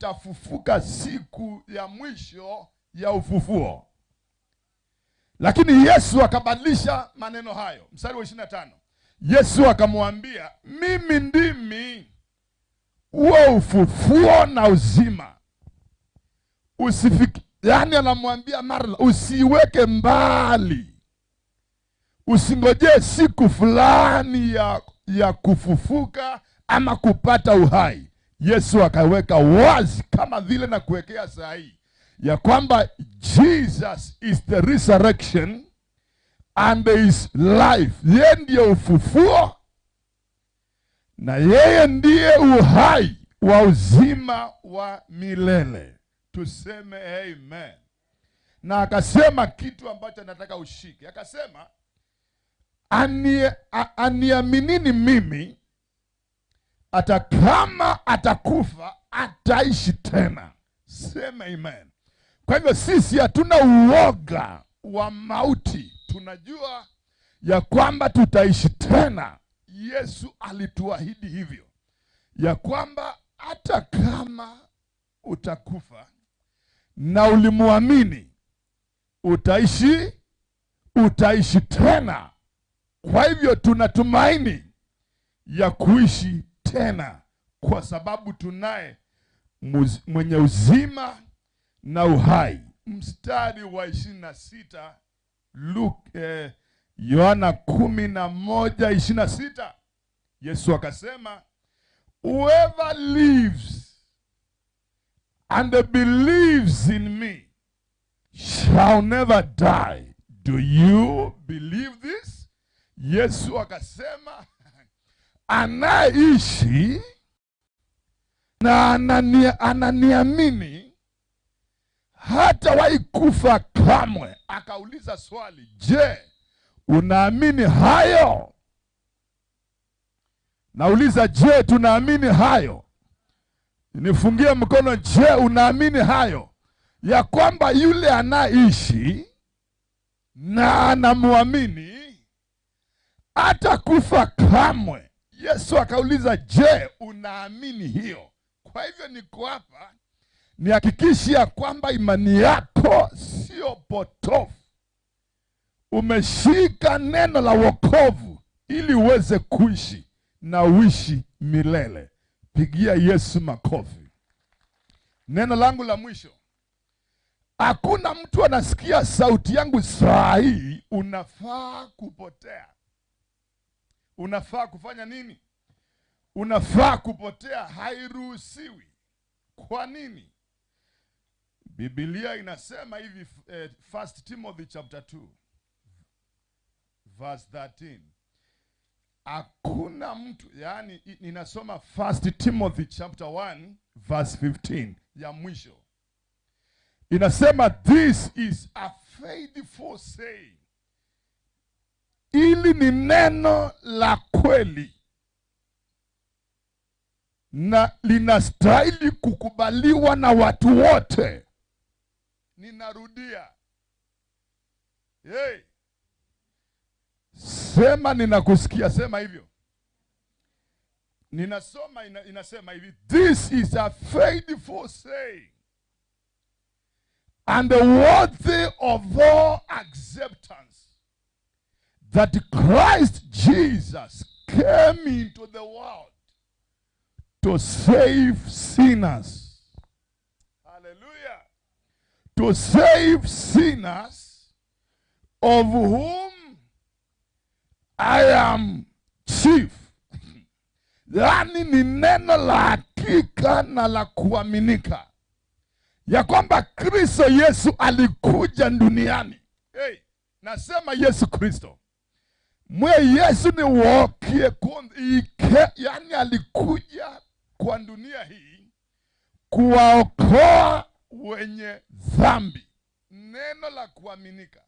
nitafufuka siku ya mwisho ya ufufuo. Lakini Yesu akabadilisha maneno hayo. Mstari wa 25, Yesu akamwambia, mimi ndimi huo ufufuo na uzima. Yaani anamwambia Martha, usiweke mbali, usingojee siku fulani ya kufufuka ama kupata uhai. Yesu akaweka wazi kama vile na kuwekea saa hii ya kwamba Jesus is the resurrection and there is life. Yeye ndiye ufufuo na yeye ndiye uhai wa uzima wa milele. Tuseme amen. Na akasema kitu ambacho nataka ushike, akasema aniaminini mimi, hata kama atakufa ataishi tena. Sema amen. Kwa hivyo sisi hatuna uoga wa mauti, tunajua ya kwamba tutaishi tena. Yesu alituahidi hivyo, ya kwamba hata kama utakufa na ulimwamini utaishi tena. Kwa hivyo tunatumaini ya kuishi tena, kwa sababu tunaye mwenye uzima na uhai. Mstari wa 26, Yohana 11:26, Yesu akasema, whoever lives and believes in me shall never die. Do you believe this? Yesu akasema anaishi na ananiamini hatawahi kufa kamwe. Akauliza swali, je, unaamini hayo? Nauliza, je, tunaamini hayo? Nifungie mkono, je, unaamini hayo? Ya kwamba yule anaishi na anamwamini hatakufa kamwe. Yesu akauliza, je, unaamini hiyo? Kwa hivyo niko hapa nihakikishe ya kwamba imani yako sio potofu. Umeshika neno la wokovu ili uweze kuishi na uishi milele. Pigia Yesu makofi. Neno langu la mwisho, hakuna mtu anasikia sauti yangu saa hii, unafaa kupotea. Unafaa kufanya nini? Unafaa kupotea, hairuhusiwi. Kwa nini? Biblia inasema hivi, 1 Timothy chapter 2 verse 13. Hakuna mtu, yani ninasoma 1 Timothy chapter 1 verse 15 ya mwisho. Inasema this is a faithful saying. Ili ni neno la kweli na linastahili kukubaliwa na watu wote. Ninarudia. Hey. Sema ninakusikia, sema hivyo. Ninasoma inasema hivi, this is a faithful saying and worthy of all acceptance, that Christ Jesus came into the world to save sinners. Hallelujah. To save sinners, of whom I am chief. Yaani ni neno la hakika na la kuaminika ya kwamba Kristo Yesu alikuja duniani. Hey, nasema Yesu Kristo. Mwe Yesu ni wokie ike, yani alikuja kwa dunia hii kuwaokoa wenye dhambi. Neno la kuaminika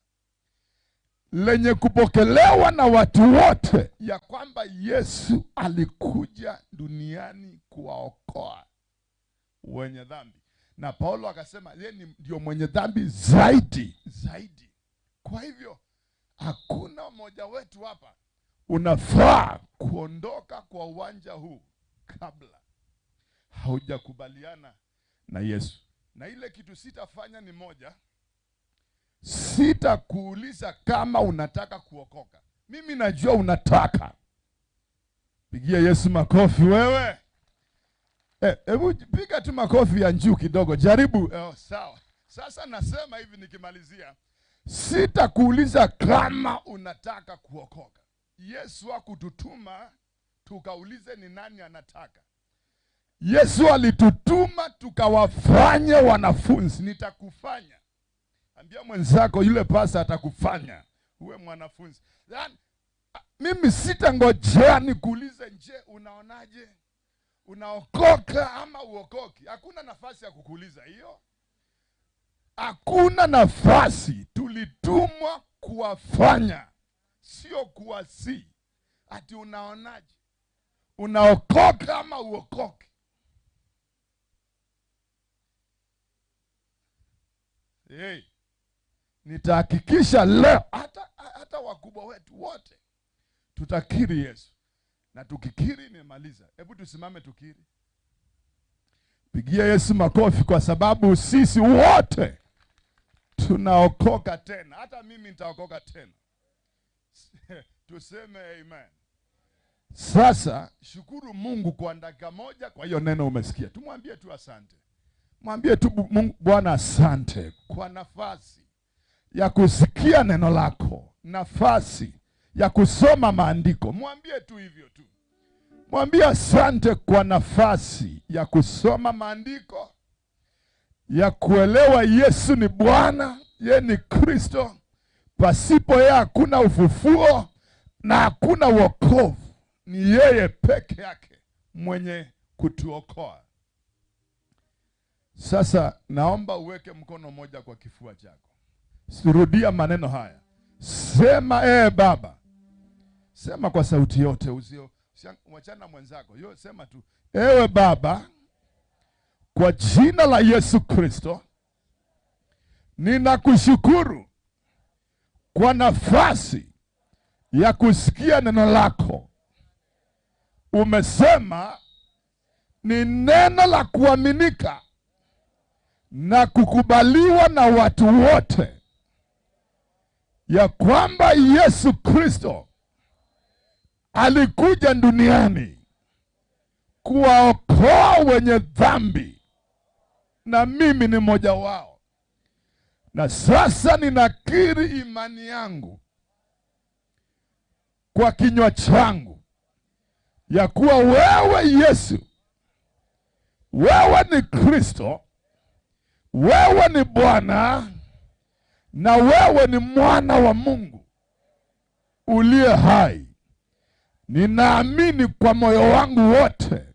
lenye kupokelewa na watu wote ya kwamba Yesu alikuja duniani kuwaokoa wenye dhambi. Na Paulo akasema yeye ndio mwenye dhambi zaidi zaidi. Kwa hivyo hakuna mmoja wetu hapa unafaa kuondoka kwa uwanja huu kabla haujakubaliana na Yesu. Na ile kitu sitafanya ni moja, sitakuuliza kama unataka kuokoka. Mimi najua unataka. Pigia Yesu makofi wewe. Hebu piga tu makofi ya njuu kidogo, jaribu. Sawa. Sasa nasema hivi nikimalizia, sitakuuliza kama unataka kuokoka. Yesu hakututuma tukaulize ni nani anataka. Yesu alitutuma tukawafanye wanafunzi. Nitakufanya. Ambia mwenzako yule pasa atakufanya uwe mwanafunzi. Yani, mimi sitangojea nikuulize, nje unaonaje? Unaokoka ama uokoki? Hakuna nafasi ya kukuuliza hiyo. Hakuna nafasi. Tulitumwa kuwafanya, sio kuwasi. Ati unaonaje? Unaokoka ama uokoki? Hey, nitahakikisha leo hata wakubwa wetu wote tutakiri Yesu. Na tukikiri imemaliza. Hebu tusimame tukiri. Pigia Yesu makofi kwa sababu sisi wote tunaokoka tena. Hata mimi nitaokoka tena. Tuseme amen. Sasa shukuru Mungu kwa dakika moja kwa hiyo neno umesikia. Tumwambie tu asante. Mwambie tu Mungu, Bwana asante kwa nafasi ya kusikia neno lako, nafasi ya kusoma maandiko. Mwambie tu hivyo tu. Mwambie asante kwa nafasi ya kusoma maandiko, ya kuelewa Yesu ni Bwana, yeye ni Kristo. Pasipo yeye hakuna ufufuo na hakuna wokovu. Ni yeye peke yake mwenye kutuokoa. Sasa naomba uweke mkono mmoja kwa kifua chako. Rudia maneno haya. Sema Baba. Sema kwa sauti yote, usio wachana mwenzako. Yo, sema tu, ewe Baba, kwa jina la Yesu Kristo, ninakushukuru kwa nafasi ya kusikia neno lako. Umesema ni neno la kuaminika na kukubaliwa na watu wote, ya kwamba Yesu Kristo alikuja duniani kuwaokoa wenye dhambi, na mimi ni mmoja wao. Na sasa ninakiri imani yangu kwa kinywa changu ya kuwa wewe Yesu, wewe ni Kristo, wewe ni Bwana, na wewe ni mwana wa Mungu uliye hai. Ninaamini kwa moyo wangu wote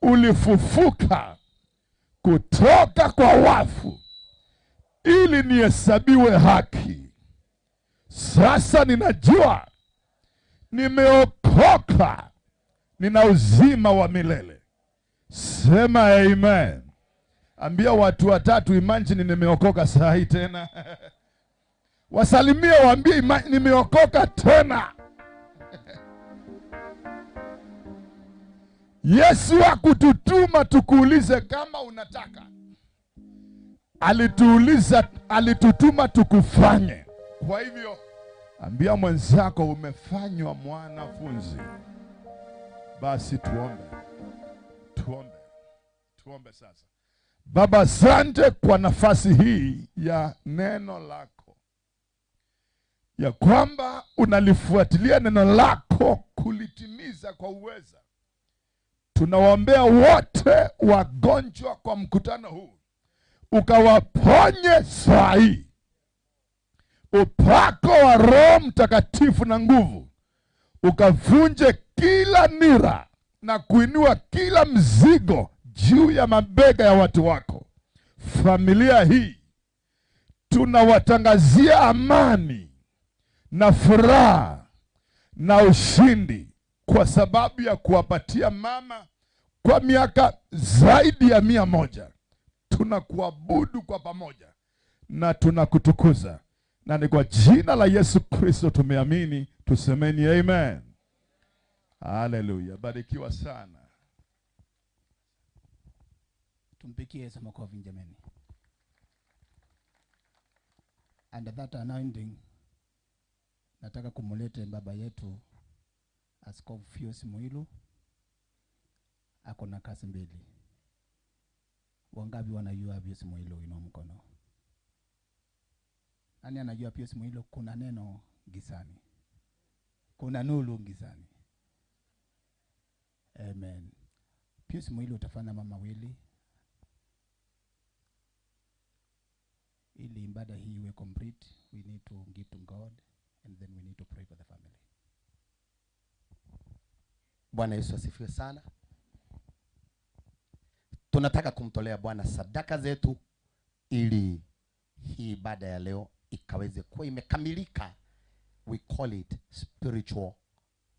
ulifufuka kutoka kwa wafu ili nihesabiwe haki. Sasa ninajua nimeokoka, nina uzima wa milele. Sema amen. Ambia watu watatu, imagine nimeokoka saa hii tena. Wasalimie, waambie nimeokoka tena. Yesu hakututuma tukuulize kama unataka. Alituuliza, alitutuma tukufanye. Kwa hivyo ambia mwenzako umefanywa mwanafunzi. Basi tuombe. Tuombe. Tuombe sasa. Baba, asante kwa nafasi hii ya neno lako, ya kwamba unalifuatilia neno lako kulitimiza kwa uweza. Tunawaombea wote wagonjwa kwa mkutano huu, ukawaponye saa hii. Upako wa Roho Mtakatifu na nguvu ukavunje kila nira na kuinua kila mzigo juu ya mabega ya watu wako. Familia hii tunawatangazia amani na furaha na ushindi, kwa sababu ya kuwapatia mama kwa miaka zaidi ya 100. Tunakuabudu kwa pamoja na tunakutukuza, na ni kwa jina la Yesu Kristo tumeamini, tusemeni amen. Haleluya. Barikiwa sana. Tumpigie Yesu makofi jameni. And that anointing, nataka kumulete baba yetu Askofu Pius Muilu. Ako na kazi mbili. Wangapi wanajua Pius Muilu? Inua mkono. Nani anajua Pius Muilu? Kuna neno gizani, kuna nuru gizani. Amen. Pius Muilu utafanya mama mawili ili ibada hii iwe complete. We need to give to God and then we need to pray for the family. Bwana Yesu asifiwe sana. Tunataka kumtolea Bwana sadaka zetu ili hii ibada ya leo ikaweze kuwa imekamilika. We call it spiritual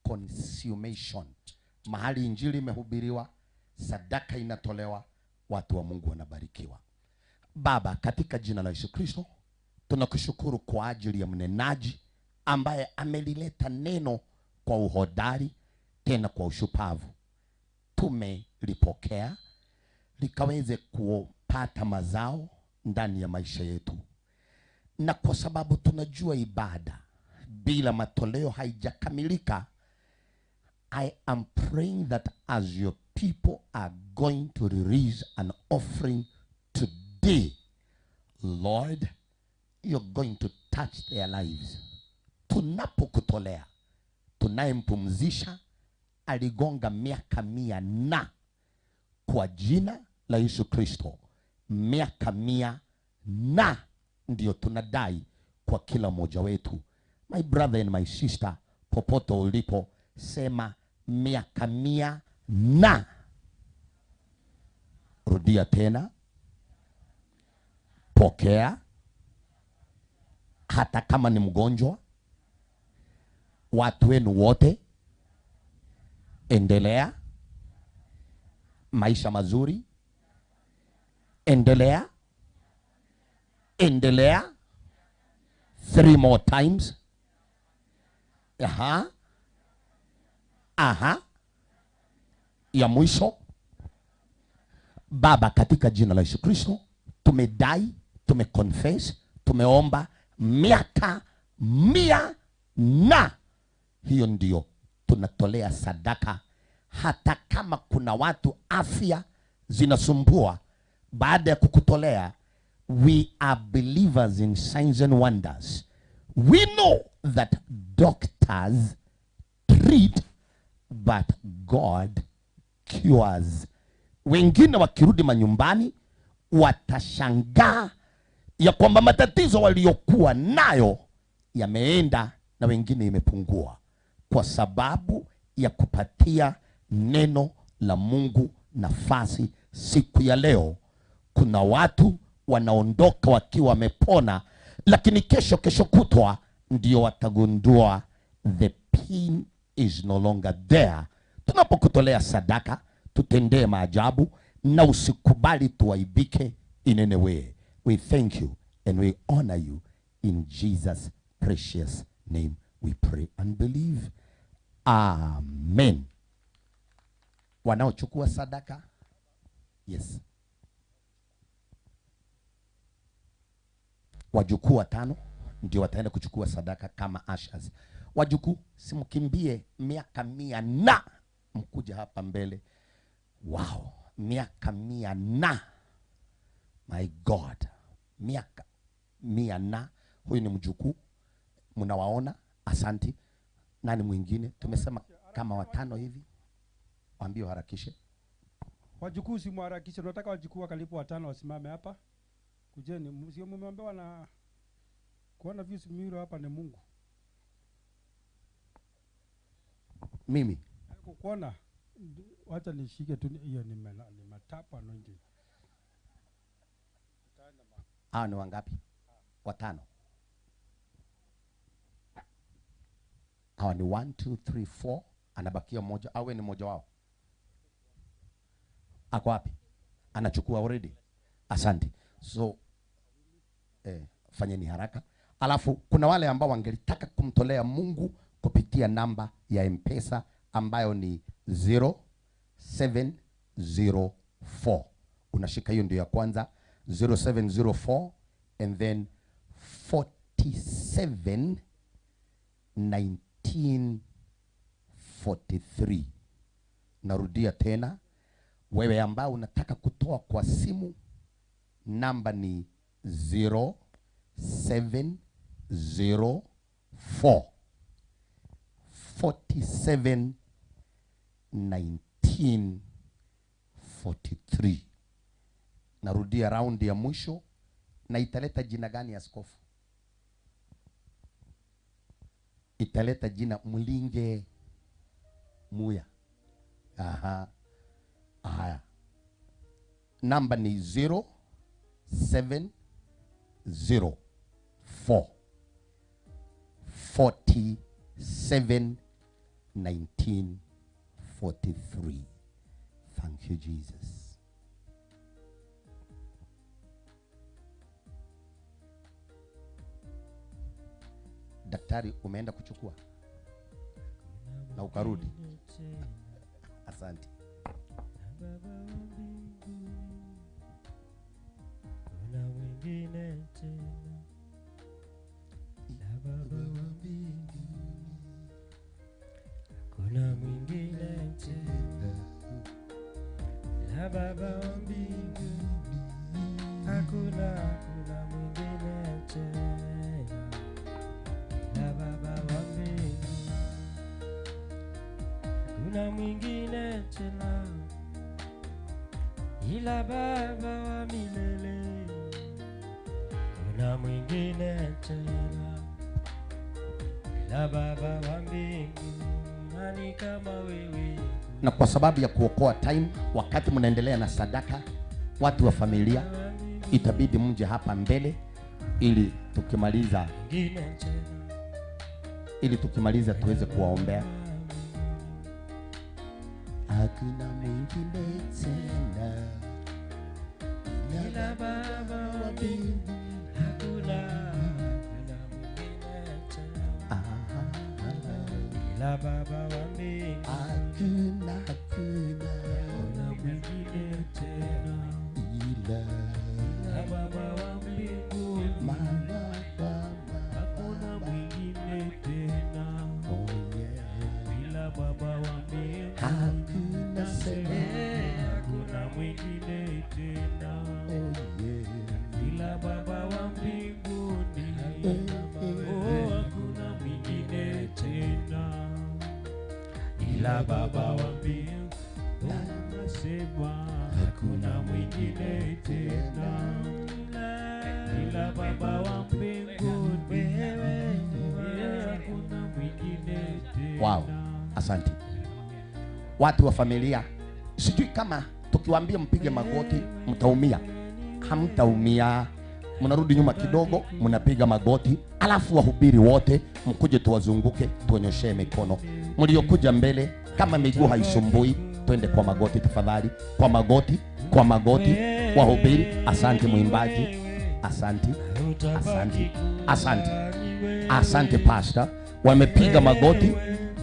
consummation. Mahali injili imehubiriwa, sadaka inatolewa, watu wa Mungu wanabarikiwa. Baba, katika jina la Yesu Kristo, tunakushukuru kwa ajili ya mnenaji ambaye amelileta neno kwa uhodari tena kwa ushupavu. Tumelipokea likaweze kupata mazao ndani ya maisha yetu. Na kwa sababu tunajua ibada bila matoleo haijakamilika, I am praying that as your people are going to release an offering today, Lord, you're going to touch their lives. Tunapokutolea, tunayempumzisha aligonga miaka 100 na kwa jina la Yesu Kristo, miaka 100 na ndio tunadai kwa kila mmoja wetu. My brother and my sister, popote ulipo, sema miaka 100 na. Rudia tena. Pokea. Hata kama ni mgonjwa, watu wenu wote, endelea maisha mazuri, endelea, endelea 3 more times. Aha, aha, ya mwisho. Baba, katika jina la Yesu Kristo, tumedai, tumeconfess, tumeomba miaka 100 na hiyo ndio tunatolea sadaka. Hata kama kuna watu afya zinasumbua, baada ya kukutolea, we are believers in signs and wonders. We know that doctors treat, but God cures. Wengine wakirudi manyumbani watashangaa ya kwamba matatizo waliokuwa nayo yameenda na wengine imepungua, kwa sababu ya kupatia neno la Mungu nafasi siku ya leo. Kuna watu wanaondoka wakiwa wamepona, lakini kesho, kesho kutwa ndio watagundua the pain is no longer there. Tunapokutolea sadaka, tutendee maajabu na usikubali tuaibike in any way. We thank you and we honor you. In Jesus' precious name we pray and believe. Amen. Wanaochukua sadaka, yes, wajukuu watano ndio wataenda kuchukua sadaka kama ushers. Wajukuu, simkimbie miaka 100 na mkuja hapa mbele. Wow, miaka 100 na, my God, miaka 100 na. Huyu ni mjukuu, mnawaona. Asanti. Nani mwingine? Tumesema kama watano hivi, waambie waharakishe. Wajukuu simharakishe, tunataka wajukuu wakalipo watano wasimame hapa. Kujeni, sio mmeambiwa na kuona Pius Muilu hapa ni Mungu. Mimi kukuona, wacha nishike tu hiyo, ni matapa anointing. Hao ni wangapi? Watano. Hawa ni 1 2 3 4, anabakia mmoja. Awe ni mmoja wao. Ako wapi? Anachukua already. Asante. So fanyeni haraka. Alafu kuna wale ambao wangelitaka kumtolea Mungu kupitia namba ya M-Pesa ambayo ni 0704. Unashika hiyo ndio ya kwanza, 0704 and then 47 1943. Narudia tena, wewe ambao unataka kutoa kwa simu, namba ni 0704 47 1943. Narudia raundi ya mwisho, na italeta jina gani askofu? Italeta jina Mulinge Muya. Aha. Haya. Namba ni 0704 47 1943. Thank you, Jesus. Daktari, umeenda kuchukua na ukarudi. Asante. Kuna mwingine tena na Baba wa mbinguni, kuna mwingine tena na Baba wa mbinguni, hakuna, kuna mwingine tena na Baba wa mbinguni, kuna mwingine tena ila Baba wa milele, kuna mwingine tena ila Baba wa mbinguni, nani kama wewe? Na kwa sababu ya kuokoa time, wakati mnaendelea na sadaka, watu wa familia itabidi mje hapa mbele ili tukimaliza, tuweze kuwaombea. Hakuna mwingine tena ila Baba wa mbinguni, hakuna, hakuna mwingine tena ila Baba wa mbinguni, hakuna, hakuna, hakuna mwingine tena ila Baba wa mbinguni, Mama, Baba, hakuna mwingine tena oh yeah, ila Baba wa mbinguni, hakuna sema, hakuna mwingine tena oh yeah, ila Baba wa mbinguni, oh hakuna mwingine tena ila Baba wa mbinguni, nasema hakuna mwingine tena ila Baba wa mbinguni, hakuna mwingine tena. Wow, asante. Watu wa familia, sijui kama tukiwaambia mpige magoti mtaumia. Hamtaumia. Mnarudi nyuma kidogo, mnapiga magoti, alafu wahubiri wote mkuje tuwazunguke, tuonyoshee mikono. Mliokuja mbele, kama miguu haisumbui, twende kwa magoti tafadhali. Kwa magoti, kwa magoti, wahubiri. Asante mwimbaji. Asante. Asante. Asante. Asante pastor. Wamepiga magoti,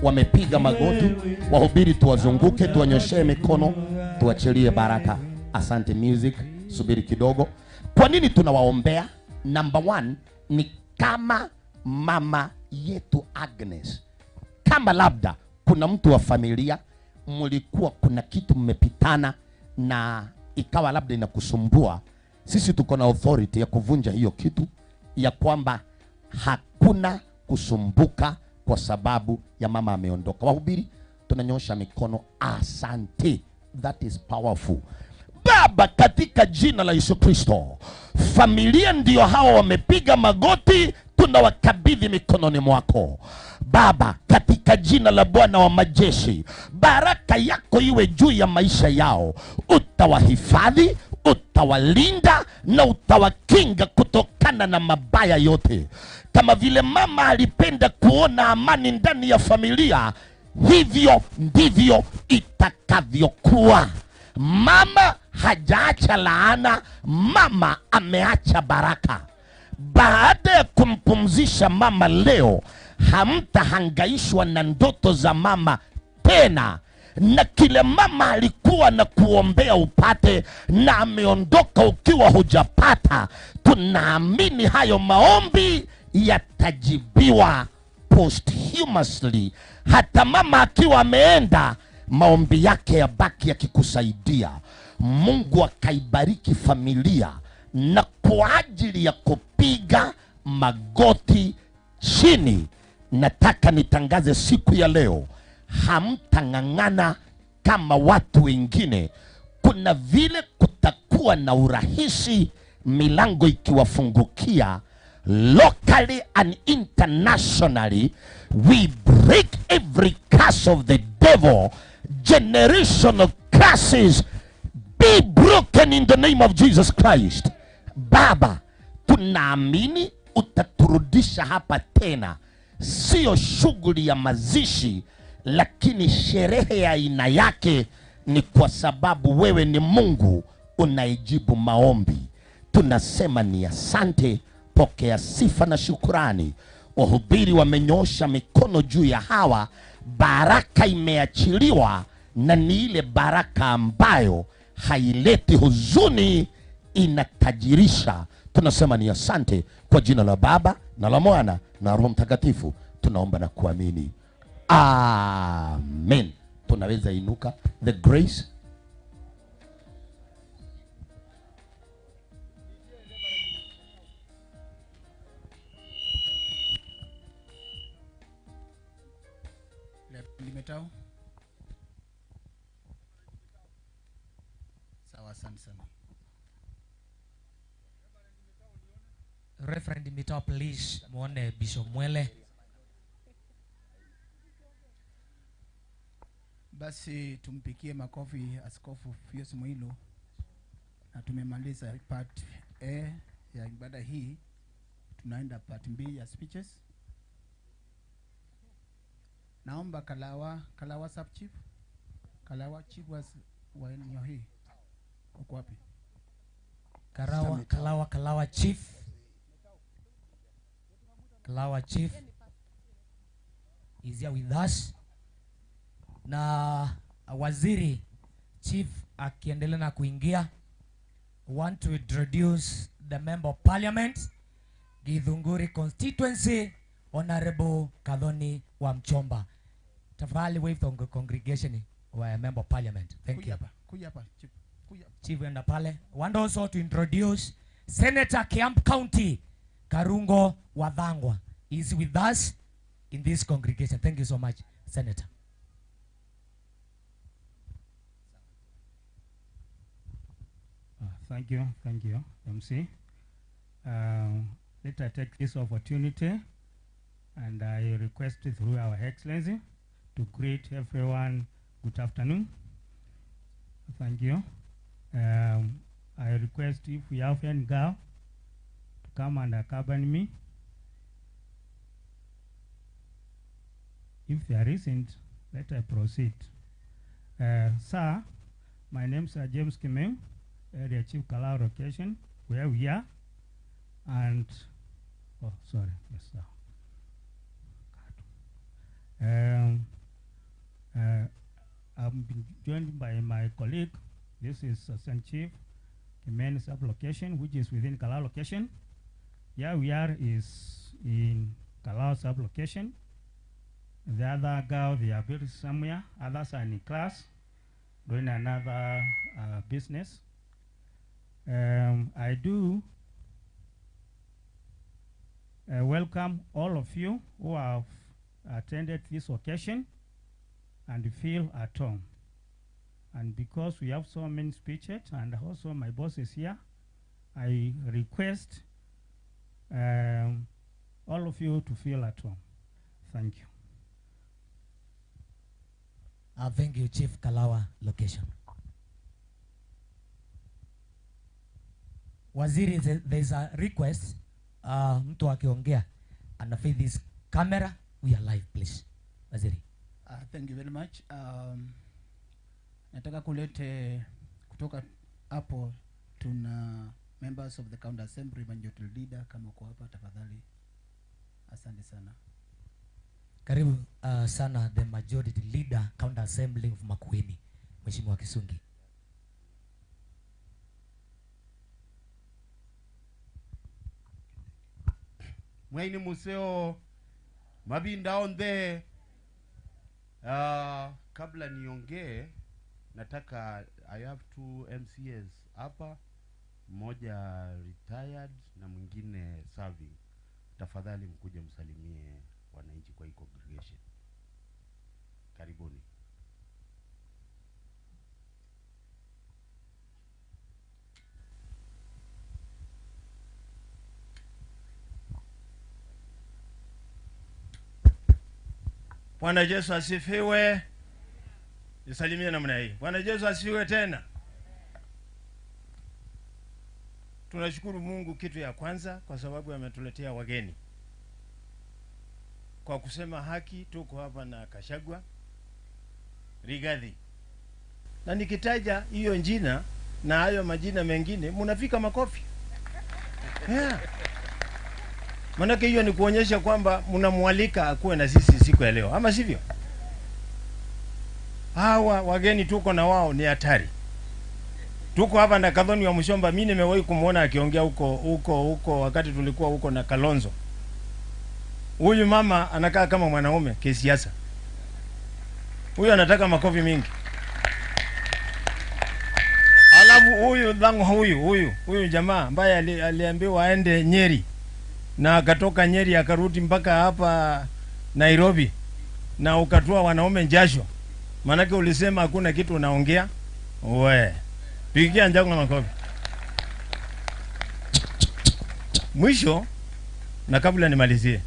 wamepiga magoti. Wahubiri tuwazunguke, tuwanyoshee mikono, tuachilie baraka. Asante music. Subiri kidogo. Kwa nini tunawaombea? Number one ni kama mama yetu Agnes, kama labda kuna mtu wa familia mlikuwa kuna kitu mmepitana na ikawa labda inakusumbua, sisi tuko na authority ya kuvunja hiyo kitu, ya kwamba hakuna kusumbuka kwa sababu ya mama ameondoka. Wahubiri tunanyosha mikono, asante. That is powerful. Baba, katika jina la Yesu Kristo, familia ndio hawa wamepiga magoti, tunawakabidhi mikononi mwako. Baba, katika jina la Bwana wa majeshi, baraka yako iwe juu ya maisha yao. Utawahifadhi, utawalinda na utawakinga kutokana na mabaya yote. Kama vile mama alipenda kuona amani ndani ya familia, hivyo ndivyo itakavyokuwa. Mama hajaacha laana, mama ameacha baraka. Baada ya kumpumzisha mama leo, hamtahangaishwa na ndoto za mama tena. Na kile mama alikuwa na kuombea upate na ameondoka ukiwa hujapata, tunaamini hayo maombi yatajibiwa posthumously. Hata mama akiwa ameenda, maombi yake yabaki yakikusaidia. Mungu akaibariki familia, na kwa ajili ya kupiga magoti chini, nataka nitangaze siku ya leo, hamtang'ang'ana kama watu wengine. Kuna vile kutakuwa na urahisi, milango ikiwafungukia locally and internationally. We break every curse of the devil. Generational curses be broken in the name of Jesus Christ. Baba, tunaamini utaturudisha hapa tena, sio shughuli ya mazishi, lakini sherehe ya aina yake. Ni kwa sababu wewe ni Mungu unaijibu maombi. Tunasema ni asante, pokea sifa na shukurani. Wahubiri wamenyoosha mikono juu ya hawa, baraka imeachiliwa, na ni ile baraka ambayo haileti huzuni, inatajirisha. Tunasema ni asante kwa jina la Baba na la Mwana na Roho Mtakatifu, tunaomba na kuamini, amen. Tunaweza inuka. The grace. Limetao. Sawa, asante sana. Reverend Mitao, please muone Bishop Mwele. Basi tumpikie makofi Askofu Pius Mwilu, na tumemaliza part A ya ibada hii, tunaenda part B ya speeches. Naomba Kalawa sub chief, Kalawa chief wa eneo hii, uko wapi? Kalawa chief. Kalawa chief is here with us. Na waziri chief akiendelea na kuingia, want to introduce the member of parliament Githunguri constituency, Honorable Gathoni Wamuchomba. Tafadhali wave the congregation wa member of parliament. Thank Kuja you. hapa, kuja hapa, chief. Kuja. Chief enda pale. Want also to introduce Senator Kiambu County Karungo Wathangwa is with us in this congregation. Thank you so much, Senator. Thank you, MC. Let I take this opportunity and I request through our Excellency to greet everyone good afternoon. Thank you. I request if we have any girl to come and accompany me. If there isn't, let I proceed. Sir, my name is James Kimeu, Area Chief Kalawa location, where we are. And, oh, sorry, yes, sir. I'm being joined by my colleague. This is Assistant Chief, Kimeni sub-location, which is within Kalawa location. Here we are is in Kalawa sub-location. The other girl, they are built somewhere. Others are in class, doing another business. I do welcome all of you who have attended this occasion and feel at home. And because we have so many speeches and also my boss is here, I request all of you to feel at home. Thank you. Thank you, Chief Kalawa location. Waziri, there's a request. Mtu akiongea ana face this camera. We are live, please. Waziri. Thank you very much. Nataka kulete kutoka hapo tuna members of the county assembly, majority leader, kama uko hapa tafadhali. Asante sana. Karibu sana the majority leader, County Assembly of Makueni, Mheshimiwa Kisungi. Mwaini museo mabinda on there. Kabla niongee nataka, I have two MCAs hapa, mmoja retired na mwingine serving. Tafadhali mkuje msalimie wananchi kwa hii congregation. Karibuni. Bwana Yesu asifiwe. Nisalimie namna hii. Bwana Yesu asifiwe tena. Tunashukuru Mungu kitu ya kwanza kwa sababu ametuletea wageni. Kwa kusema haki, tuko hapa na Gachagua Rigathi. Na nikitaja hiyo jina na hayo majina mengine mnafika makofi. Yeah. Manake hiyo ni kuonyesha kwamba mnamwalika akuwe na sisi siku ya leo, ama sivyo? Hawa wageni tuko na wao ni hatari. Tuko hapa na Kathoni wa Mushomba. Mimi nimewahi kumuona akiongea huko huko huko wakati tulikuwa huko na Kalonzo. Huyu mama anakaa kama mwanaume kisiasa. Huyu anataka makofi mingi. Alafu huyu dhangu huyu jamaa ambaye aliambiwa aende Nyeri na akatoka Nyeri akarudi mpaka hapa Nairobi na ukatoa wanaume jasho. Manake ulisema hakuna kitu unaongea. We, pigia njangu na makofi. Mwisho na kabla nimalizie,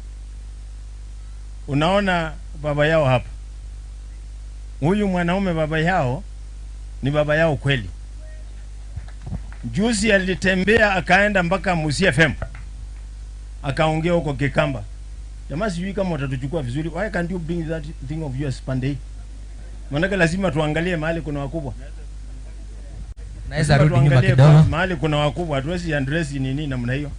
unaona baba yao hapa. Huyu mwanaume baba yao ni baba yao kweli. Juzi alitembea akaenda mpaka Musia FM. Akaongea huko Kikamba. Jamaa sijui kama watatuchukua vizuri. Why can't you bring that thing of yours pande hii? Maanake lazima tuangalie mahali kuna wakubwa. Naweza Lazima rudi nyuma tuangalie kidogo. mahali kuna wakubwa, hatuwezi address nini namna hiyo.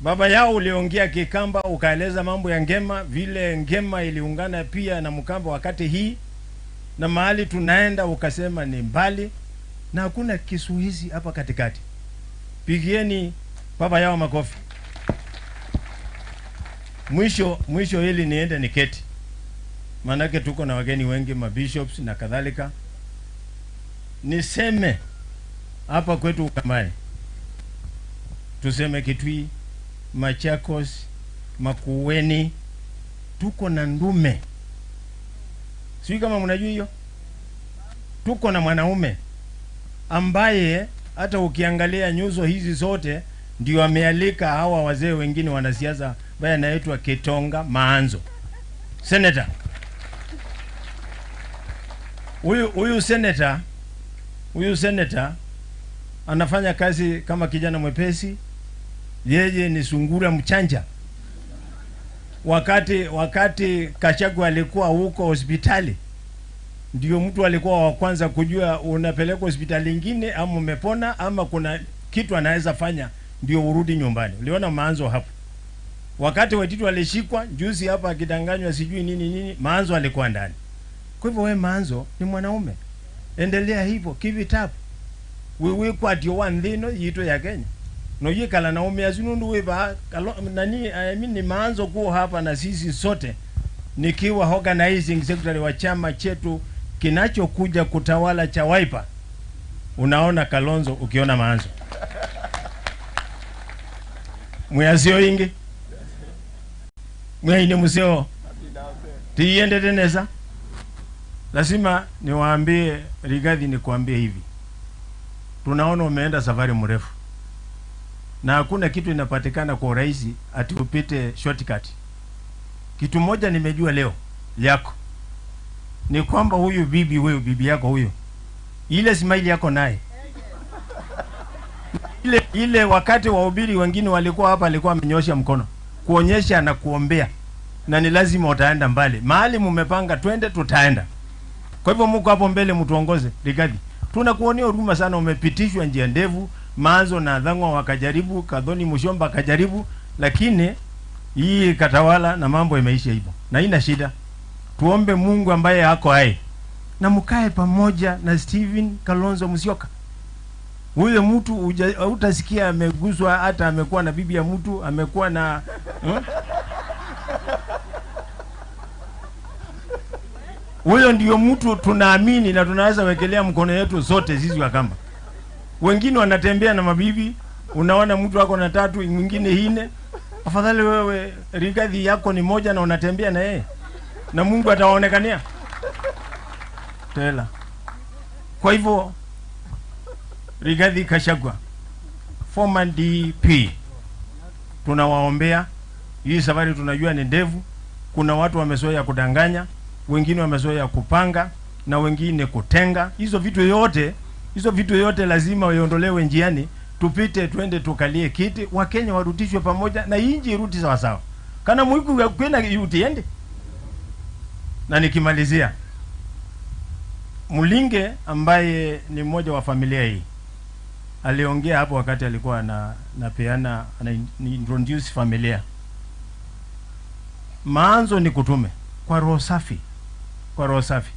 Baba yao uliongea Kikamba ukaeleza mambo ya Ngema, vile Ngema iliungana pia na Mkamba wakati hii, na mahali tunaenda ukasema ni mbali na hakuna kisuhizi hapa katikati. Pigieni baba yao makofi. Mwisho hili niende niketi. Maanake tuko na wageni wengi, mabishops na kadhalika. Niseme hapa kwetu Ukambani, tuseme Kitui, Machakos, Makueni, tuko na ndume. Sijui kama mnajua hiyo. Tuko na mwanaume ambaye hata ukiangalia nyuso hizi zote ndio amealika hawa wazee wengine wanasiasa, ambaye anaitwa Kitonga Maanzo. Senator. Huyu senator anafanya kazi kama kijana mwepesi. Yeye ni sungura mchanja. Wakati Gachagua alikuwa huko hospitali, ndio mtu alikuwa wa kwanza kujua unapelekwa hospitali nyingine ama umepona ama kuna kitu anaweza fanya ndio urudi nyumbani. Uliona Maanzo hapo. Wakati Waititu alishikwa juzi hapa akidanganywa sijui nini nini, Maanzo alikuwa ndani. Kwa hivyo we Maanzo ni mwanaume. Endelea hivyo, keep it up. Wewe kwa dio wa nthino yito ya Kenya. No yikala na ume azinundu weba kalo, nani, I mean, ni Maanzo kuwa hapa na sisi sote nikiwa organizing secretary wa chama chetu kinachokuja kutawala cha Wiper. Unaona Kalonzo ukiona Maanzo. Mwazio ingi. Mwaine museo. Tiende teneza. Lazima niwaambie Rigathi, nikuambie hivi. Tunaona umeenda safari mrefu. Na hakuna kitu inapatikana kwa urahisi ati upite shortcut. Kitu moja nimejua leo yako ni kwamba huyu bibi, huyu bibi yako huyu, ile smile yako naye ile wakati wahubiri wengine walikuwa hapa, alikuwa amenyosha mkono kuonyesha na kuombea, na ni lazima utaenda mbali. Mahali mmepanga twende, tutaenda. Kwa hivyo mko hapo mbele, mtuongoze. Rigathi, tunakuonea huruma sana, umepitishwa njia ndefu. Maanzo na Dhangwa wakajaribu, Kathoni Mushomba akajaribu, lakini Hii katawala na mambo imeisha hivyo, na ina shida. Tuombe Mungu ambaye ako hai na mkae pamoja na Stephen Kalonzo Musyoka. Huyo mtu hutasikia ameguswa, hata amekuwa na bibi ya mtu, amekuwa na Huyo ndio mtu tunaamini na tunaweza wekelea mkono yetu zote sisi Wakamba. Wengine wanatembea na mabibi, unaona mtu ako na tatu, mwingine hine. Afadhali wewe Rigathi yako ni moja na unatembea na yeye, na Mungu atawaonekania tela. Kwa hivyo Rigathi Gachagua, former DP, tunawaombea. Hii safari tunajua ni ndefu. Kuna watu wamezoea kudanganya, wengine wamezoea kupanga na wengine kutenga. Hizo vitu yote lazima iondolewe njiani, tupite twende tukalie kiti, Wakenya warudishwe pamoja na inji irudi sawa sawa. Kana mwiku kwenda utiende. Na nikimalizia, Mulinge ambaye ni mmoja wa familia hii aliongea hapo wakati alikuwa anapeana, ana introduce familia. Maanzo ni kutume kwa roho safi, kwa roho safi.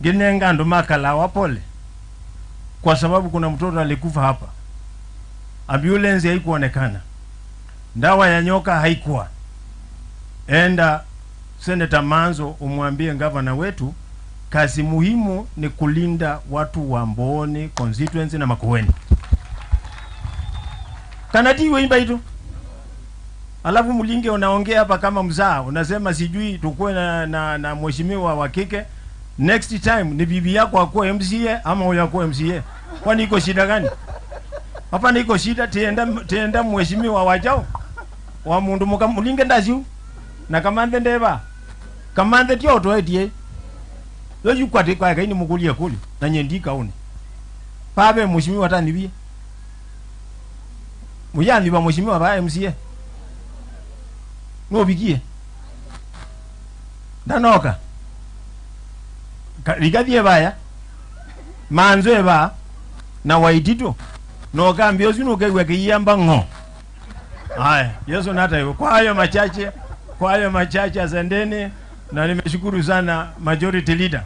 Ginenga ndo makala wapole, kwa sababu kuna mtoto alikufa hapa, ambulance haikuonekana, ndawa ya nyoka haikuwa. Enda Senator Manzo umwambie gavana wetu, kazi muhimu ni kulinda watu wa Mbooni constituency na Makueni. Kanati imba itu. Alafu Mulinge unaongea hapa kama mzaa, unasema sijui tukue na mheshimiwa wa kike. Next time ni bibi yako akuwe MCA ama huyo akuwe MCA. Kwani iko shida gani? Hapa niko shida, tienda mheshimiwa wajao wa mundu muka Mulinge ndasiu na kamanthe ndeva kamanthe tio toetie yo yukwate kwa kaini mukulia kuli na nyendika une pabe mheshimiwa taniwie muyani ba mheshimiwa ba MCA no bikie ndanoka Rigathi baya Manzo eba na Waititu no kambio sino kegwe kiyamba ngo. Haya, Yesu nata hiyo. Kwa hayo machache, kwa hayo machache asanteni, na nimeshukuru sana majority leader.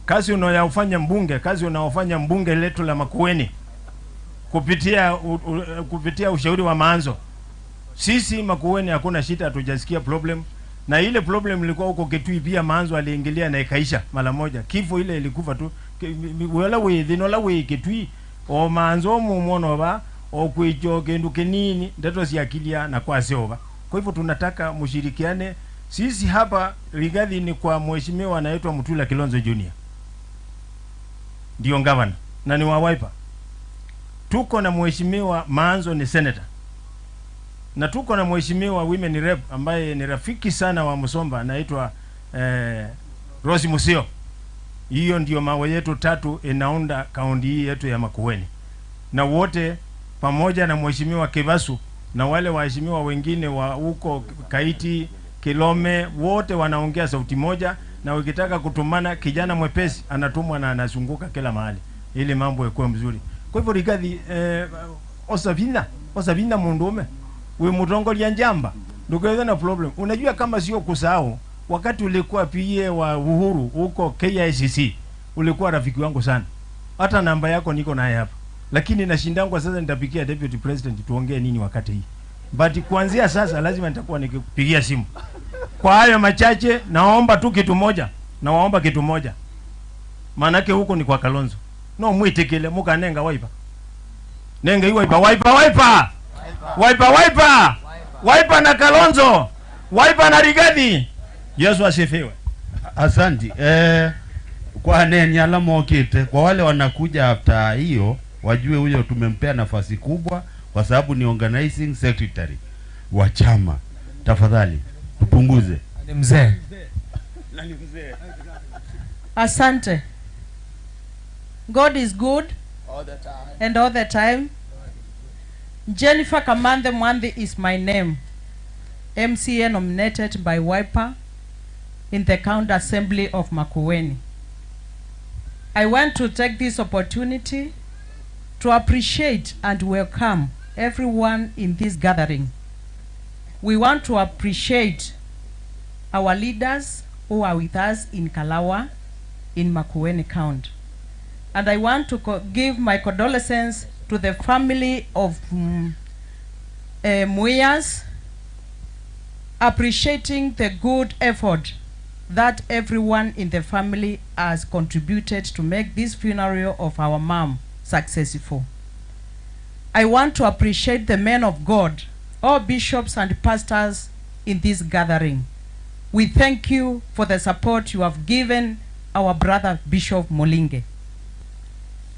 Kazi unayoufanya mbunge, kazi unaofanya mbunge letu la Makueni kupitia ushauri wa Maanzo. Sisi Makueni hakuna shida, hatujasikia problem. Na ile problem ilikuwa huko Kitui pia Maanzo aliingilia na ikaisha mara moja. Kifo ile ilikufa tu. Wala we dhinola we Kitui o Maanzo mumono ba o kwicho kindu kinini ndeto siakilia na kwa seoba. Kwa hivyo tunataka mshirikiane. Sisi hapa Rigathi ni kwa mheshimiwa anaitwa Mutula Kilonzo Junior, ndio governor na ni wa Wiper. Tuko na mheshimiwa Maanzo ni senator, na tuko na mheshimiwa women rep ambaye ni rafiki sana wa Musomba anaitwa Rose Musio. Hiyo ndio mawe yetu tatu inaunda kaunti hii yetu ya Makueni, na wote pamoja na mheshimiwa Kibasu na wale waheshimiwa wengine wa huko Kaiti, Kilome, wote wanaongea sauti moja, na ukitaka kutumana kijana mwepesi anatumwa na anazunguka kila mahali ili mambo yakuwe mzuri. Kwa hivyo Rigathi, osavina mundume we mutongolia njamba ndukweza na problem. Unajua kama sio kusahau, wakati ulikuwa PA wa Uhuru huko KICC ulikuwa rafiki wangu sana, hata namba yako niko naye hapa, lakini nashindangwa sasa nitapigia deputy president tuongee nini wakati hii, but kuanzia sasa lazima nitakuwa nikipigia simu. Kwa hayo machache, naomba tu kitu moja, nawaomba kitu moja, maanake huko ni kwa Kalonzo. No mwitikile mukanenga Wiper, nenga hii Wiper, Wiper, Wiper, Wiper, Wiper, Wiper na Kalonzo, Wiper na Rigathi. Yesu asifiwe. Asante. Kwa neni alama okite, kwa wale wanakuja after hiyo wajue huyo tumempea nafasi kubwa kwa sababu ni organizing secretary wa chama. Tafadhali tupunguze. Ni mzee. Asante. God is good all the time. And all the time. Jennifer Kamanthe Mwanthi is my name. MCA nominated by Wiper in the County Assembly of Makueni. I want to take this opportunity to appreciate and welcome everyone in this gathering. We want to appreciate our leaders who are with us in Kalawa, in Makueni County. And I want to give my condolences to the family of Muias, appreciating the good effort that everyone in the family has contributed to make this funeral of our mom successful. I want to appreciate the men of God, all bishops and pastors in this gathering. We thank you for the support you have given our brother Bishop Mulinge.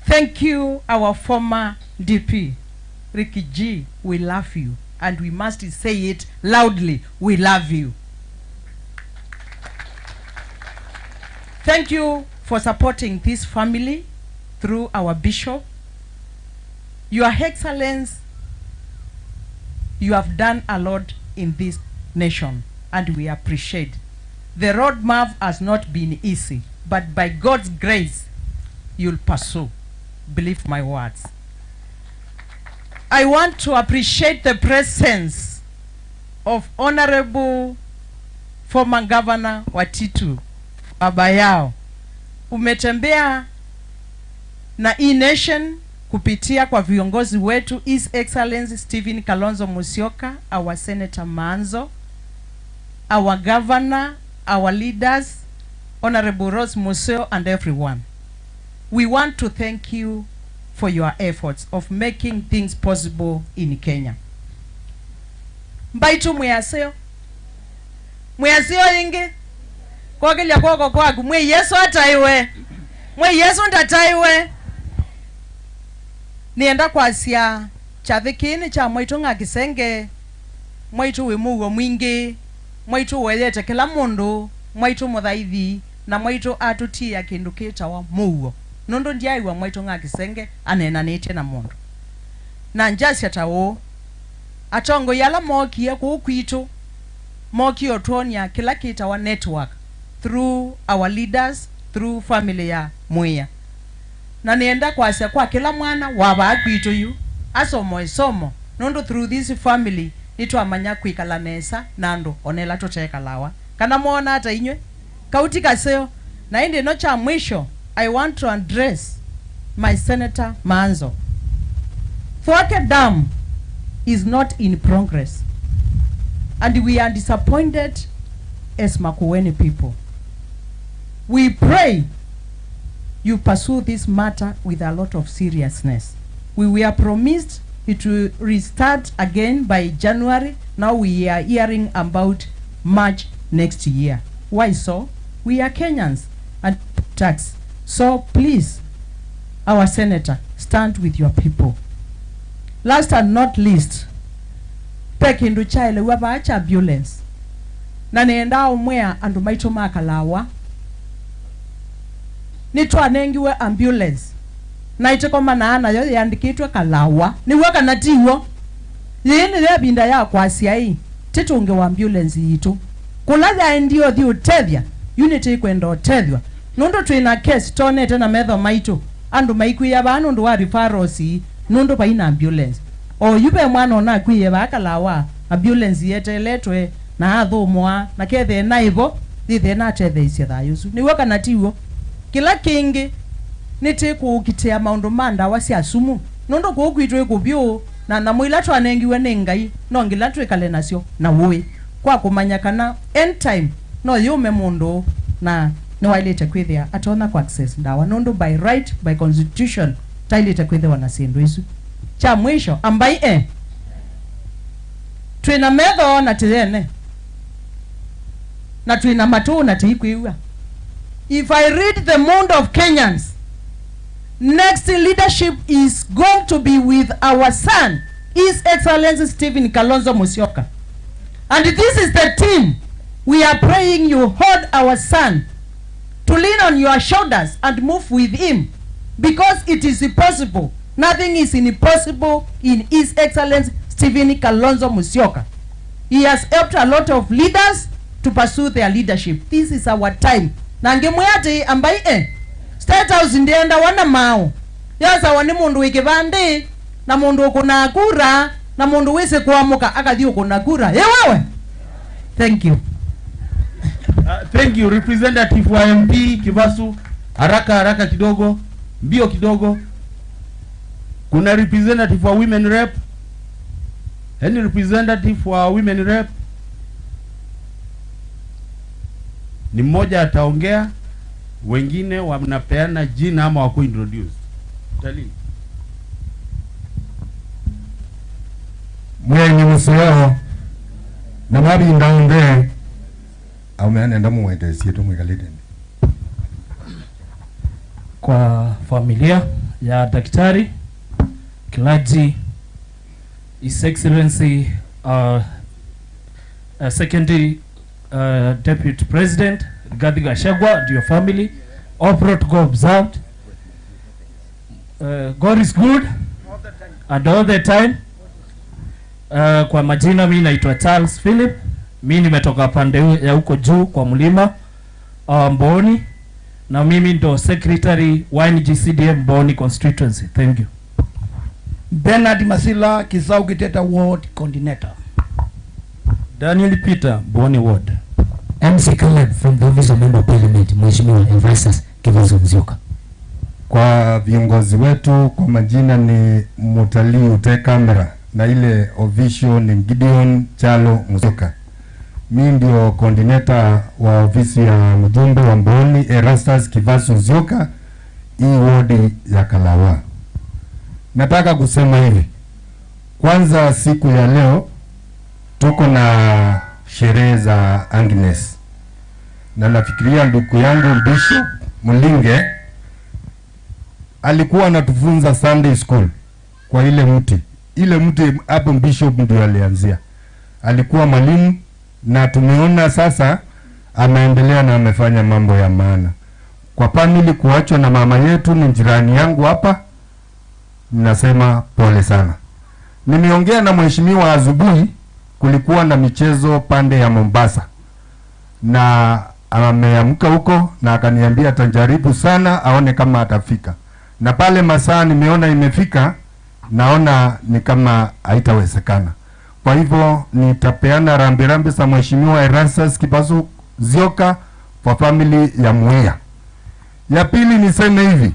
Thank you, our former DP, Ricky G. We love you, and we must say it loudly. We love you. Thank you for supporting this family through our bishop. Your Excellency, you have done a lot in this nation, and we appreciate. The roadmap has not been easy, but by God's grace, you'll pursue. Believe my words. I want to appreciate the presence of Honorable former Governor Waititu, baba yao. Umetembea na hii nation kupitia kwa viongozi wetu, His Excellency Stephen Kalonzo Musyoka, our Senator Maanzo, our governor, our leaders, Honorable Rose Museo, and everyone. We want to thank you for your efforts of making things possible in Kenya. Mbaitu mwiyaseo. Mwiyaseo ingi. Kogelya kwoko kwaku. Mwe Yesu ataiwe. Mwe Yesu ndataiwe. Nienda kwasya chathikini cha mwaitu ng'akisenge. Mwaitu wimugo mwingi. Mwaitu weyete kila mundu. Mwaitu muthaithi. Na mwaitu atutia kindu kitawa mugo. Nundu ndiaiwa mwaitu ng'akisenge anenanitie na mundu. Na njasya ta uu. Atongo yala mokie kuu kwitu. Mokie otuonia kila kitawa network through our leaders, through family ya Muia. Na nienda kwasya kwa kila mwana wa kwitu yu asomo isomo nundu through this family nitwamanya kwikala nesa nandu onela tutekalawa. Kana muona hata inywe kauti kaseo. Na indi no cha mwisho, I want to address my Senator Maanzo. Thwake Dam is not in progress, and we are disappointed as Makueni people. We pray you pursue this matter with a lot of seriousness. We were promised it will restart again by January. Now we are hearing about March next year. Why so? We are Kenyans and tax. So please, our senator, stand with your people. Last and not least, pekindu chaile wabaacha ambulance. Na nienda umwea andu maito makalawa. Nitwanengiwe ambulance. Na itekoma na ana yo yandikitwe kalawa. Niweka na tiwo. Yini ya binda ya kwa siai. Titunge wa ambulance yitu. Kulaja ndio thi utethia. Unity kwenda utethia. Nundu twina case tonete na metho maitu. Andu maikuya ba nundu wa referrals nundu pa ina ambulance. O yube mwana ona kuiye ba kalawa ambulance yeteletwe na athumwa na kethe na ivo thithe na tethe isia thayusu. Niweka na tiwo. Kila kingi niti kuukitea maundu ma ndawa cia sumu nundu kuukwitwe kubyu na namu ila twanengiwe ni Ngai no ngila twikale nasyo na wui kwa kumanya kana end time no yume mundu na ni wailite kwithia atona kwa access ndawa nundu by right by constitution tailite kwithiwa na sindu isu. Cha mwisho ambai twina metho na tiyene na twina matu na tiikwiwa. If I read the mood of Kenyans, next leadership is going to be with our son, His Excellency Stephen Kalonzo Musyoka. And this is the team we are praying you hold our son to lean on your shoulders and move with him, because it is impossible. Nothing is impossible in His Excellency Stephen Kalonzo Musyoka. He has helped a lot of leaders to pursue their leadership. This is our time. Na ngemwate ambai State House ndienda wana mao. Yasa wani mundu wikibandi na mundu kuna kura Na mundu wise kuamuka akathi ukuna kura. Ye wewe. Thank you. Thank you, representative wa MP Kibasu. Haraka haraka kidogo, mbio kidogo. Kuna representative wa women rep? Any representative wa women rep? Ni mmoja ataongea, wengine wanapeana jina ama waku introduce. Talii. Mwenye museo na mabinda onde aumeane ndamuwetesie tumwikalite. Kwa familia ya Daktari Kilaji, His Excellency Second Deputy President Rigathi Gachagua and your family, all protocol observed. God is good and all the time. Kwa majina mi naitwa Charles Philip, mi nimetoka pande ya huko juu kwa mlima Mbooni, na mimi ndo secretary wa NGCDF Mbooni constituency. Thank you. Bernard Masila, Kisau Kiteta Ward Coordinator. Daniel Peter, Mbooni Ward. MC Caleb from the Office of Member of Parliament, Mheshimiwa Erastus Kilonzo Musyoka. Kwa viongozi wetu, kwa majina ni Mutalii Ute Kamera na ile official ni Gideon Chalo Musyoka. Mi ndio coordinator wa ofisi ya mjumbe wa Mbooni Erastus Kivasu Musyoka, hii ward ya Kalawa. Nataka kusema hivi. Kwanza siku ya leo tuko na sherehe za Agnes. Na nafikiria ndugu yangu Bishop Mulinge alikuwa anatufunza Sunday school kwa ile mti. Ile mti hapo Bishop ndio alianzia. Alikuwa mwalimu na tumeona sasa ameendelea na amefanya mambo ya maana. Kwa family kuachwa na mama yetu ni jirani yangu hapa, ninasema pole sana. Nimeongea na mheshimiwa asubuhi, kulikuwa na michezo pande ya Mombasa. Na ameamka huko na akaniambia atajaribu sana aone kama atafika. Na pale masaa nimeona imefika, naona ni kama haitawezekana. Kwa hivyo nitapeana rambirambi za mheshimiwa Erastus Kibasu Musyoka kwa family ya Muia. Ya pili niseme hivi,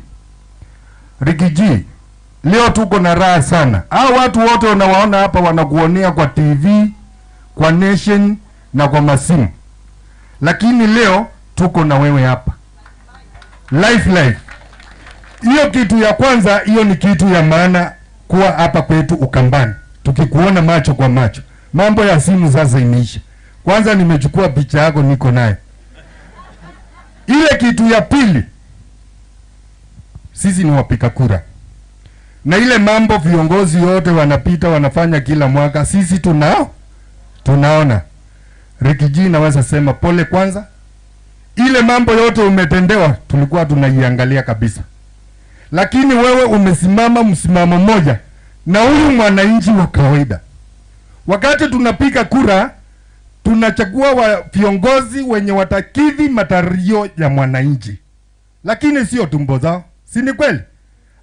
Riggy G, leo tuko na raha sana. Hao watu wote unawaona hapa wanakuonea kwa TV, kwa Nation na kwa masimu. Lakini leo tuko na wewe hapa. Life life. Hiyo kitu ya kwanza, hiyo ni kitu ya maana kuwa hapa kwetu Ukambani. Tukikuona macho kwa macho. Mambo ya simu sasa imeisha. Kwanza nimechukua picha yako niko nayo. Ile kitu ya pili, sisi ni wapiga kura. Na ile mambo viongozi wote wanapita wanafanya kila mwaka, sisi tunaona. Riggy G, naweza sema pole kwanza. Ile mambo yote umetendewa tulikuwa tunaiangalia kabisa. Lakini wewe umesimama msimamo mmoja na huyu mwananchi wa kawaida. Wakati tunapiga kura tunachagua viongozi wenye watakidhi matarajio ya mwananchi. Lakini sio tumbo zao, si ni kweli?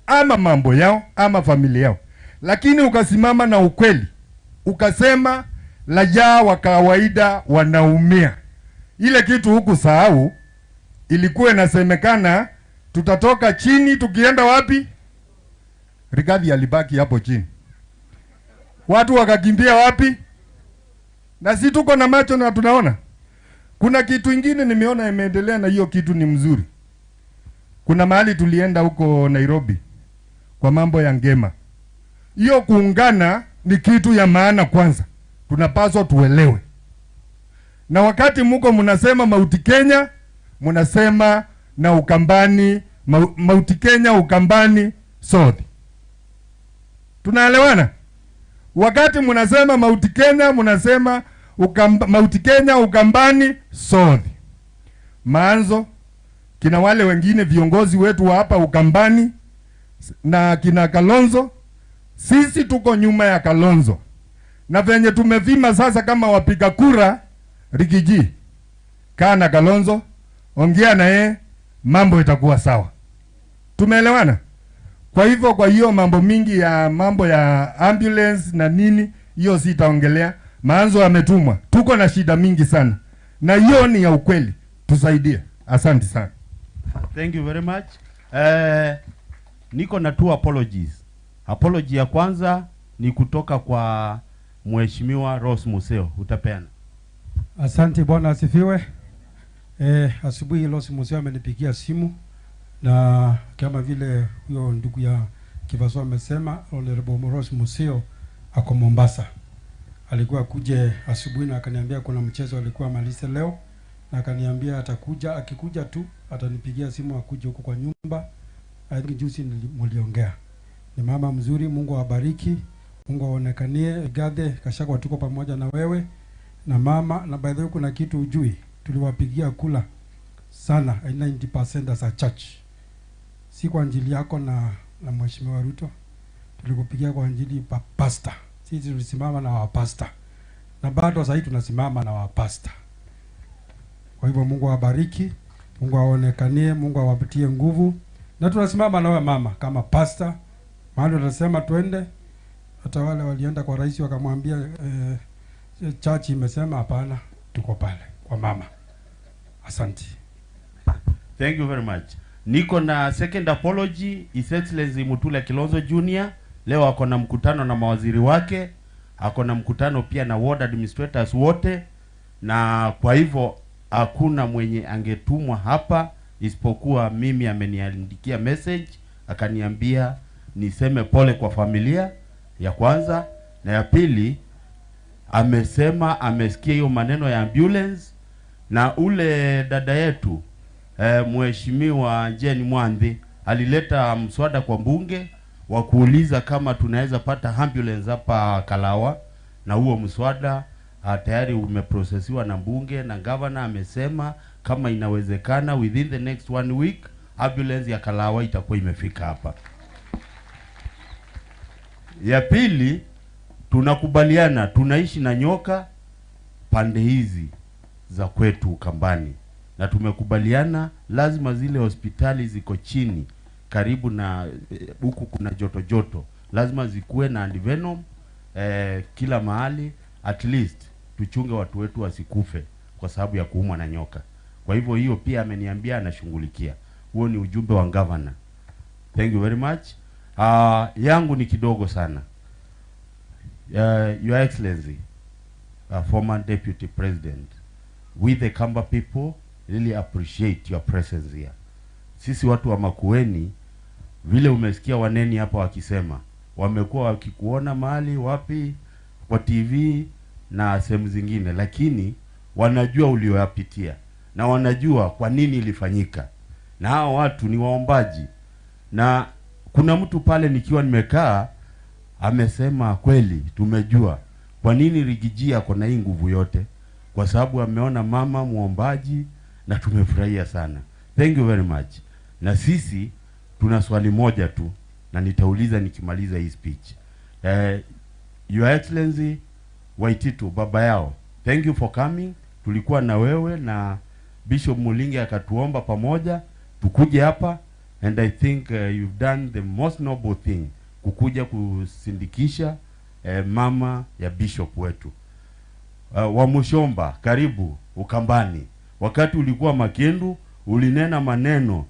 Ama mambo yao ama familia yao. Lakini ukasimama na ukweli, ukasema raia wa kawaida wanaumia. Ile kitu huku sahau, ilikuwa inasemekana tutatoka chini tukienda wapi? Rigathi alibaki hapo chini. Watu wakakimbia wapi? Na si tuko na macho na tunaona. Kuna kitu ingine nimeona imeendelea na hiyo kitu ni mzuri. Kuna mahali tulienda huko Nairobi kwa mambo ya ngema. Hiyo kuungana ni kitu ya maana kwanza. Tunapaswa tuelewe. Na wakati muko mnasema Mount Kenya, mnasema na Ukambani, Mount Kenya, Ukambani, South. Tunaelewana? Wakati mnasema Mount Kenya, mnasema Mount Kenya, Ukambani, South. Maanzo kina wale wengine viongozi wetu wa hapa Ukambani na kina Kalonzo, sisi tuko nyuma ya Kalonzo. Na venye tumevima sasa kama wapiga kura, Riggy G, kaa na Kalonzo, ongea na yeye, mambo itakuwa sawa. Tumeelewana? Kwa hivyo, kwa hiyo mambo mingi ya mambo ya ambulance na nini, hiyo sitaongelea. Maanzo ametumwa, tuko na shida mingi sana, na hiyo ni ya ukweli, tusaidie. Asante sana. Thank you very much. Niko na two apologies. Apology ya kwanza ni kutoka kwa Mheshimiwa Rose Museo. Utapeana. Asante, bwana asifiwe. Asubuhi Rose Museo amenipigia simu na kama vile huyo ndugu ya Kivaso amesema, Honorable Rose Museo ako Mombasa. Alikuwa kuje asubuhi na akaniambia kuna mchezo alikuwa amalize leo, na akaniambia atakuja, akikuja tu atanipigia simu akuje huko kwa nyumba. I think juzi mliongea. Ni mama mzuri, Mungu awabariki, Mungu aonekanie. Gathe Gachagua, tuko pamoja na wewe na mama. Na by the way, kuna kitu ujui, tuliwapigia kura sana 90% as a church, si kwa ajili yako na Mheshimiwa Ruto, tulikupigia kwa ajili pa pastor. Sisi tulisimama na wapasta na bado sasa hivi tunasimama na wapasta. Kwa hivyo Mungu awabariki, Mungu aonekanie, Mungu awapatie nguvu, na tunasimama na wewe mama kama pastor, mahali utasema twende. Hata wale walienda kwa rais wakamwambia church imesema hapana, tuko pale kwa mama. Asante. Thank you very much. Niko na second apology, His Excellency Mutula Kilonzo Jr. Leo ako na mkutano na mawaziri wake, ako na mkutano pia na ward administrators wote, na kwa hivyo hakuna mwenye angetumwa hapa isipokuwa mimi. Ameniandikia message akaniambia niseme pole kwa familia ya kwanza, na ya pili amesema amesikia hiyo maneno ya ambulance na ule dada yetu Mheshimiwa Jane Mwanthi alileta mswada kwa bunge wa kuuliza kama tunaweza pata ambulance hapa Kalawa, na huo mswada tayari umeprocessiwa na bunge na governor amesema kama inawezekana within the next one week ambulance ya Kalawa itakuwa imefika hapa. Ya pili, tunakubaliana tunaishi na nyoka pande hizi za kwetu Ukambani, na tumekubaliana lazima zile hospitali ziko chini karibu na huku kuna joto joto, lazima zikuwe na antivenom kila mahali, at least tuchunge watu wetu wasikufe kwa sababu ya kuumwa na nyoka. Kwa hivyo hiyo pia ameniambia anashughulikia. Huo ni ujumbe wa governor. Thank you very much. Yangu ni kidogo sana. Your Excellency, former Deputy President, we the Kamba people really appreciate your presence here. Sisi watu wa Makueni, vile umesikia waneni hapa wakisema, wamekuwa wakikuona mahali wapi kwa TV na sehemu zingine, lakini wanajua ulioyapitia na wanajua kwa nini ilifanyika, na hawa watu ni waombaji. Na kuna mtu pale nikiwa nimekaa amesema kweli, tumejua kwa nini Riggy G ako na hii nguvu yote, kwa sababu ameona mama muombaji, na tumefurahia sana. Thank you very much. Na sisi tuna swali moja tu, na nitauliza nikimaliza hii speech. Your Excellency Waititu, baba yao, thank you for coming. Tulikuwa na wewe na Bishop Mulinge akatuomba pamoja tukuje hapa, and I think you've done the most noble thing kukuja kusindikisha mama ya bishop wetu. Wamuchomba, karibu Ukambani. Wakati ulikuwa Makindu ulinena maneno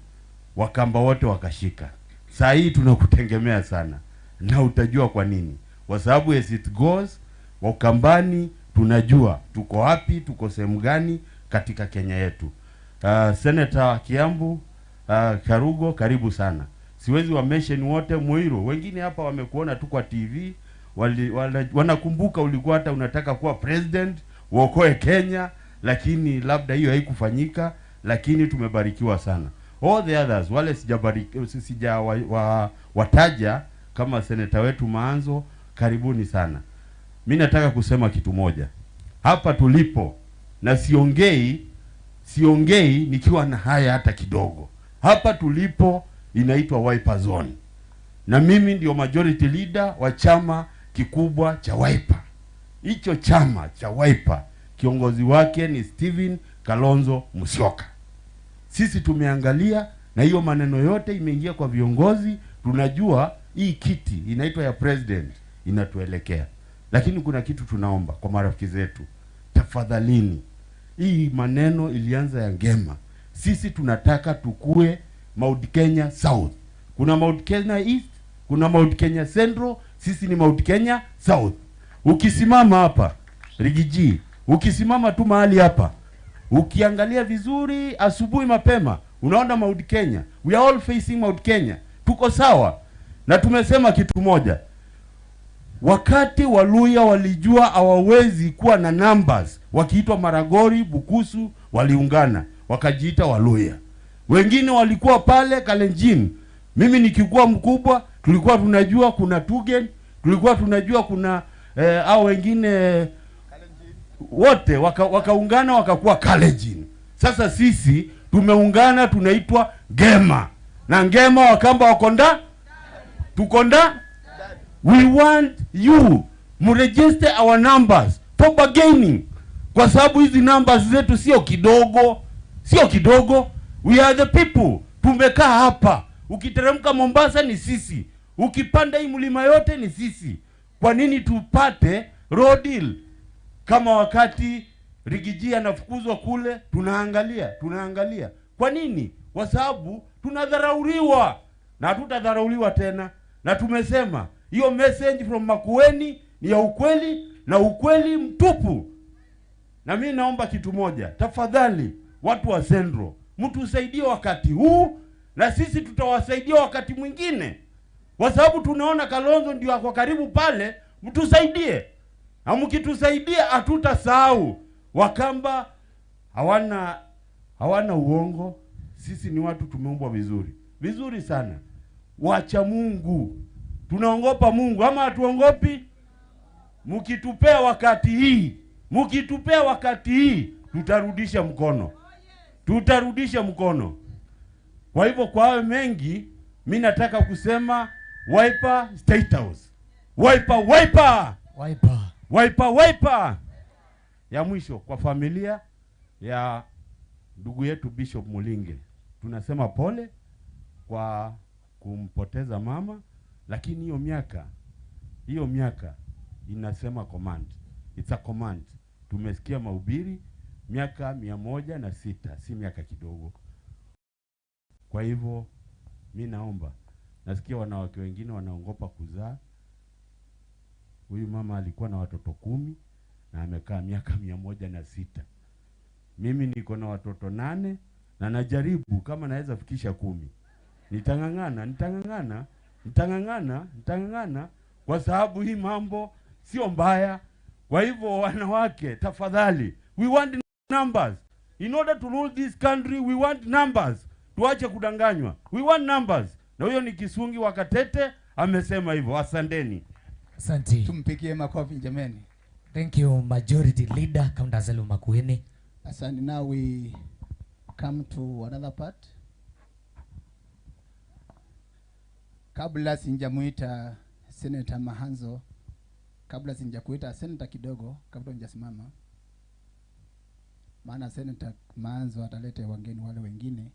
Wakamba wote wakashika. Saa hii tunakutegemea sana na utajua kwa nini, kwa sababu as it goes, Wakambani tunajua tuko wapi, tuko sehemu gani katika Kenya yetu. Senator Kiambu, Karugo, karibu sana. Siwezi wa mention wote, Muiru, wengine hapa wamekuona tu kwa TV, wanakumbuka ulikuwa hata unataka kuwa president uokoe Kenya, lakini labda hiyo haikufanyika, lakini tumebarikiwa sana. All the others wale sijabariki, sija wataja kama seneta wetu Maanzo, karibuni sana. Mi nataka kusema kitu moja hapa tulipo, na siongei nikiwa na haya hata kidogo. Hapa tulipo inaitwa Wiper Zone, na mimi ndio majority leader wa chama kikubwa cha Wiper. Hicho chama cha Wiper kiongozi wake ni Stephen Kalonzo Musyoka. Sisi tumeangalia na hiyo maneno yote imeingia kwa viongozi. Tunajua hii kiti inaitwa ya president inatuelekea, lakini kuna kitu tunaomba kwa marafiki zetu, tafadhalini, hii maneno ilianza ya Ngema. Sisi tunataka tukue Mount Kenya South. Kuna Mount Kenya East, kuna Mount Kenya Central, sisi ni Mount Kenya South. Ukisimama hapa Riggy G, ukisimama tu mahali hapa, ukiangalia vizuri asubuhi mapema, unaona Mount Kenya. We are all facing Mount Kenya. Tuko sawa. Na tumesema kitu moja. Wakati Waluya walijua hawawezi kuwa na numbers, wakiitwa Maragori, Bukusu, waliungana wakajiita Waluya. Wengine walikuwa pale Kalenjin. Mimi nikikuwa mkubwa, tulikuwa tunajua kuna Tugen, tulikuwa tunajua kuna au wengine wote wakaungana wakakuwa Kalenjin. Sasa sisi tumeungana tunaitwa Ngema. Na Ngema Wakamba wakonda tukonda. We want you mregister our numbers for bargaining, kwa sababu hizi numbers zetu sio kidogo, sio kidogo. We are the people. Tumekaa hapa, ukiteremka Mombasa ni sisi, ukipanda hii mlima yote ni sisi. Kwa nini tupate raw deal? Kama wakati Riggy G anafukuzwa kule, tunaangalia, tunaangalia. Kwa nini? Kwa sababu tunadharauliwa na hatutadharauliwa tena, na tumesema hiyo message from Makueni ni ya ukweli na ukweli mtupu. Na mimi naomba kitu moja, tafadhali watu wa Central, mtusaidie wakati huu na sisi tutawasaidia wakati mwingine, kwa sababu tunaona Kalonzo ndio ako karibu pale. Mtusaidie, na mkitusaidia hatutasahau. Wakamba hawana uongo. Sisi ni watu tumeumbwa vizuri vizuri sana, wacha Mungu, tunaongopa Mungu ama hatuongopi? Mkitupea wakati hii, mkitupea wakati hii, tutarudisha mkono, tutarudisha mkono. Kwa hivyo kwa hayo mengi, mi nataka kusema Wiper State House, Wiper, Wiper, Wiper, Wiper, Wiper. Ya mwisho kwa familia ya ndugu yetu Bishop Mulinge, tunasema pole kwa kumpoteza mama, lakini hiyo miaka inasema command. It's a command. Tumesikia mahubiri miaka 106, si miaka kidogo. Kwa hivyo mi naomba, nasikia wanawake wengine wanaogopa kuzaa. Huyu mama alikuwa na watoto 10 na amekaa miaka 106. Mimi niko na watoto 8 na najaribu kama naweza fikisha 10. Nitang'ang'ana, nitang'ang'ana, nitang'ang'ana, nitang'ang'ana kwa sababu hii mambo sio mbaya. Kwa hivyo wanawake, tafadhali, we want numbers. In order to rule this country, we want numbers. Tuache kudanganywa. We want numbers. Na huyo ni Kisungi wa Katete amesema hivyo. Asanteni. Asante. Tumpigie makofi jameni. Thank you, Majority Leader, County Assembly Makueni. Asante. Now we come to another part. Kabla sinjamuita Senator Mahanzo, kabla sinjakuita Senator kidogo, kabla hujasimama, maana Senator Mahanzo ataleta wageni wale wengine,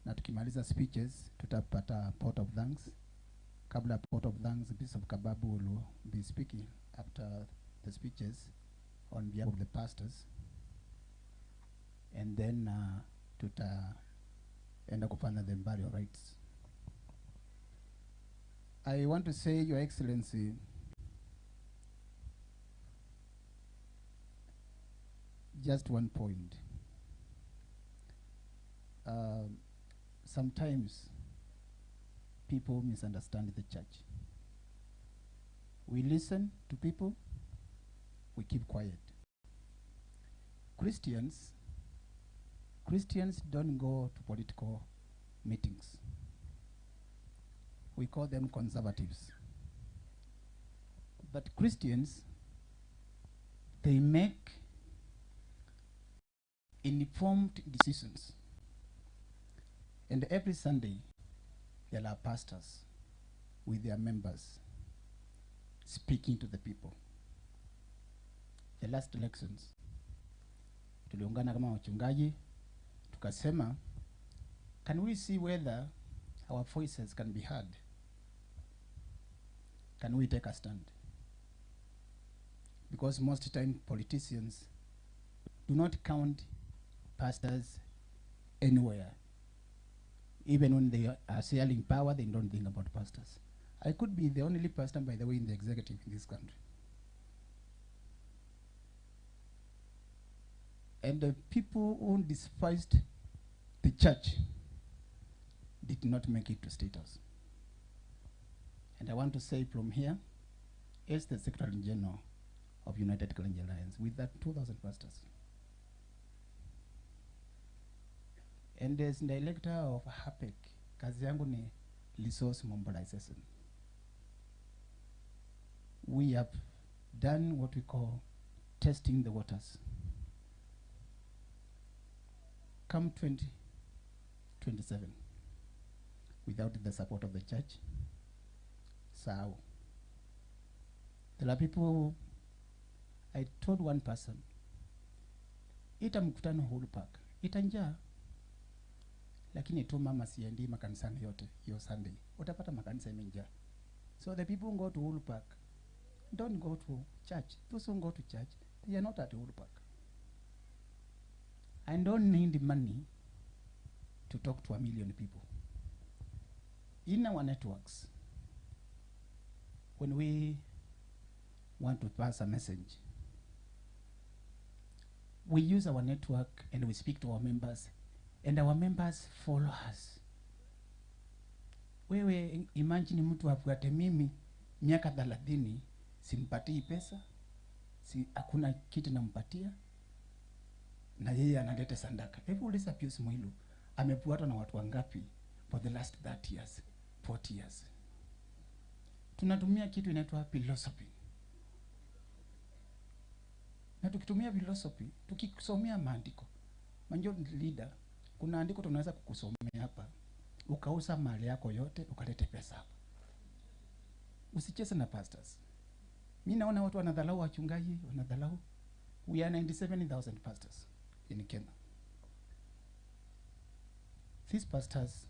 na tukimaliza speeches tutapata vote of thanks. Kabla vote of thanks, Bishop Kababu will be speaking after the speeches on behalf of the pastors, and then tutaenda kufanya the burial rites. I want to say, Your Excellency, just one point. Sometimes people misunderstand the church. We listen to people, we keep quiet. Christians don't go to political meetings. We call them conservatives. But Christians, they make informed decisions. And every Sunday, there are pastors with their members speaking to the people. The last elections, tuliungana kama wachungaji, tukasema, can we see whether Our voices can be heard. Can we take a stand? Because most time politicians do not count pastors anywhere. Even when they are sharing power, they don't think about pastors. I could be the only pastor, by the way, in the executive in this country. And the people who despised the church did not make it to State House. And I want to say from here, as the Secretary General of United Clergy Alliance, with that 2,000 pastors. And as director of HAPEC, kazi yangu ni resource mobilization. We have done what we call testing the waters. Come 2027, without the support of the church, so there are people. I told one person, ita mkutano Uhuru Park, ita njaa, lakini tu mama siendi makanisani yote hiyo Sunday, utapata makanisa imejaa. So the people who go to Uhuru Park don't go to church. Those who go to church, they are not at Uhuru Park. I don't need money to talk to 1 million people. In our networks, when we want to pass a message, we use our network and we speak to our members, and our members follow us. Wewe imagine mtu afuate mimi miaka 30, simpatii pesa, si hakuna kitu nampatia, na yeye analeta sadaka. Hebu uliza Pius Mwilu, amefuatwa na watu wangapi for the last 30 years, 40 years? Tunatumia kitu inaitwa philosophy. Na tukitumia philosophy, tukisomea maandiko, majority leader, kuna andiko tunaweza kukusomea hapa, ukauza mali yako yote ukalete pesa hapa. Usicheze na pastors. Mi naona watu wanadharau wachungaji, wanadharau. We are 97,000 pastors in Kenya. These pastors,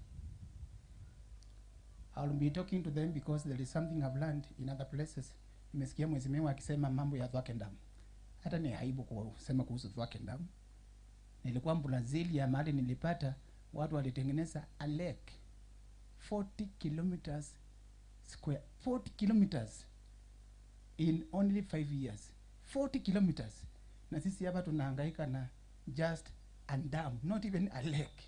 I'll be talking to them because there is something I've learned in other places. Nimesikia mheshimiwa akisema mambo ya Thwake Dam. Hata ni aibu kusema kuhusu Thwake Dam. Nilikuwa Brazil mahali nilipata watu walitengeneza a lake 40 kilometers square, 40 kilometers in only 5 years, 40 kilometers. Na sisi hapa tunahangaika na just a dam, not even a lake.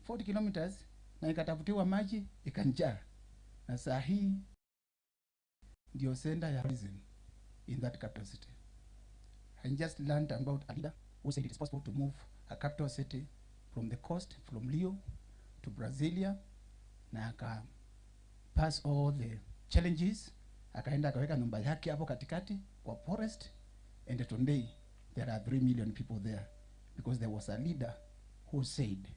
40 kilometers na ikatafutiwa maji ikanjaa, na saa hii ndio center ya tourism in that capital city. I just learned about a leader who said it is possible to move a capital city from the coast, from Rio to Brasilia, na aka pass all the challenges, akaenda akaweka nyumba yake hapo katikati kwa forest, and today there are 3 million people there because there was a leader who said,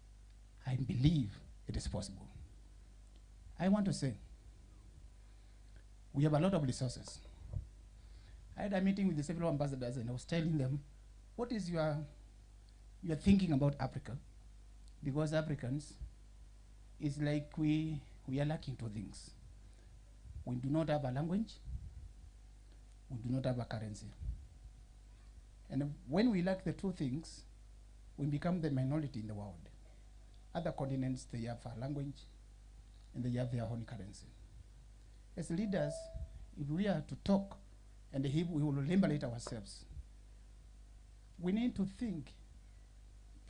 "I believe it is possible." I want to say, we have a lot of resources. I had a meeting with the several ambassadors and I was telling them, what is your thinking about Africa? Because Africans, it's like we are lacking two things. We do not have a language, we do not have a currency. And when we lack the two things, we become the minority in the world. Other continents, they have a language and they have their own currency. As leaders, if we are to talk and if we will liberate ourselves, we need to think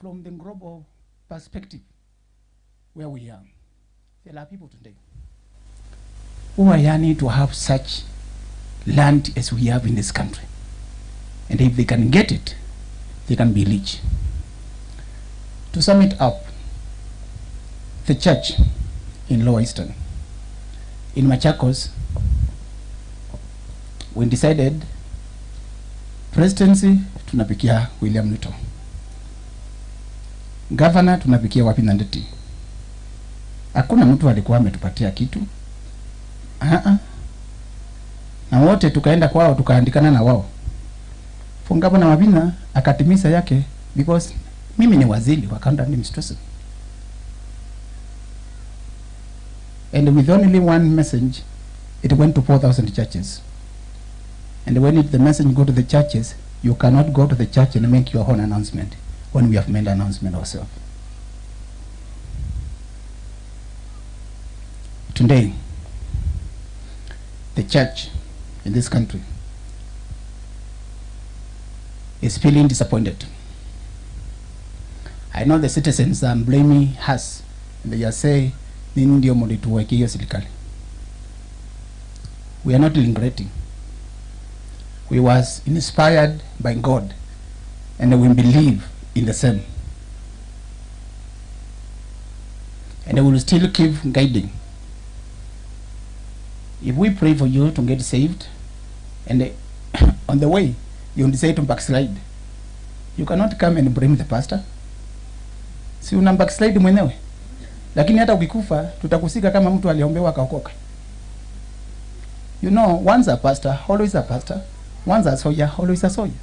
from the global perspective where we are. There are people today who are yearning to have such land as we have in this country. And if they can get it, they can be rich. To sum it up, the church in Lower Eastern, in Machakos, we decided presidency tunapigia William Ruto, governor tunapigia Wavinya Ndeti. Hakuna mtu alikuwa ametupatia kitu. Na wote tukaenda kwao tukaandikana na wao. For Governor Wavinya akatimiza yake because mimi ni waziri wa county administration. And with only one message, it went to 4,000 churches. And when the message go to the churches, you cannot go to the church and make your own announcement when we have made announcement ourselves. Today, the church in this country is feeling disappointed. I know the citizens are blaming us, and they are saying, "Ninyi ndio mlituwekea hiyo serikali." We are not regretting. We was inspired by God, and we believe in the same. And we will still keep guiding. If we pray for you to get saved, and on the way you decide to backslide, you cannot come and blame the pastor. Si una backslide mwenyewe? Lakini hata ukikufa tutakuzika kama mtu aliombewa akaokoka. Once a pastor, always a pastor. Once a soldier, always a soldier.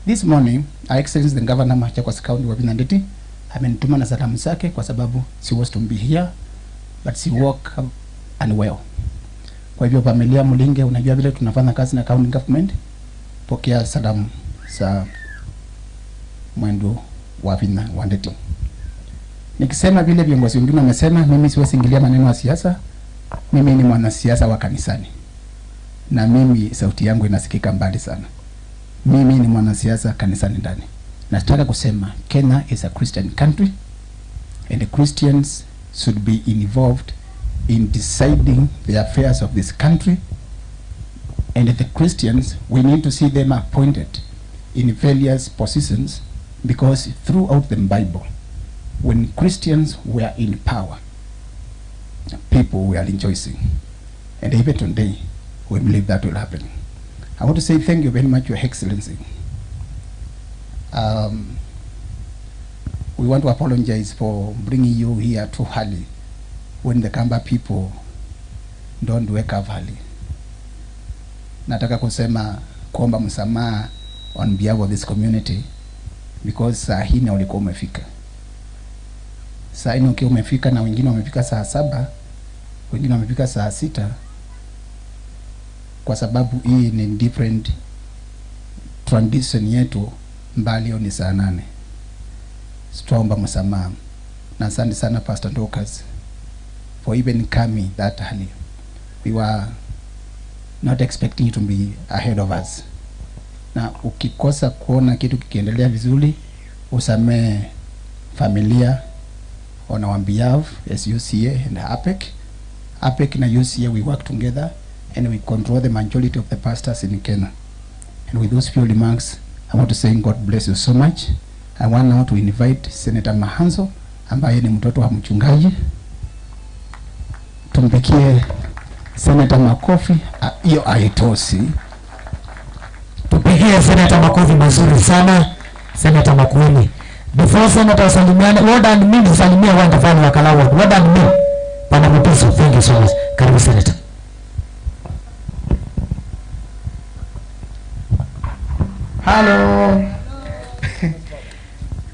This morning, Her Excellency the Governor Machakos County Wavinya Ndeti amenituma na salamu zake kwa sababu she was to be here but she woke up unwell. Kwa hivyo familia Mulinge, unajua vile tunafanya kazi na county government, pokea salamu za Mwendwa Wavinya wa Ndeti. Nikisema vile viongozi wengine wamesema, mimi siwezi ingilia maneno ya siasa. Mimi ni mwanasiasa wa kanisani, na mimi sauti yangu inasikika mbali sana. Mimi ni mwanasiasa kanisani ndani. Nataka kusema Kenya is a Christian country and the Christians should be involved in deciding the affairs of this country, and the Christians, we need to see them appointed in various positions, because throughout the Bible, when Christians were in power, people were rejoicing. And even today, we believe that will happen. I want to say thank you very much, Your Excellency. We want to apologize for bringing you here too early when the Kamba people don't wake up early. Nataka kusema kuomba msamaha on behalf of this community, because saa hii na ulikuwa umefika. Saa hii ukiwa umefika na wengine wamefika saa 7, wengine wamefika saa 6, kwa sababu hii ni different tradition yetu, mbali ni saa 8. Tutaomba msamaha. Na asante sana Pastor Dorcas for even coming that early. We were not expecting you to be ahead of us. Na ukikosa kuona kitu kikiendelea vizuri, usamee familia on our behalf as UCA and APEC. APEC na UCA, we work together and we control the majority of the pastors in Kenya. And with those few remarks, I want to say God bless you so much. I want now to invite Senator Mahanzo ambaye ni mtoto wa mchungaji. Tumpigie Senator makofi, hiyo haitoshi. Tupigie Senator makofi mazuri sana, Senator Makueni. Before Senator wasalimiane, well done me, nisalimie wonderful wa Kalau Ward. Well done me. Bwana Mutiso, thank you so much. Karibu Senator. Hello.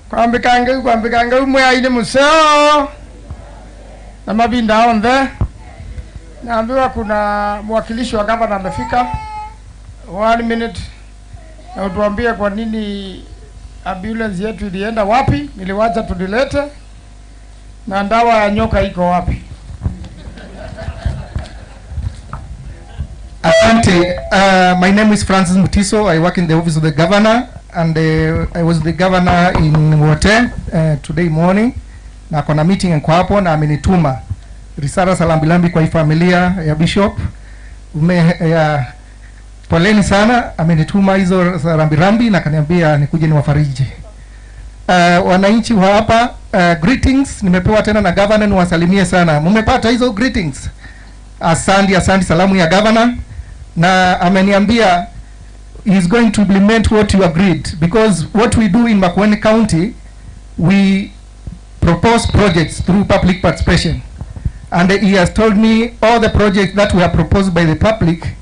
Kwambikange kwambikange umwe aine museo na mabinda on. Naambiwa kuna mwakilishi wa gavana amefika. 1 minute na utuambie kwa nini ambulance yetu ilienda wapi, niliwacha tulilete, na ndawa ya nyoka iko wapi? Asante. My name is Francis Mutiso. I work in the office of the governor, and I was the governor in Wote today morning, na kona meeting nko hapo na amenituma risala za lambilambi kwa familia ya bishop. Poleni sana, amenituma hizo za rambirambi na kaniambia nikuje niwafariji. Wananchi wa hapa, greetings nimepewa tena na governor, niwasalimie sana. Mmepata hizo greetings? Asante, asante, salamu ya governor. Na ameniambia he is going to implement what you agreed, because what we do in Makueni County, we propose projects through public participation, and he has told me all the projects that were proposed by the public,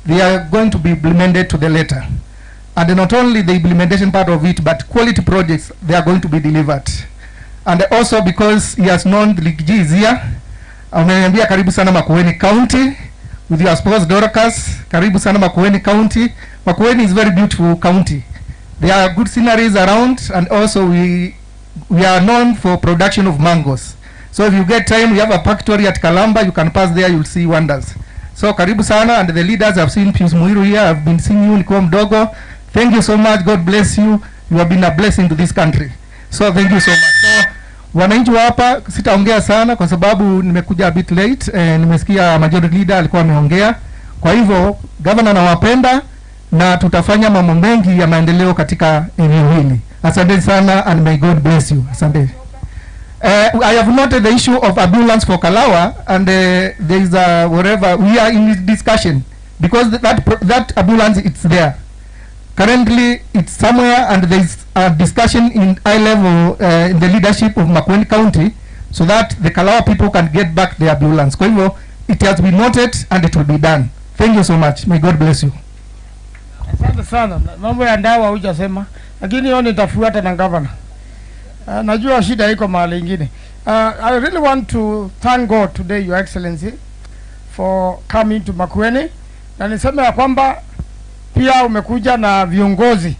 they are going to be implemented to the letter. And not only the implementation part of it, but quality projects, they are going to be delivered. And also because he has known the Riggy G is here, Ameniambia karibu sana Makueni County with your spouse Dorcas. Karibu sana Makueni County. Makueni is very beautiful county. There are good sceneries around, and also we are known for production of mangoes. So if you get time, we have a factory at Kalamba. You can pass there, you'll see wonders. So karibu sana, and the leaders, I've seen Pius Muiru here. I've been seeing you nikiwa mdogo. Thank you so much. God bless you. You have been a blessing to this country. So thank you so much. So, wananchi wa hapa, sitaongea sana kwa sababu nimekuja a bit late. Nimesikia majority leader alikuwa ameongea. Kwa hivyo governor nawapenda na tutafanya mambo mengi ya maendeleo katika eneo hili. Asante sana and may God bless you. Asante. I have noted the issue of ambulance for Kalawa, and there is a whatever we are in this discussion because that ambulance, it's there. Currently, it's somewhere, and there is a discussion in high level in the leadership of Makueni County so that the Kalawa people can get back the ambulance. Kwa hivyo, it has been noted and it will be done. Thank you so much. May God bless you. Asante sana. Mambo ya ndawa hujasema, lakini hiyo nitafuata na governor. Najua shida iko mahali ingine. I really want to thank God today, Your Excellency, for coming to Makueni, na niseme ya kwamba pia umekuja na viongozi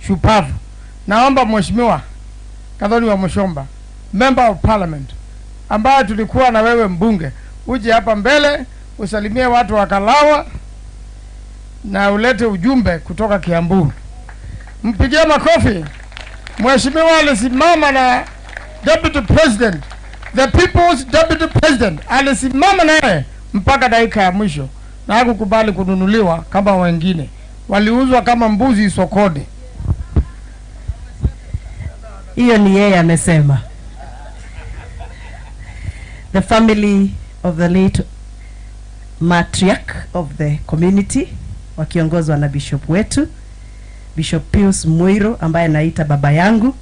shupavu. Naomba Mheshimiwa Gathoni Wamuchomba, Member of Parliament, ambaye tulikuwa na wewe mbunge, uje hapa mbele usalimie watu wa Kalawa na ulete ujumbe kutoka Kiambu. Mpigie makofi. Mheshimiwa alisimama na Deputy President, the people's Deputy President, alisimama naye mpaka dakika ya mwisho na hakukubali kununuliwa kama wengine waliuzwa kama mbuzi sokoni. Hiyo ni yeye amesema. The family of the late matriarch of the community wakiongozwa na bishop wetu, Bishop Pius Muiru, ambaye naita baba yangu,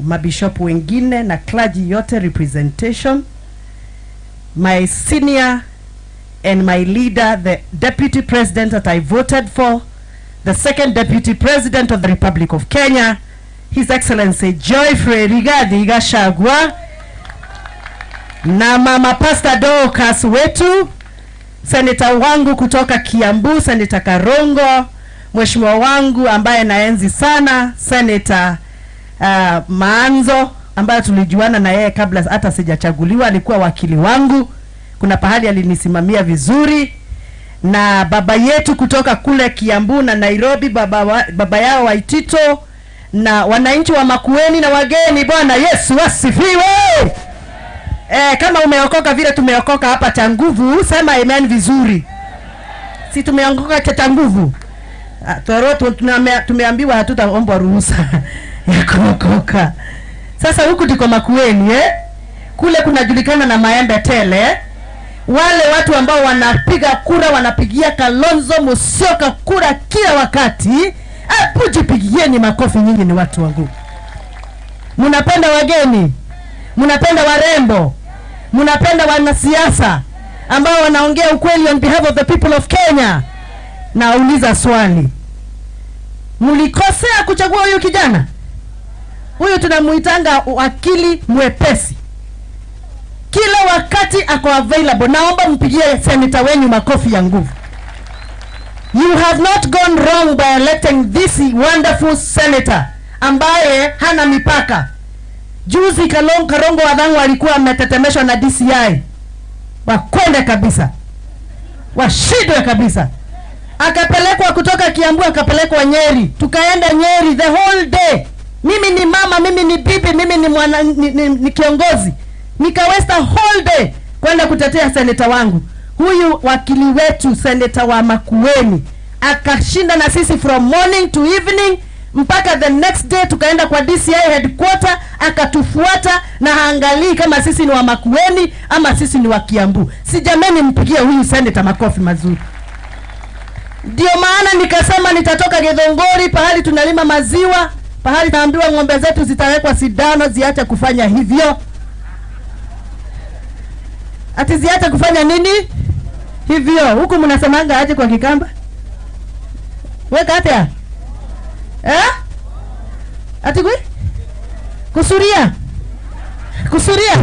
mabishop wengine na clergy yote representation, my senior and my leader, the deputy president that I voted for, the second deputy president of the Republic of Kenya, His Excellency Geoffrey Rigathi Gachagua, na mama Pastor Dorcas wetu, seneta wangu kutoka Kiambu, Senator Karongo, mheshimiwa wangu ambaye naenzi sana, Senator Maanzo, ambaye tulijuana na yeye kabla hata sijachaguliwa, alikuwa wakili wangu, kuna pahali alinisimamia vizuri, na baba yetu kutoka kule Kiambu na Nairobi, baba yao Waitito, na wananchi wa Makueni na wageni. Bwana Yesu asifiwe. Kama umeokoka vile tumeokoka hapa cha nguvu, sema amen vizuri. Si tumeokoka cha nguvu? Tumeambiwa hatutaombwa ruhusa ya kuokoka. Sasa huku tuko Makueni, eh? Kule kunajulikana na maembe tele, eh? Wale watu ambao wanapiga kura wanapigia Kalonzo Musyoka kura kila wakati. Hebu jipigieni makofi, nyinyi ni watu wa nguvu. Mnapenda wageni, mnapenda warembo, mnapenda wanasiasa ambao wanaongea ukweli on behalf of the people of Kenya. Nauliza swali, mlikosea kuchagua huyu kijana? Huyu tunamuitanga wakili mwepesi, kila wakati ako available. Naomba mpigie senator wenyu makofi ya nguvu. You have not gone wrong by electing this wonderful senator ambaye hana mipaka. Juzi Karongo Wathang'wa alikuwa ametetemeshwa na DCI, wakwende kabisa, washindwe kabisa. Akapelekwa kutoka Kiambu akapelekwa Nyeri, tukaenda Nyeri the whole day. Mimi ni mama, mimi ni bibi, mimi ni mwana, ni kiongozi. Nika waste a whole day kwenda kutetea seneta wangu. Huyu wakili wetu seneta wa Makueni akashinda na sisi from morning to evening mpaka the next day tukaenda kwa DCI headquarter, akatufuata na haangalii kama sisi ni wa Makueni ama sisi ni wa Kiambu. Si jameni, mpigie huyu seneta makofi mazuri. Ndio maana nikasema nitatoka Githunguri, pahali tunalima maziwa, pahali naambiwa ng'ombe zetu zitawekwa sindano ziache kufanya hivyo. Ati ziache kufanya nini? Hivyo. Huku mnasemanga aje kwa Kikamba? Weka atia? Eh? Ati kwe? Kusuria. Kusuria.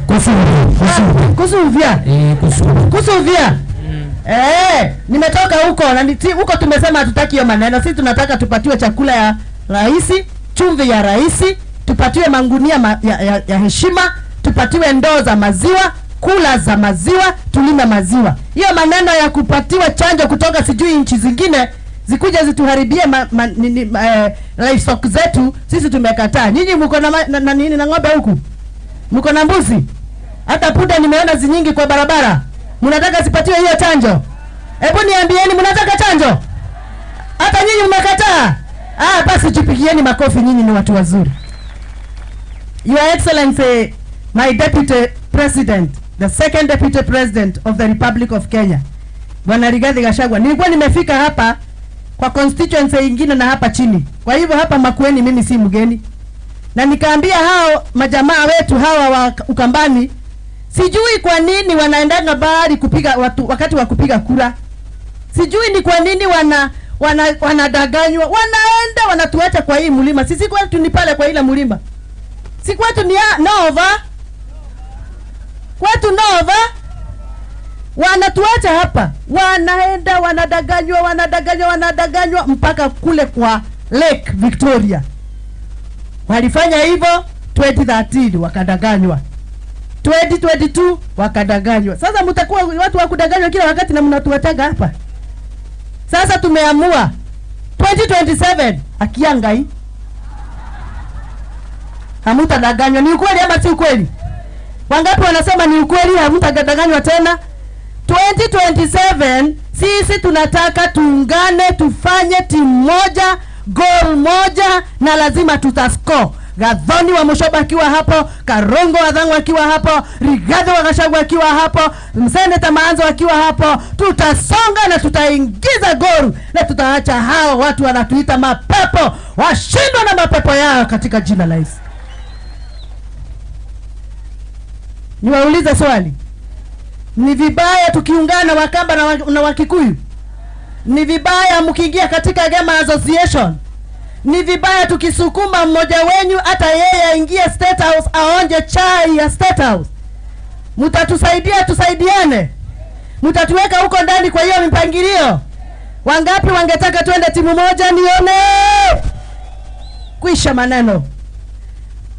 Kusuvia. Kusuvia. Eh, kusuvia. Kusuvia. Eh, nimetoka huko na huko tumesema hatutaki hiyo maneno. Sisi tunataka tupatiwe chakula ya rahisi, chumvi ya rahisi, tupatiwe mangunia ya heshima, tupatiwe ndoo za maziwa, kula za maziwa, tulime maziwa. Hiyo maneno ya kupatiwa chanjo kutoka sijui nchi zingine zikuja zituharibie livestock zetu, sisi tumekataa. Nyinyi mko na nini, na ng'ombe huku? Mko na mbuzi? Hata punda nimeona zinyingi kwa barabara. Mnataka zipatiwe hiyo chanjo? Hebu niambieni, mnataka chanjo? Hata nyinyi mmekataa? Ah, basi jipigieni makofi, nyinyi ni watu wazuri. Your Excellency, my Deputy President, the second Deputy President of the Republic of Kenya, Bwana Rigathi Gachagua. Nilikuwa nimefika hapa kwa constituency ingine na hapa chini. Kwa hivyo hapa Makueni mimi si mgeni. Na nikaambia hao majamaa wetu hawa wa Ukambani, sijui kwa nini wanaendanga bahari kupiga watu wakati wa kupiga kura. Sijui ni kwa nini wanadanganywa. Wanaenda wanatuacha kwa hii mlima. Sisi kwetu ni pale kwa ile mlima. Si kwetu ni Nova. Kwetu Nova. Wanatuacha hapa. Wanaenda wanadanganywa, wanadanganywa, wanadanganywa mpaka kule kwa Lake Victoria. Walifanya hivyo 2013 wakadanganywa. 2022 wakadanganywa. Sasa mtakuwa watu wa kudanganywa kila wakati na mnatuachaga hapa. Sasa tumeamua 2027 akiangai hamutadanganywa. Ni ukweli ama si ukweli? Wangapi wanasema ni ukweli, hamutadanganywa tena? 2027 sisi tunataka tuungane, tufanye timu moja, goal moja, na lazima tutascore. Gathoni wa Mushoba akiwa hapo, Karungo wa Thang'wa akiwa hapo, Rigathi wa Gachagua akiwa hapo, Seneta Maanzo akiwa hapo, tutasonga na tutaingiza goal na tutaacha hao watu wanatuita mapepo washindwe na mapepo yao katika jina la Yesu. Niwaulize swali. Ni vibaya tukiungana Wakamba na Wakikuyu? Ni vibaya mkiingia katika Gema Association? Ni vibaya tukisukuma mmoja wenyu hata yeye aingie State House aonje chai ya State House? Mtatusaidia, tusaidiane. Mtatuweka huko ndani kwa hiyo mipangilio. Wangapi wangetaka twende timu moja nione? Kwisha maneno.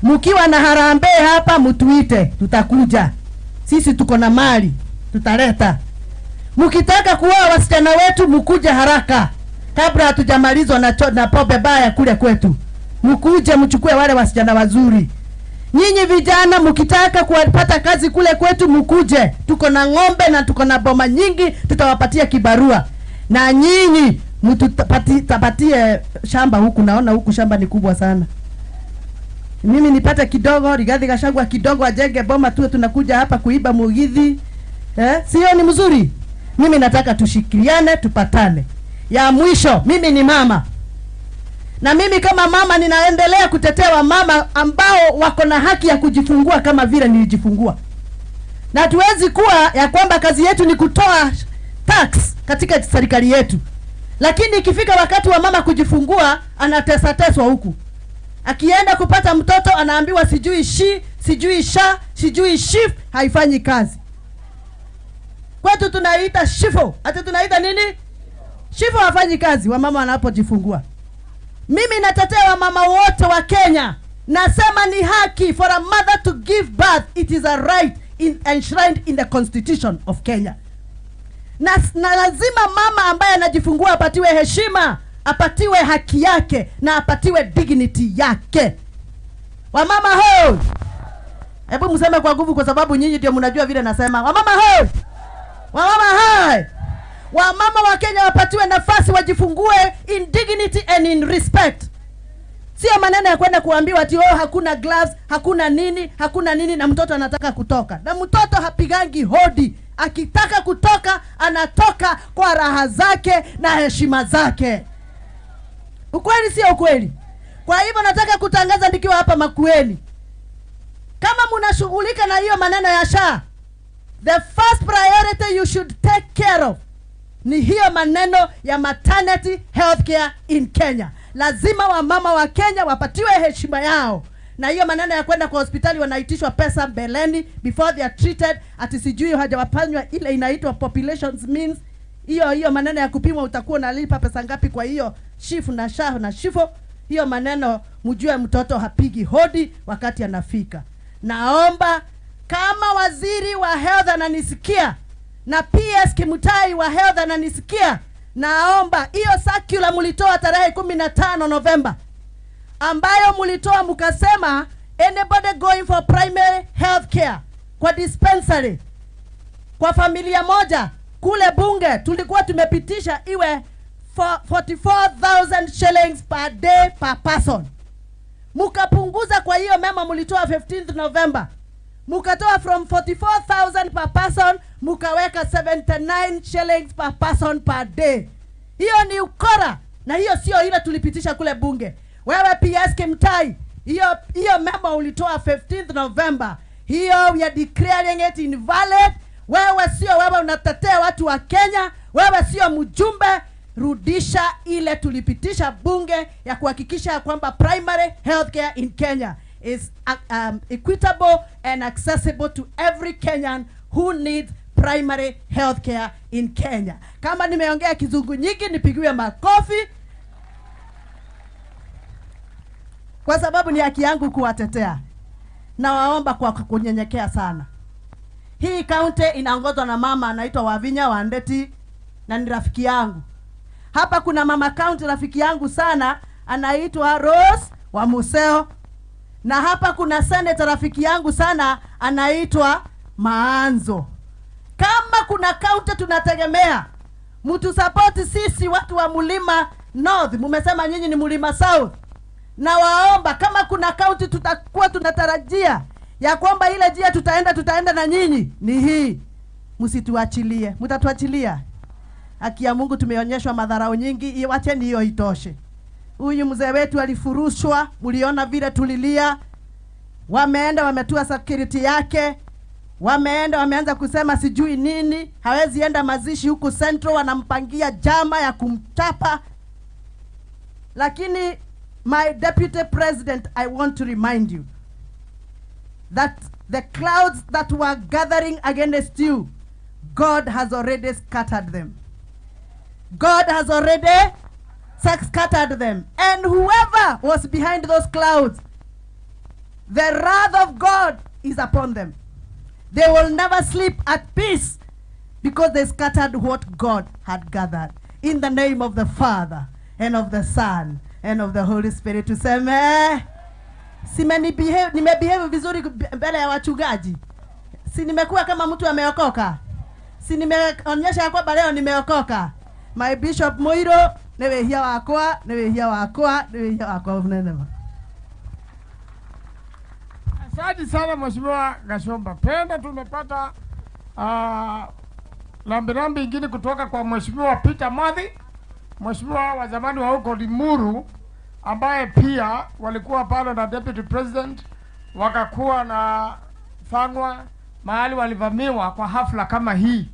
Mkiwa na harambee hapa mtuite, tutakuja. Sisi tuko na mali, tutaleta. Mkitaka kuoa wasichana wetu mkuje haraka kabla hatujamalizwa na pombe baya kule kwetu. Mkuje mchukue wale wasichana wazuri. Nyinyi vijana mkitaka kupata kazi kule kwetu mkuje. Tuko na ng'ombe na tuko na boma nyingi, tutawapatia kibarua. Na nyinyi mtutapatie shamba huku, naona huku shamba ni kubwa sana. Mimi nipate kidogo, Rigathi Gachagua kidogo ajenge boma, tuwe tunakuja hapa kuiba mugithi. Sio ni mzuri? Mimi nataka tushikiliane, tupatane. Ya mwisho, mimi ni mama. Na mimi kama mama ninaendelea kutetea wamama ambao wako na haki ya kujifungua kama vile nilijifungua. Na hatuwezi kuwa ya kwamba kazi yetu ni kutoa tax katika serikali yetu. Lakini ikifika wakati wa mama kujifungua, anatesateswa huku. Akienda kupata mtoto anaambiwa sijui shi, sijui sha, sijui shif, haifanyi kazi. Kwetu tunaita shifo. Hata tunaita nini? Shifo hafanyi kazi wamama wanapojifungua. Mimi natetea wamama wote wa Kenya. Nasema ni haki for a mother to give birth. It is a right enshrined in the Constitution of Kenya. Na lazima mama ambaye anajifungua apatiwe heshima, apatiwe haki yake na apatiwe dignity yake. Wamama ho! Hebu mseme kwa nguvu kwa sababu nyinyi ndio mnajua vile nasema. Wamama ho! Wamama hai! Wamama wa Kenya wapatiwe nafasi wajifungue in dignity and in respect. Sio maneno ya kwenda kuambiwa ati oh, hakuna gloves, hakuna nini, hakuna nini na mtoto anataka kutoka. Na mtoto hapigangi hodi. Akitaka kutoka anatoka kwa raha zake na heshima zake. Ukweli sio ukweli? Kwa hivyo nataka kutangaza nikiwa hapa Makueni. Kama mnashughulika na hiyo maneno ya SHA, the first priority you should take care of ni hiyo maneno ya maternity healthcare in Kenya. Lazima wamama wa Kenya wapatiwe heshima yao. Na hiyo maneno ya kwenda kwa hospitali wanaitishwa pesa mbeleni before they are treated, ati sijui hajawafanywa ile inaitwa populations means. Hiyo hiyo maneno ya kupimwa utakuwa unalipa pesa ngapi kwa hiyo shifu na shahu na shifo. Hiyo maneno mjue mtoto hapigi hodi wakati anafika. Naomba kama waziri wa health ananisikia na PS Kimutai wa health ananisikia, naomba hiyo circular mlitoa tarehe 15 Novemba, ambayo mlitoa mkasema anybody going for primary health care kwa dispensary kwa familia moja, kule bunge tulikuwa tumepitisha iwe 44,000 shillings per day per person. Mukapunguza kwa hiyo memo mlitoa 15th November, mukatoa from 44,000 per person mukaweka 79 shillings per person per day. Hiyo ni ukora, na hiyo sio ile tulipitisha kule bunge. Wewe PS Kimtai, hiyo hiyo memo ulitoa 15th November, hiyo we are declaring it invalid. Wewe sio wewe unatetea watu wa Kenya, wewe sio mjumbe. Rudisha ile tulipitisha bunge ya kuhakikisha ya kwamba primary healthcare in Kenya is equitable and accessible to every Kenyan who needs primary healthcare in Kenya. Kama nimeongea kizungu nyingi, nipigiwe makofi kwa sababu ni haki yangu kuwatetea. Nawaomba kwa kunyenyekea sana. Hii kaunti inaongozwa na mama anaitwa Wavinya Wandeti na ni rafiki yangu. Hapa kuna mama kaunti rafiki yangu sana anaitwa Rose wa Museo, na hapa kuna senator rafiki yangu sana anaitwa Maanzo. Kama kuna kaunti tunategemea mtu support sisi watu wa Mlima North, mumesema nyinyi ni Mlima South, na waomba kama kuna kaunti tutakuwa tunatarajia ya kwamba ile njia tutaenda tutaenda na nyinyi ni hii, msituachilie. Mtatuachilia? Haki ya Mungu, tumeonyeshwa madharau nyingi, wacheni hiyo itoshe. Huyu mzee wetu alifurushwa, mliona vile tulilia. Wameenda wametua security yake, wameenda wameanza kusema sijui nini, hawezi enda mazishi huku Central, wanampangia jama ya kumchapa. Lakini my deputy president, I want to remind you that the clouds that were gathering against you, God has already scattered them. God has already scattered them. And whoever was behind those clouds, the wrath of God is upon them. They will never sleep at peace because they scattered what God had gathered. In the name of the Father, and of the Son, and of the Holy Spirit. Tuseme, simeni behave, nimebehave vizuri mbele ya wachungaji? Si nimekuwa kama mtu ameokoka? Si nimeonyesha ya kwamba leo nimeokoka? My Bishop Moiro, nĩ wĩhia wakwa, nĩ wĩhia wakwa, nĩ wĩhia wakwa mũnene. Asante sana Mheshimiwa Gashumba. Penda tumepata rambirambi ingine kutoka kwa Mheshimiwa Peter Mwathi, mheshimiwa wa zamani wa huko Limuru, ambaye pia walikuwa pale na Deputy President, wakakuwa na Thang'wa mahali walivamiwa kwa hafla kama hii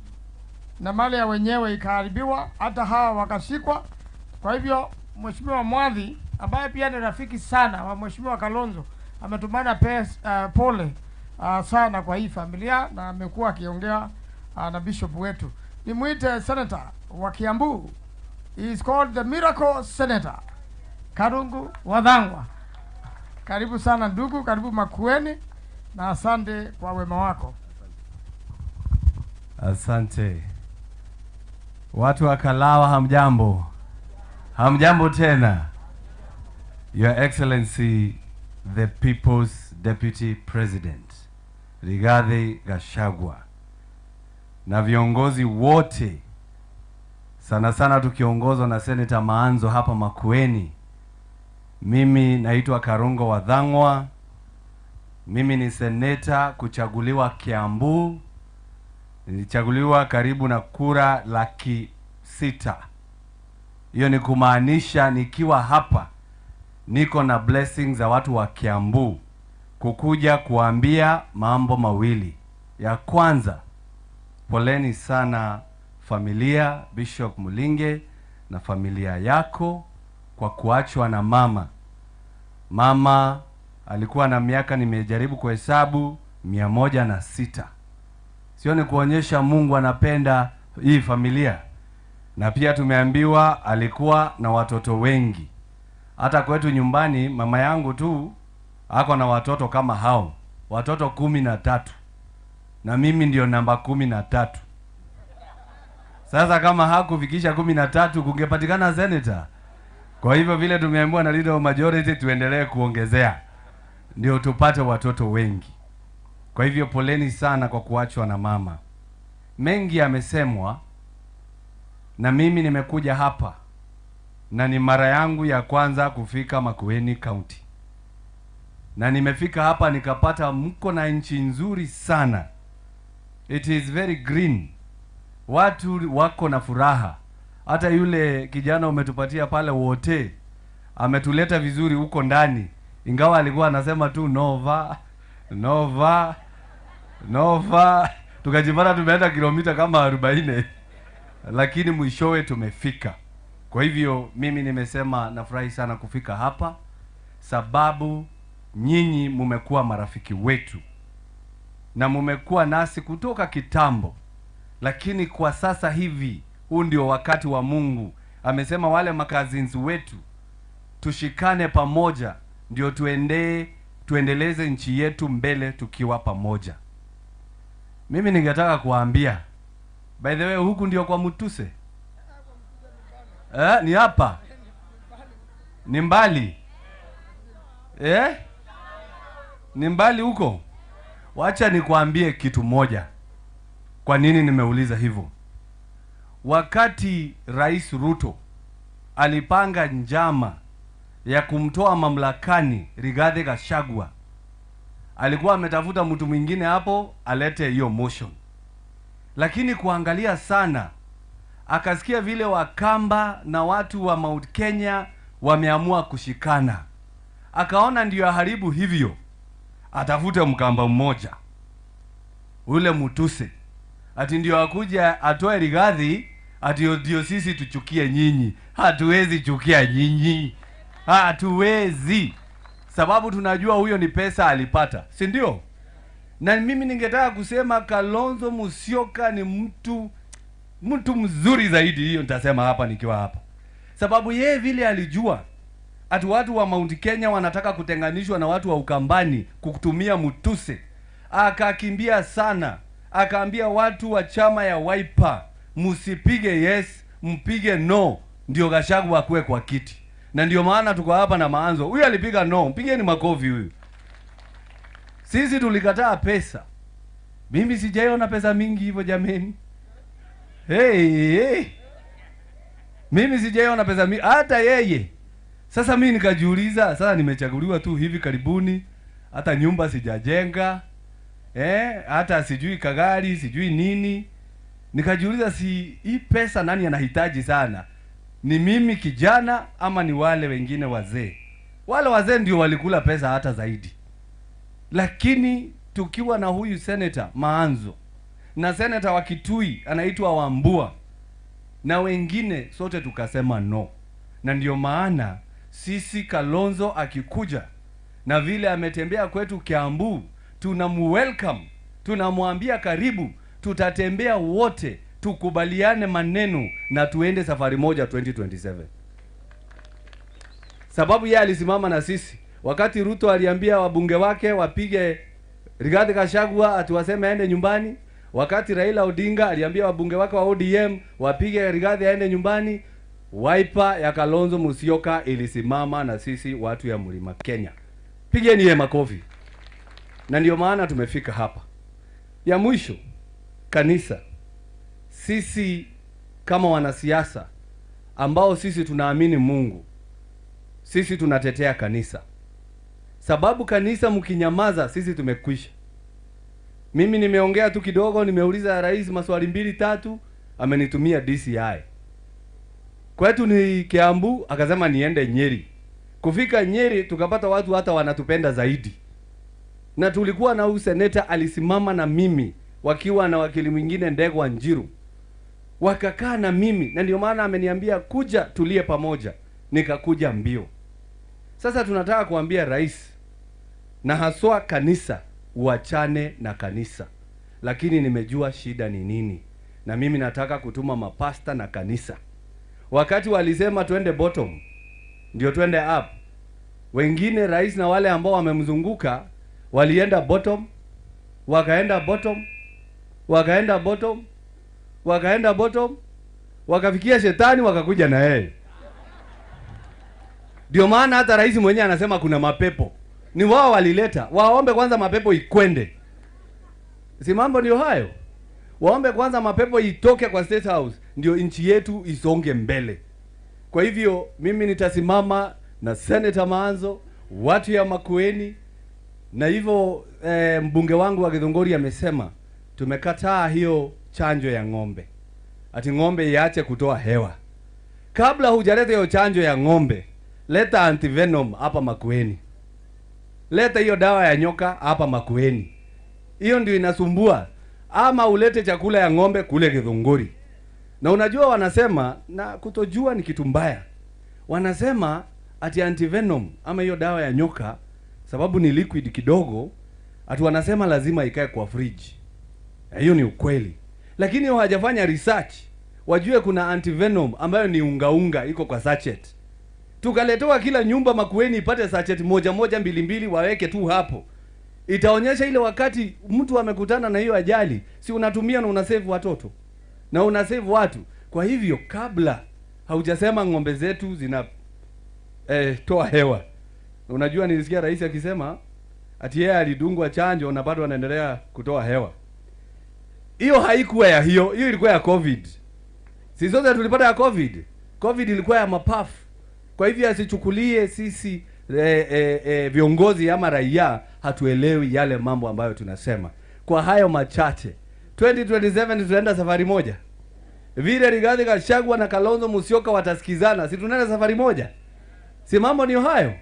na mali ya wenyewe ikaharibiwa, hata hawa wakashikwa. Kwa hivyo Mheshimiwa Mwathi ambaye pia ni rafiki sana wa Mheshimiwa Kalonzo ametumana pole sana kwa hii familia na amekuwa akiongea na bishop wetu. Nimuite senator wa Kiambu. He is called the Miracle Senator Karungo wa Thang'wa. Karibu sana ndugu, karibu Makueni na asante kwa wema wako. Asante. Watu wa Kalawa hamjambo? Hamjambo tena. Your Excellency, the People's Deputy President Rigathi Gachagua na viongozi wote, sana sana tukiongozwa na Senator Maanzo hapa Makueni. Mimi naitwa Karungo wa Thang'wa. Mimi ni seneta kuchaguliwa Kiambu. Nilichaguliwa karibu na kura 600,000. Hiyo ni kumaanisha nikiwa hapa niko na blessings za watu wa Kiambu kukuja kuambia mambo mawili. Ya kwanza, poleni sana familia Bishop Mulinge na familia yako kwa kuachwa na mama. Mama Alikuwa na miaka, nimejaribu kuhesabu, 106. Sio ni kuonyesha Mungu anapenda hii familia. Na pia tumeambiwa alikuwa na watoto wengi. Hata kwetu nyumbani mama yangu tu ako na watoto kama hao, watoto 13. Na mimi ndio namba 13. Sasa kama hakufikisha 13 kungepatikana senator. Kwa hivyo vile tumeambiwa na leader of majority tuendelee kuongezea ndio tupate watoto wengi. Kwa hivyo poleni sana kwa kuachwa na mama. Mengi yamesemwa, na mimi nimekuja hapa na ni mara yangu ya kwanza kufika Makueni County. Na nimefika hapa nikapata mko na nchi nzuri sana. It is very green. Watu wako na furaha. Hata yule kijana umetupatia pale wote ametuleta vizuri huko ndani, ingawa alikuwa anasema tu Nova, Nova, Nova, tukajipata tumeenda kilomita kama 40, lakini mwishowe tumefika. Kwa hivyo mimi nimesema nafurahi sana kufika hapa, sababu nyinyi mumekuwa marafiki wetu na mumekuwa nasi kutoka kitambo, lakini kwa sasa hivi huu ndio wakati wa Mungu. Amesema wale makazinzi wetu tushikane pamoja ndio tuendeleze nchi yetu mbele tukiwa pamoja. Mimi ningetaka kuambia, by the way, huku ndio kwa Mutuse. Ni hapa. Ni mbali. Ni mbali huko. Wacha nikuambie kitu moja. Kwa nini nimeuliza hivyo? Wakati Rais Ruto alipanga njama ya kumtoa mamlakani Rigathi Gachagua, alikuwa ametafuta mtu mwingine hapo alete hiyo motion. Lakini kuangalia sana, akasikia vile Wakamba na watu wa Mount Kenya wameamua kushikana. Akaona ndio aharibu hivyo, atafute Mkamba mmoja ule Mutuse, ati ndio akuja atoe Rigathi, ati ndio sisi tuchukie nyinyi. Hatuwezi chukia nyinyi, hatuwezi, sababu tunajua huyo ni pesa alipata, si ndio? Na mimi ningetaka kusema Kalonzo Musyoka ni mtu mzuri zaidi, hiyo nitasema hapa nikiwa hapa, sababu yeye vile alijua ati watu wa Mount Kenya wanataka kutenganishwa na watu wa Ukambani kutumia Mutuse, akakimbia sana, akaambia watu wa chama ya Wiper, msipige yes, mpige no, ndio Gachagua akue kwa kiti. Na ndio maana tuko hapa na Maanzo. Huyu alipiga no, mpigeni makofi huyu. Sisi tulikataa pesa. Mimi sijaiona pesa mingi hivyo jameni. Hey, hey. Mimi sijaiona pesa mingi hata yeye. Sasa mimi nikajiuliza, sasa nimechaguliwa tu hivi karibuni, hata nyumba sijajenga, hata sijui kagari, sijui nini. Nikajiuliza, si hii pesa nani anahitaji sana? Ni mimi kijana ama ni wale wengine wazee? Wale wazee ndio walikula pesa hata zaidi. Lakini tukiwa na huyu senator Maanzo na senator wa Kitui anaitwa Wambua na wengine, sote tukasema no. Na ndio maana sisi Kalonzo akikuja na vile ametembea kwetu Kiambu, tunamuwelcome, tunamwambia karibu, tutatembea wote, tukubaliane maneno na tuende safari moja 2027. Sababu yeye alisimama na sisi wakati Ruto aliambia wabunge wake wapige Rigathi Gachagua ati waseme aende nyumbani, wakati Raila Odinga aliambia wabunge wake wa ODM wapige Rigathi aende nyumbani, Wiper ya Kalonzo Musyoka ilisimama na sisi watu ya Mlima Kenya. Pigeni yeye makofi. Na ndio maana tumefika hapa. Ya mwisho, kanisa. Sisi kama wanasiasa ambao sisi tunaamini Mungu, sisi tunatetea kanisa. Sababu kanisa mkinyamaza, sisi tumekwisha. Mimi nimeongea tu kidogo, nimeuliza rais maswali 2-3, amenitumia DCI. Kwetu ni Kiambu, akasema niende Nyeri. Kufika Nyeri tukapata watu hata wanatupenda zaidi. Na tulikuwa na huyu seneta alisimama na mimi wakiwa na wakili mwingine Ndegwa Njiru. Wakakaa na mimi, na ndio maana ameniambia kuja tulie pamoja. Nikakuja mbio. Sasa tunataka kuambia rais, na haswa kanisa, uachane na kanisa. Lakini nimejua shida ni nini, na mimi nataka kutuma mapasta na kanisa. Wakati walisema twende bottom ndio twende up, wengine rais na wale ambao wamemzunguka walienda bottom, wakaenda bottom, wakaenda bottom, wakaenda bottom, wakafikia shetani, wakakuja na yeye. Ndio maana hata rais mwenyewe anasema kuna mapepo. Ni wao walileta, waombe kwanza mapepo ikwende. Si mambo ndio hayo? Waombe kwanza mapepo itoke kwa State House, ndio nchi yetu isonge mbele. Kwa hivyo mimi nitasimama na Senator Maanzo, watu ya Makueni, na hivyo mbunge wangu wa Githunguri amesema tumekataa hiyo chanjo ya ng'ombe, ati ng'ombe iache kutoa hewa. Kabla hujaleta hiyo chanjo ya ng'ombe, leta antivenom hapa Makueni, leta hiyo dawa ya nyoka hapa Makueni. Hiyo ndio inasumbua. Ama ulete chakula ya ng'ombe kule Githunguri. Na unajua wanasema, na kutojua ni kitu mbaya, wanasema ati antivenom ama hiyo dawa ya nyoka, sababu ni liquid kidogo, ati wanasema lazima ikae kwa fridge. Hiyo ni ukweli, lakini hawajafanya research wajue kuna antivenom ambayo ni ungaunga iko kwa sachet. Tukaletewa kila nyumba Makueni ipate sachet moja moja, mbili mbili, waweke tu hapo. Itaonyesha ile wakati mtu amekutana na hiyo ajali, si unatumia na unasave watoto na unasave watu. Kwa hivyo kabla haujasema ng'ombe zetu zina toa hewa, unajua nilisikia rais akisema ati yeye alidungwa chanjo na bado anaendelea kutoa hewa. Hiyo haikuwa ya hiyo, hiyo ilikuwa ya COVID. Sisi sote tulipata ya COVID. COVID ilikuwa ya mapafu. Kwa hivyo asichukulie sisi viongozi ama raia hatuelewi yale mambo ambayo tunasema. Kwa hayo machache, 2027 tutaenda safari moja. Vile Rigathi Gachagua na Kalonzo Musyoka watasikizana, si tunaenda safari moja? Si mambo ni hayo?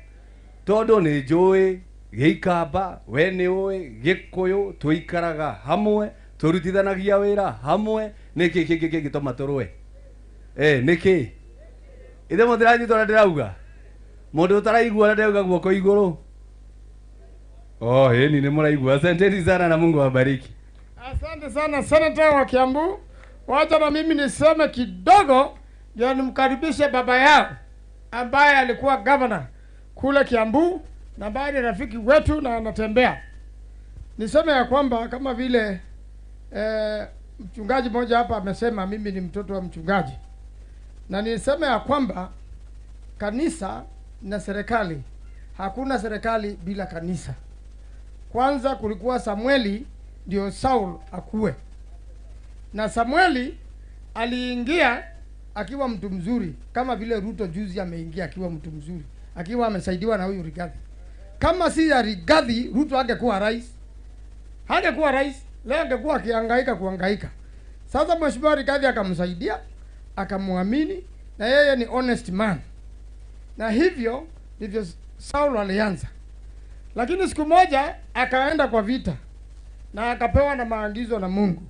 Tondu ni njũĩ gĩikamba, we nĩ ũĩ gĩkũyũ, tũikaraga hamwe, tũrutithanagia wĩra hamwe, nĩkĩ kĩngĩ kĩngĩtũma tũrũe? Nĩkĩ? Ithe mũtiranyita ũrĩa ndĩrauga? Mũndũ ũtaraigua ũrĩa ndĩrauga guoko igũrũ. Oh, heni nĩ mũraigua. Asanteni sana na Mungu awabariki. Asante sana Senator wa Kiambu. Wacha na mimi niseme kidogo ndio nimkaribishe baba yao ambaye alikuwa governor kule Kiambu na ambaye ni rafiki wetu na anatembea. Niseme ya kwamba kama vile mchungaji mmoja hapa amesema, mimi ni mtoto wa mchungaji. Na niseme ya kwamba kanisa na serikali, hakuna serikali bila kanisa. Kwanza kulikuwa Samueli ndio Saul akue. Na Samueli aliingia akiwa mtu mzuri, kama vile Ruto juzi ameingia akiwa mtu mzuri, akiwa amesaidiwa na huyu Rigathi. Kama si ya Rigathi, Ruto hangekuwa rais. Hangekuwa rais, leo angekuwa akihangaika kuhangaika. Sasa Mheshimiwa Rigathi akamsaidia, akamwamini, na yeye ni honest man. Na hivyo ndivyo Saul alianza. Lakini siku moja akaenda kwa vita na akapewa na maagizo na Mungu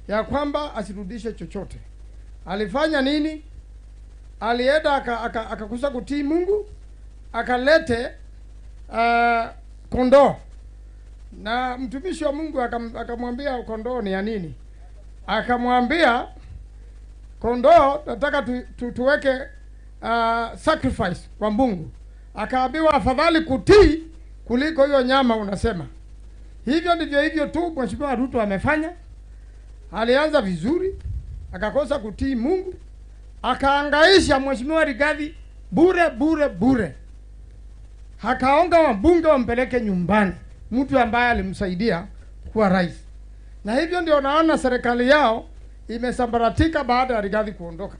ya kwamba asirudishe chochote. Alifanya nini? Alienda akakosa kutii Mungu, akalete kondoo. Na mtumishi wa Mungu akamwambia kondoo ni ya nini? Akamwambia kondoo nataka tuweke sacrifice kwa Mungu. Akaambiwa afadhali kutii kuliko hiyo nyama unasema. Hivyo ndivyo hivyo tu Mheshimiwa Ruto amefanya. Alianza vizuri, akakosa kutii Mungu, akaangaisha Mheshimiwa Rigathi bure bure bure. Akaonga wabunge wampeleke nyumbani, mtu ambaye alimsaidia kuwa rais. Na hivyo ndio naona serikali yao imesambaratika baada ya Rigathi kuondoka.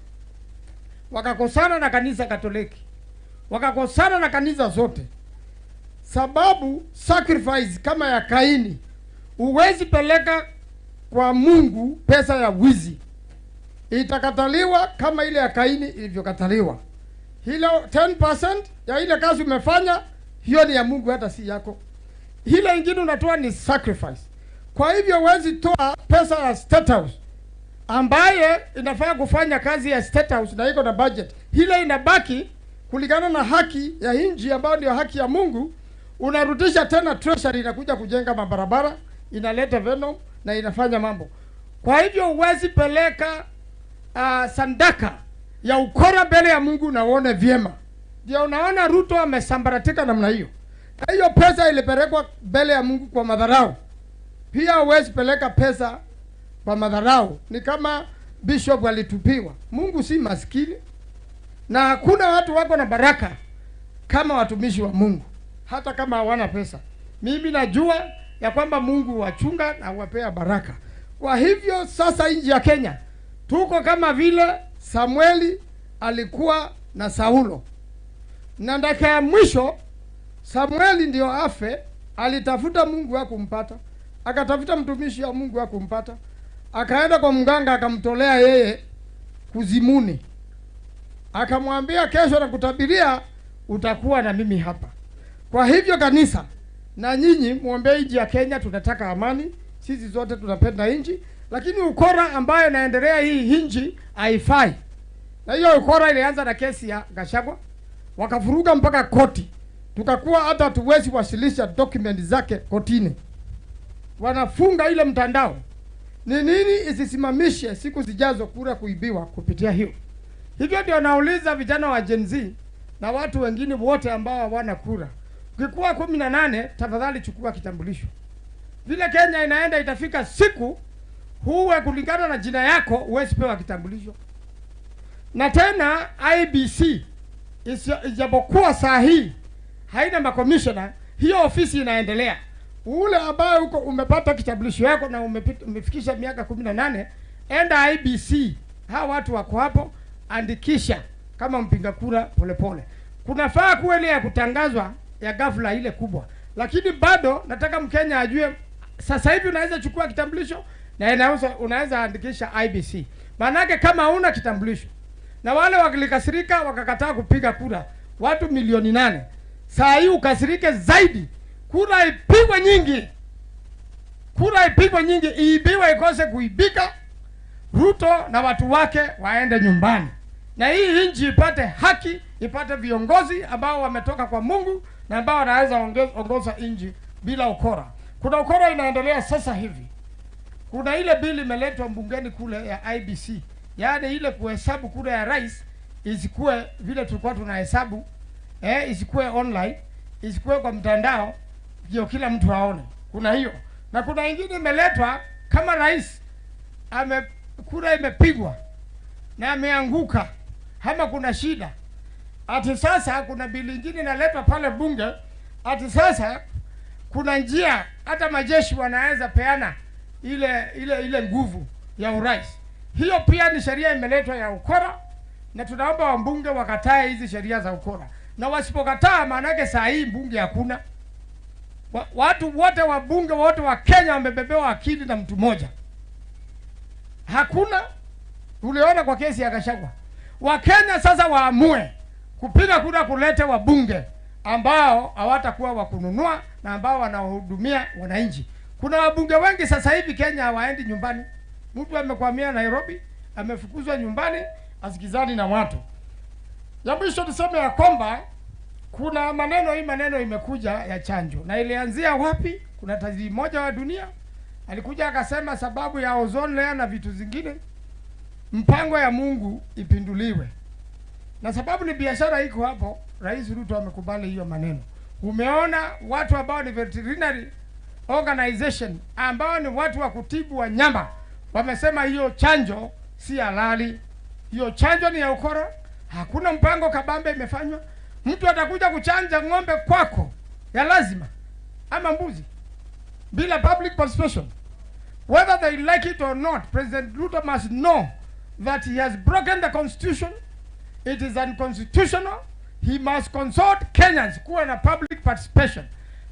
Wakakosana na kanisa Katoliki, wakakosana na kanisa zote. Sababu sacrifice kama ya Kaini, huwezi peleka kwa Mungu pesa ya wizi, itakataliwa kama ile ya Kaini ilivyokataliwa. Hilo 10% ya ile kazi umefanya, hiyo ni ya Mungu, hata si yako. Ile ingine unatoa ni sacrifice. Kwa hivyo huwezi toa pesa ya State House ambaye inafaa kufanya kazi ya State House na iko na budget. Ile inabaki kulingana na haki ya nchi ambayo ndio haki ya Mungu. Unarudisha tena treasury, inakuja kujenga mabarabara, inaleta venom na inafanya mambo. Kwa hivyo huwezi peleka sandaka ya ukora mbele ya Mungu na uone vyema. Ndio unaona Ruto amesambaratika namna hiyo, na hiyo pesa ilipelekwa mbele ya Mungu kwa madharau. Pia huwezi peleka pesa kwa madharau, ni kama bishop alitupiwa. Mungu si maskini, na hakuna watu wako na baraka kama watumishi wa Mungu, hata kama hawana pesa. Mimi najua ya kwamba Mungu huwachunga na huwapea baraka. Kwa hivyo sasa nchi ya Kenya tuko kama vile Samueli alikuwa na Saulo, na dakika ya mwisho Samueli ndio afe, alitafuta Mungu hakumpata, akatafuta mtumishi wa Mungu hakumpata, akaenda kwa mganga akamtolea yeye kuzimuni, akamwambia kesho nakutabiria utakuwa na mimi hapa. Kwa hivyo kanisa na nyinyi muombee nchi ya Kenya, tunataka amani, sisi zote tunapenda nchi, lakini ukora ambayo inaendelea hii nchi haifai. Na hiyo ukora ilianza na kesi ya Gachagua, wakavuruga mpaka koti, tukakuwa hata hatuwezi wasilisha document zake kotini, wanafunga ile mtandao. Ni nini isisimamishe siku zijazo kura kuibiwa kupitia hiyo? Hivyo ndio nauliza vijana wa Gen Z na watu wengine wote ambao hawana kura, ukikuwa 18 tafadhali chukua kitambulisho. Vile Kenya inaenda, itafika siku huwe kulingana na jina yako huwezi pewa kitambulisho. Na tena IEBC ijapokuwa saa hii haina makomishona, hiyo ofisi inaendelea. Ule ambaye uko umepata kitambulisho yako na umefikisha miaka 18, enda IEBC, hawa watu wako hapo, andikisha kama mpiga kura polepole. Kunafaa kuwa ile ya kutangazwa ya ghafla ile kubwa, lakini bado nataka Mkenya ajue sasa hivi unaweza chukua kitambulisho na unaweza andikisha IEBC. Maanake kama huna kitambulisho, na wale walikasirika wakakataa kupiga kura, watu milioni 8, saa hii ukasirike zaidi, kura ipigwe nyingi, kura ipigwe nyingi, iibiwe ikose kuibika, Ruto na watu wake waende nyumbani, na hii nchi ipate haki, ipate viongozi ambao wametoka kwa Mungu na ambao wanaweza ongoza nchi bila ukora. Kuna ukora inaendelea sasa hivi. Kuna ile bili imeletwa bungeni kule ya IEBC, yaani ile kuhesabu kura ya rais isikuwe vile tulikuwa tunahesabu, isikuwe online, isikuwe kwa mtandao, ndio kila mtu aone. Kuna hiyo, na kuna ingine imeletwa kama rais ame kura imepigwa na ameanguka ama kuna shida, ati sasa kuna bili ingine inaletwa pale bunge, ati sasa kuna njia hata majeshi wanaweza peana ile nguvu ya urais. Hiyo pia ni sheria imeletwa ya ukora, na tunaomba wabunge wakatae hizi sheria za ukora, na wasipokataa, maanake saa hii mbunge hakuna. Watu wote wabunge wote wa Kenya wamebebewa akili na mtu mmoja, hakuna. Uliona kwa kesi ya Gachagua. Wakenya sasa waamue kupiga kura kulete wabunge ambao hawatakuwa wa kununua na ambao wanahudumia wananchi. Kuna wabunge wengi sasa hivi Kenya hawaendi nyumbani. Mtu amekwamia Nairobi, amefukuzwa nyumbani, asikizani na watu. Ya mwisho niseme ya kwamba kuna maneno, hii maneno imekuja ya chanjo, na ilianzia wapi? Kuna tajiri mmoja wa dunia alikuja akasema sababu ya ozone layer na vitu zingine, mpango ya Mungu ipinduliwe, na sababu ni biashara iko hapo. Rais Ruto amekubali hiyo maneno. Umeona watu ambao ni veterinary organization ambao ni watu wa kutibu wanyama wamesema hiyo chanjo si halali, hiyo chanjo ni ya ukora, hakuna mpango kabambe imefanywa. Mtu atakuja kuchanja ng'ombe kwako ya lazima ama mbuzi bila public participation. Whether they like it or not, President Ruto must know that he has broken the constitution. It is unconstitutional. He must consult Kenyans, kuwa na public participation.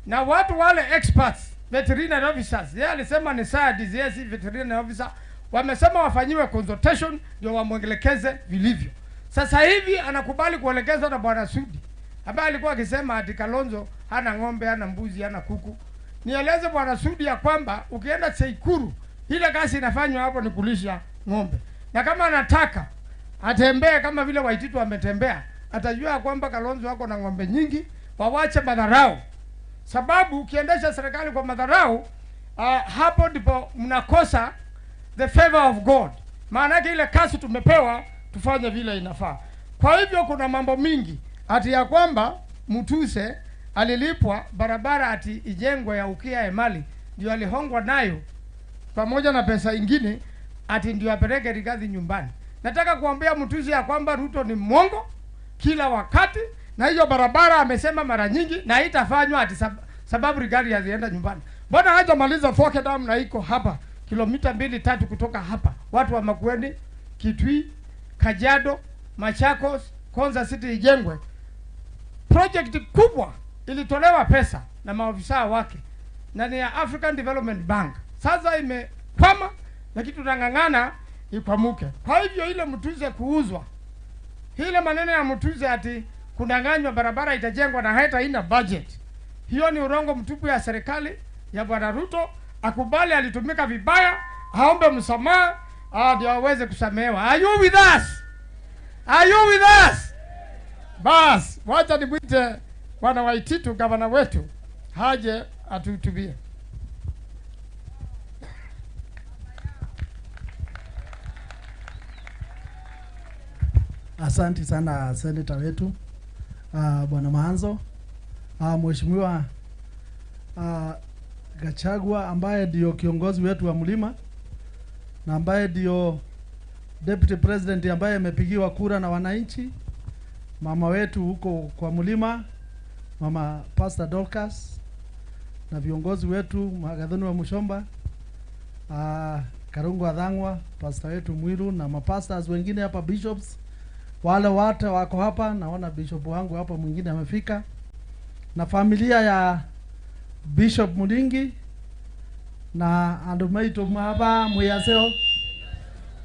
Na watu wale experts, veterinary officers, yeye alisema ni saa DCS veterinary officer, wamesema wafanyiwe consultation ndio wamwelekeze vilivyo. Sasa hivi anakubali kuelekezwa na Bwana Sudi ambaye alikuwa akisema ati Kalonzo hana ng'ombe, hana mbuzi, hana kuku. Nieleze Bwana Sudi ya kwamba ukienda Tseikuru ile kazi inafanywa hapo ni kulisha ng'ombe, na kama anataka atembee kama vile Waititu ametembea, atajua kwamba Kalonzo wako na ng'ombe nyingi. Wawache madharau. Sababu ukiendesha serikali kwa madharau, hapo ndipo mnakosa the favor of God. Maana yake ile kazi tumepewa tufanye vile inafaa. Kwa hivyo kuna mambo mingi ati ya kwamba Mutuse alilipwa barabara ati ijengwe ya Ukia Emali, ndio alihongwa nayo pamoja na pesa ingine ati ndio apeleke Rigathi nyumbani. Nataka kuambia Mutuse ya kwamba Ruto ni mwongo kila wakati, na hiyo barabara amesema mara nyingi na haitafanywa ati sababu Rigathi hazienda nyumbani. Mbona hajamaliza Thwake Dam na iko hapa kilomita 2-3 kutoka hapa? Watu wa Makueni, Kitui, Kajiado, Machakos, Konza City ijengwe. Project kubwa ilitolewa pesa na maofisa wake na ni ya African Development Bank. Sasa imekwama, lakini tunang'ang'ana ikwamuke. Kwa hivyo ile Mutuse kuuzwa, ile maneno ya Mutuse ati kudanganywa barabara itajengwa na hata ina budget, hiyo ni urongo mtupu ya serikali ya Bwana Ruto. Akubali alitumika vibaya, aombe msamaha, ndio aweze kusamehewa. Are you with us? Are you with us? Bas, wacha nimwite Bwana Waititu, gavana wetu, haje atuhutubie. Asante sana seneta wetu, Bwana Maanzo, Mheshimiwa Gachagua ambaye ndio kiongozi wetu wa mlima na ambaye ndio deputy president ambaye amepigiwa kura na wananchi, mama wetu huko kwa mlima, Mama Pastor Dorcas, na viongozi wetu Magathoni wa Mushomba, Karungu Athang'wa, pastor wetu Mwiru, na mapastors wengine hapa, bishops wale wote wako hapa. Naona bishop wangu hapa mwingine amefika, na familia ya Bishop Muringi na andu maitu maba muyaseo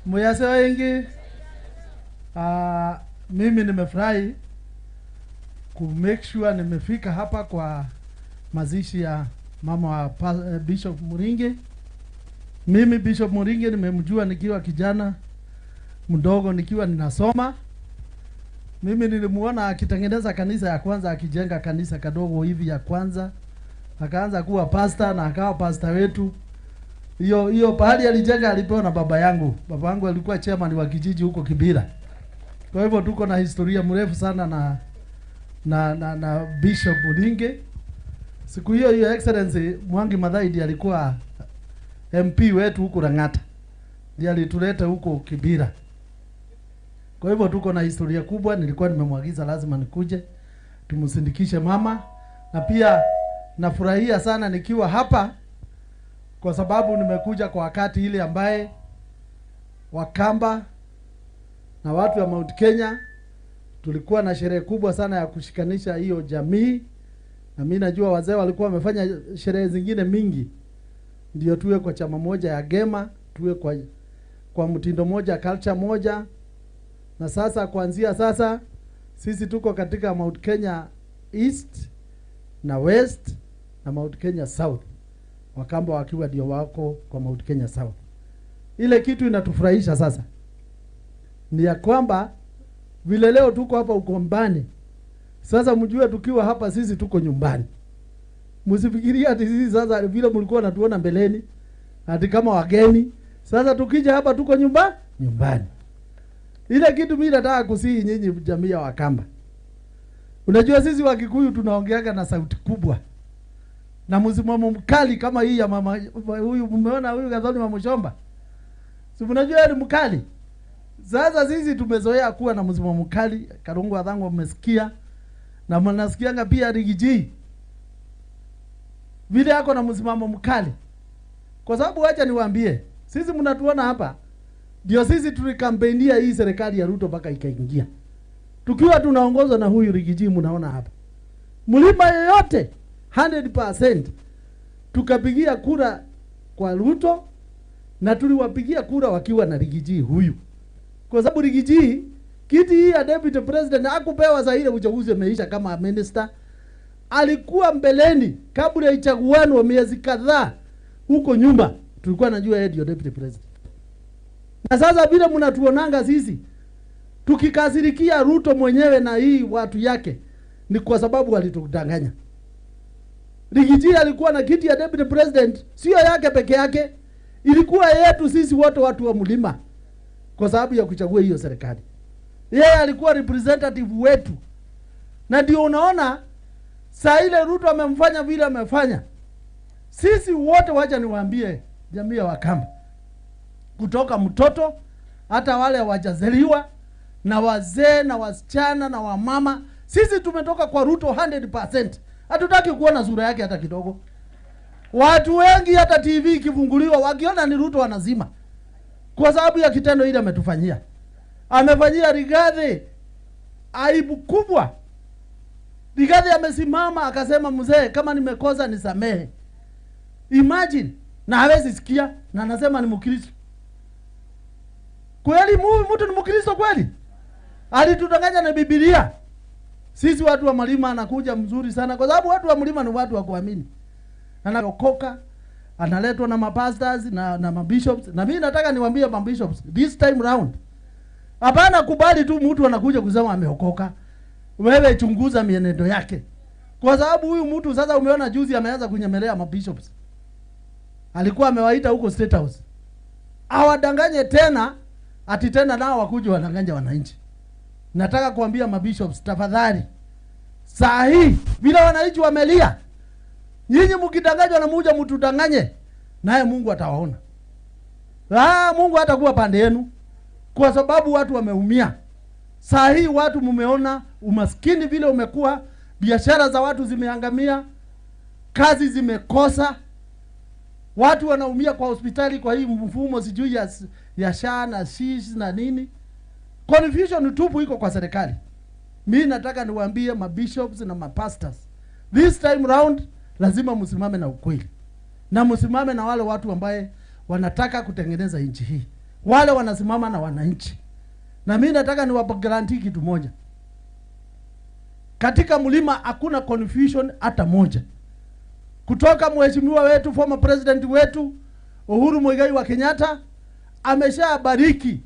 muyaseo ingi. Mimi nimefurahi ku make sure nimefika hapa kwa mazishi ya mama wa Bishop Muringi. Mimi Bishop Muringi nimemjua nikiwa kijana mdogo, nikiwa ninasoma. Mimi nilimuona akitengeneza kanisa ya kwanza, akijenga kanisa kadogo hivi ya kwanza, akaanza kuwa pastor na akawa pastor wetu. Hiyo pahali alijenga alipewa na baba yangu. Baba yangu alikuwa chairman wa kijiji huko Kibira. Kwa hivyo tuko na historia mrefu sana na Bishop Muringi. Siku hiyo Your Excellency Mwangi Mathai ndiye alikuwa MP wetu huko Lang'ata, ndiye alituleta huko Kibira. Kwa hivyo tuko na historia kubwa. Nilikuwa nimemwagiza lazima nikuje tumsindikishe mama, na pia nafurahia sana nikiwa hapa kwa sababu nimekuja kwa wakati ile ambaye Wakamba na watu wa Mount Kenya tulikuwa na sherehe kubwa sana ya kushikanisha hiyo jamii, na mimi najua wazee walikuwa wamefanya sherehe zingine mingi ndio tuwe kwa chama moja ya Gema, tuwe kwa mtindo moja, culture moja. Na sasa kuanzia sasa sisi tuko katika Mount Kenya East na West na Mount Kenya South, Wakamba wakiwa ndio wako kwa Mount Kenya South. Ile kitu inatufurahisha sasa ni ya kwamba vile leo tuko hapa Ukombani, sasa mjue tukiwa hapa sisi tuko nyumbani. Msifikirie ati sisi sasa vile mlikuwa natuona mbeleni ati kama wageni. Sasa tukija hapa tuko nyumbani. Ile kitu mimi nataka kusihi nyinyi jamii ya Wakamba. Unajua sisi Wakikuyu tunaongeaga na sauti kubwa na msimamo mkali kama hii ya mama huyu. Mmeona huyu Gathoni wa Mushomba, si mnajua ni mkali. Sasa sisi tumezoea kuwa na msimamo mkali. Karungu Athang'wa mmesikia, na mnasikianga pia Rigiji vile yako na msimamo mkali. Kwa sababu wacha niwaambie, sisi mnatuona hapa ndio sisi tulikampenia hii serikali ya Ruto mpaka ikaingia, tukiwa tunaongozwa na huyu Rigiji. Mnaona hapa mlima yoyote 100% tukapigia kura kwa Ruto, na tuliwapigia kura wakiwa na Rigiji huyu, kwa sababu Rigiji kiti hii ya deputy president hakupewa saa ile uchaguzi umeisha kama minister. Alikuwa mbeleni kabla ya ichaguano miezi kadhaa huko nyuma, tulikuwa najua yeye ndio deputy president. Na sasa vile mnatuonanga sisi tukikasirikia Ruto mwenyewe na hii watu yake, ni kwa sababu walitudanganya. Riggy G alikuwa na kiti ya deputy president, sio yake peke yake, ilikuwa yetu sisi wote watu wa mlima, kwa sababu ya kuchagua hiyo serikali. Yeye alikuwa representative wetu, na ndio unaona saa ile Ruto amemfanya vile amefanya. Sisi wote, wacha niwaambie jamii ya Wakamba, kutoka mtoto hata wale wajazaliwa na wazee na wasichana na wamama, sisi tumetoka kwa Ruto 100%. Hatutaki kuona sura yake hata kidogo. Watu wengi hata TV ikifunguliwa wakiona ni Ruto wanazima, kwa sababu ya kitendo ile ametufanyia. Amefanyia Rigathi aibu kubwa. Rigathi amesimama akasema, mzee, kama nimekosa nisamehe. Imagine, na hawezi sikia, na anasema ni Mkristo. Kweli mtu ni Mkristo kweli? Alitudanganya na Biblia. Sisi watu wa mlima anakuja mzuri sana, kwa sababu watu wa mlima ni watu wa kuamini. Anaokoka, analetwa na mapastors na mabishops. Na mimi nataka niwaambie mabishops this time round, hapana kubali tu mtu anakuja kusema ameokoka. Wewe chunguza mienendo yake, kwa sababu huyu mtu sasa umeona juzi ameanza kunyemelea mabishops. Alikuwa amewaita huko State House, awadanganye tena, ati tena nao wakuje wadanganye wananchi. Nataka kuambia mabishops, tafadhali, saa hii vile wananchi wamelia, nyinyi mkidanganywa na muja mtudanganye, naye Mungu atawaona. Mungu hatakuwa pande yenu, kwa sababu watu wameumia. Saa hii watu mumeona umaskini vile umekuwa, biashara za watu zimeangamia, kazi zimekosa, watu wanaumia kwa hospitali kwa hii mfumo sijui ya SHA na SHIF na nini. Confusion tupu iko kwa serikali. Mi nataka niwaambie mabishops na mapastors, this time round lazima msimame na ukweli na msimame na wale watu ambaye wanataka kutengeneza nchi hii, wale wanasimama na wananchi. Na mi nataka niwaguarantee kitu moja, katika mlima hakuna confusion hata moja. Kutoka mheshimiwa wetu former president wetu Uhuru Muigai wa Kenyatta ameshabariki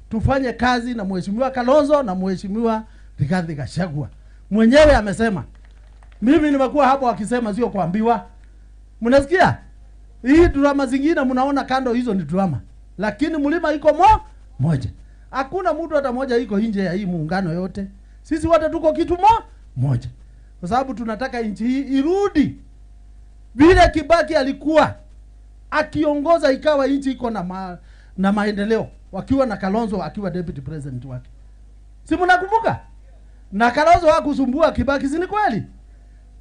tufanye kazi na mheshimiwa Kalonzo na mheshimiwa Rigathi Gachagua. Mwenyewe amesema, mimi nimekuwa hapo akisema, sio kuambiwa. Mnasikia? Hii drama zingine mnaona kando, hizo ni drama, lakini mlima iko moja. Hakuna mtu hata moja iko nje ya hii muungano yote. Sisi wote tuko kitu moja, kwa sababu tunataka nchi hii irudi vile Kibaki alikuwa akiongoza, ikawa nchi iko na maendeleo, wakiwa na Kalonzo akiwa deputy president wake. Si mnakumbuka? Na Kalonzo hakusumbua Kibaki, si ni kweli?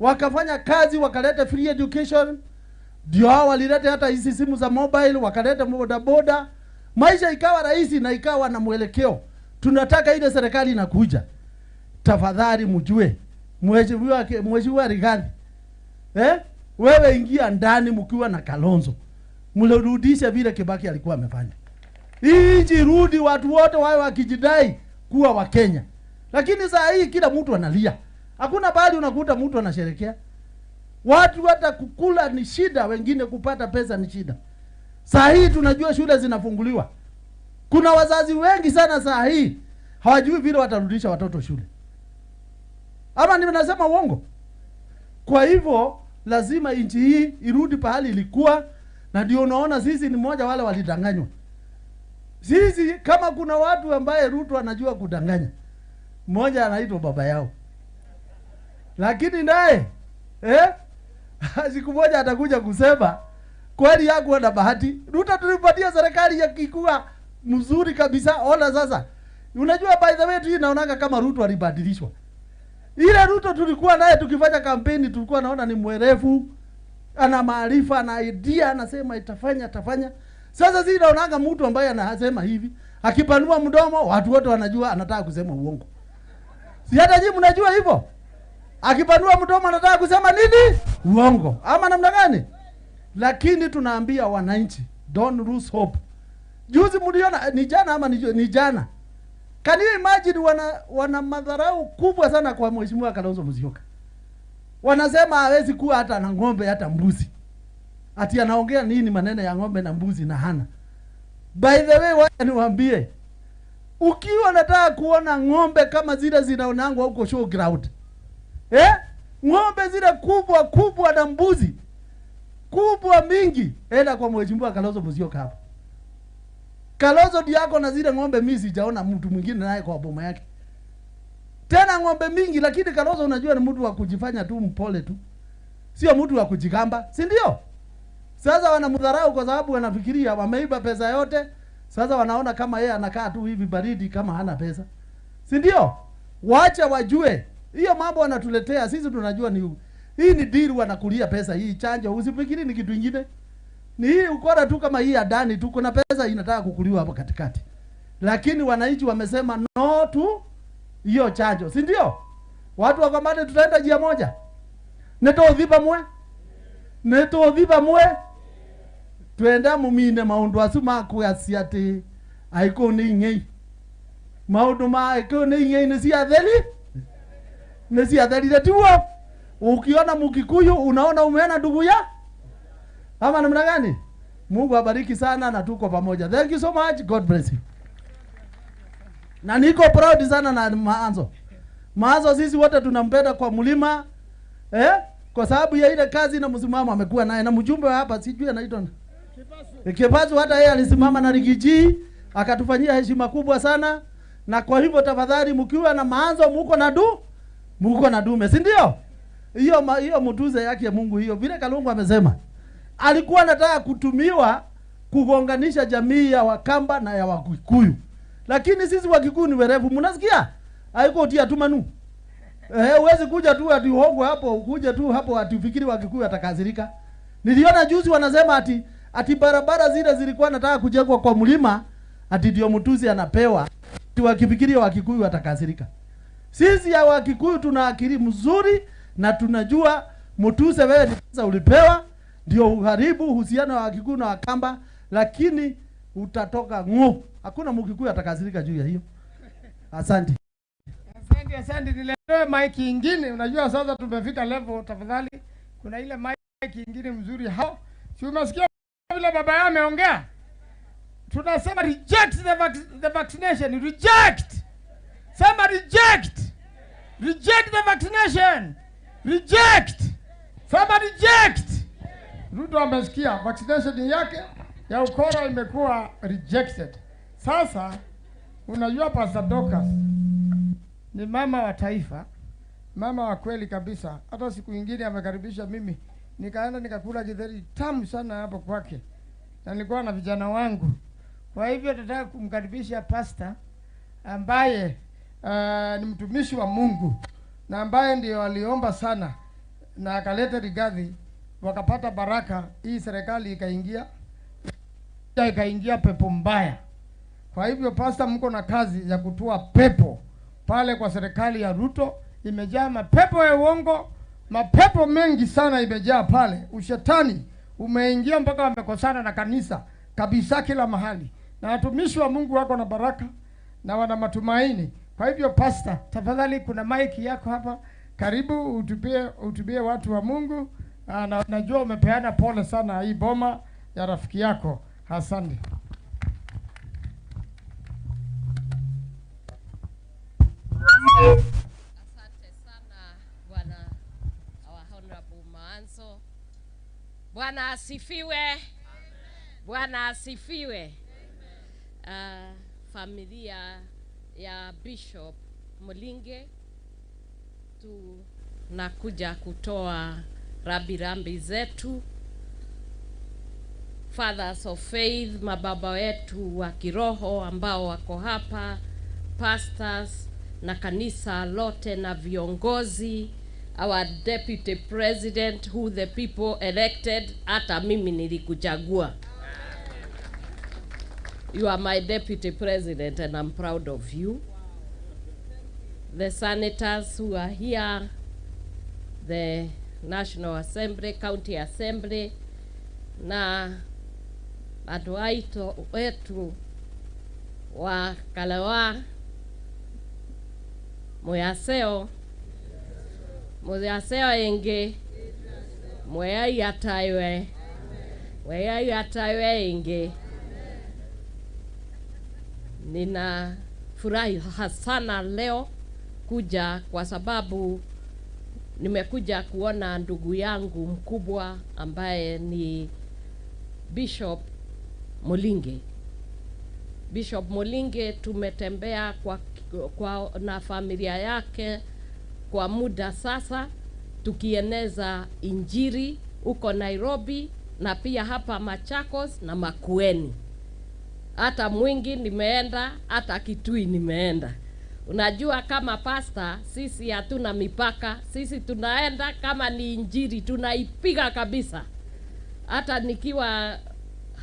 Wakafanya kazi, wakaleta free education, ndio hao walileta hata hizi simu za mobile, wakaleta boda boda, maisha ikawa rahisi na ikawa na mwelekeo. Tunataka ile serikali inakuja, tafadhali mjue mheshimiwa Rigathi, wewe ingia ndani mkiwa na Kalonzo, mlirudishe vile Kibaki alikuwa amefanya. Hii nchi rudi, watu wote wawe wakijidai kuwa wa Kenya. Lakini saa hii kila mtu analia, hakuna bali unakuta mtu anasherekea. Watu hata kukula ni shida, wengine kupata pesa ni shida. Saa hii tunajua shule zinafunguliwa, kuna wazazi wengi sana saa hii hawajui vile watarudisha watoto shule, ama ninasema uongo? Kwa hivyo lazima nchi hii irudi pahali ilikuwa, na ndio unaona sisi ni mmoja wale walidanganywa. Sisi kama kuna watu ambaye Ruto anajua kudanganya, mmoja anaitwa baba yao, lakini naye siku moja atakuja kusema kweli hakuwa na bahati. Ruto tulipatia serikali ya kikuwa mzuri kabisa. Ona sasa, unajua by the way tu inaonanga kama Ruto alibadilishwa. Ile Ruto tulikuwa naye tukifanya kampeni, tulikuwa naona ni mwerevu, ana maarifa, ana idea, anasema itafanya atafanya. Sasa si naonanga mtu ambaye anasema hivi, akipanua mdomo watu wote wanajua anataka kusema uongo. Si hata nyinyi mnajua hivyo? Akipanua mdomo anataka kusema nini? Uongo. Ama namna gani? Lakini tunaambia wananchi, don't lose hope. Juzi mliona ni jana ama ni jana. Can you imagine wana madharau kubwa sana kwa Mheshimiwa Kalonzo Musyoka. Wanasema hawezi kuwa hata na ng'ombe hata mbuzi. Ati anaongea nini maneno ya ng'ombe na mbuzi na hana. By the way, wacha niwaambie, ukiwa unataka kuona ng'ombe kama zile zinaonangwa huko showground, Ng'ombe zile kubwa kubwa na mbuzi kubwa mingi, enda kwa mheshimiwa Kalonzo Musyoka hapo. Kalonzo ndiye ako na zile ng'ombe, mimi sijaona mtu mwingine naye kwa boma yake. Tena ng'ombe mingi, lakini Kalonzo unajua ni mtu wa kujifanya tu mpole tu, sio mtu wa kujigamba, si ndio? Sasa wanamdharau kwa sababu wanafikiria wameiba pesa yote. Sasa wanaona kama yeye anakaa tu hivi baridi kama hana pesa, si ndio? Wacha wajue hiyo mambo wanatuletea sisi, tunajua ni hii ni deal, wanakulia pesa hii chanjo. Usifikiri ni kitu ingine, ni hii ukora tu kama hii Adani tu, kuna pesa inataka kukuliwa hapo katikati, lakini wananchi wamesema no tu hiyo chanjo, si ndio? Watu wa Kamande tutaenda njia moja, nituthi pamwe, nituthi pamwe, twenda mumine maundu acu makwacia ati aikuu ni ing'ei, maundu ma aikuu ni ing'ei ni ciatheri, ni ciatherire, tiguo? Ukiona Mkikuyu unaona umeona ndugu ya ama namna gani? Mungu abariki sana na tuko pamoja. Thank you so much. God bless you. Na niko proud sana na Maanzo. Maanzo sisi wote tunampenda kwa mlima, kwa sababu ya ile kazi na msimamo amekuwa naye, na mjumbe wa hapa sijui anaitwa Kipazu, hata yeye alisimama na Rigiji akatufanyia heshima kubwa sana. Na kwa hivyo tafadhali, mkiwa na Maanzo muko na muko na dume, si ndio? Hiyo hiyo mtuze yake Mungu hiyo. Vile Kalungu amesema, alikuwa anataka kutumiwa kugonganisha jamii ya Wakamba na ya Wakikuyu. Lakini sisi Wakikuyu ni werevu, mnasikia? Haiko tia tu manu. Huwezi kuja tu ati uongo hapo, ukuje tu hapo ati ufikiri Wakikuyu atakasirika. Niliona juzi wanasema ati barabara zile zilikuwa nataka kujengwa kwa mlima, ati ndio mtuzi anapewa. Ati wakifikiria Wakikuyu watakasirika. Sisi ya Wakikuyu tuna akili mzuri na tunajua mtuse wewe ni pesa ulipewa ndio uharibu uhusiano wa Wakikuyu na Wakamba, lakini utatoka ng'o. Hakuna Mkikuyu atakasirika juu ya hiyo. Asante. Asante, asante. Niletewe mic ingine. Unajua sasa tumefika level, tafadhali. Kuna ile mic ingine mzuri hapo. Si umesikia vile baba yao ameongea? Tunasema reject the vaccination. Reject. Sema reject. Reject the vaccination. Reject. Sema reject. Ruto amesikia vaccination yake ya ukora imekuwa rejected. Sasa unajua Pastor Dorcas ni mama wa taifa, mama wa kweli kabisa. Hata siku nyingine amekaribisha mimi, nikaenda nikakula githeri tamu sana hapo kwake, na nilikuwa na vijana wangu. Kwa hivyo nataka kumkaribisha pastor ambaye ni mtumishi wa Mungu na ambaye ndio aliomba sana na akaleta Rigathi, wakapata baraka. Hii serikali ikaingia pepo mbaya. Kwa hivyo pastor, mko na kazi ya kutoa pepo pale kwa serikali ya Ruto. Imejaa mapepo ya uongo, mapepo mengi sana imejaa pale. Ushetani umeingia mpaka wamekosana na kanisa kabisa kila mahali, na watumishi wa Mungu wako na baraka na wana matumaini. Kwa hivyo pastor, tafadhali kuna mic yako hapa, karibu utubie watu wa Mungu. Na najua umepeana pole sana hii boma ya rafiki yako. Asante. Asante sana Bwana, our Honorable Maanzo. Bwana asifiwe. Bwana asifiwe. Familia ya Bishop Mulinge, tunakuja kutoa rambirambi zetu. Fathers of faith, mababa wetu wa kiroho ambao wako hapa, pastors na kanisa lote na viongozi, our deputy president who the people elected, hata mimi nilikuchagua. You are my deputy president and I'm proud of you. The senators who are here, the National Assembly, County Assembly, na andũ aitũ wetu wa Kalewa, Muyaseo, Muyaseo ingi, Mweyai ataiwe, Mweyai ataiwe ingi. Nina furahi sana leo kuja kwa sababu Nimekuja kuona ndugu yangu mkubwa ambaye ni Bishop Mulinge. Bishop Mulinge tumetembea kwa na familia yake kwa muda sasa, tukieneza injili huko Nairobi na pia hapa Machakos na Makueni. Hata Mwingi nimeenda, hata Kitui nimeenda. Unajua kama pasta sisi hatuna mipaka, sisi tunaenda kama ni injili tunaipiga kabisa. Hata nikiwa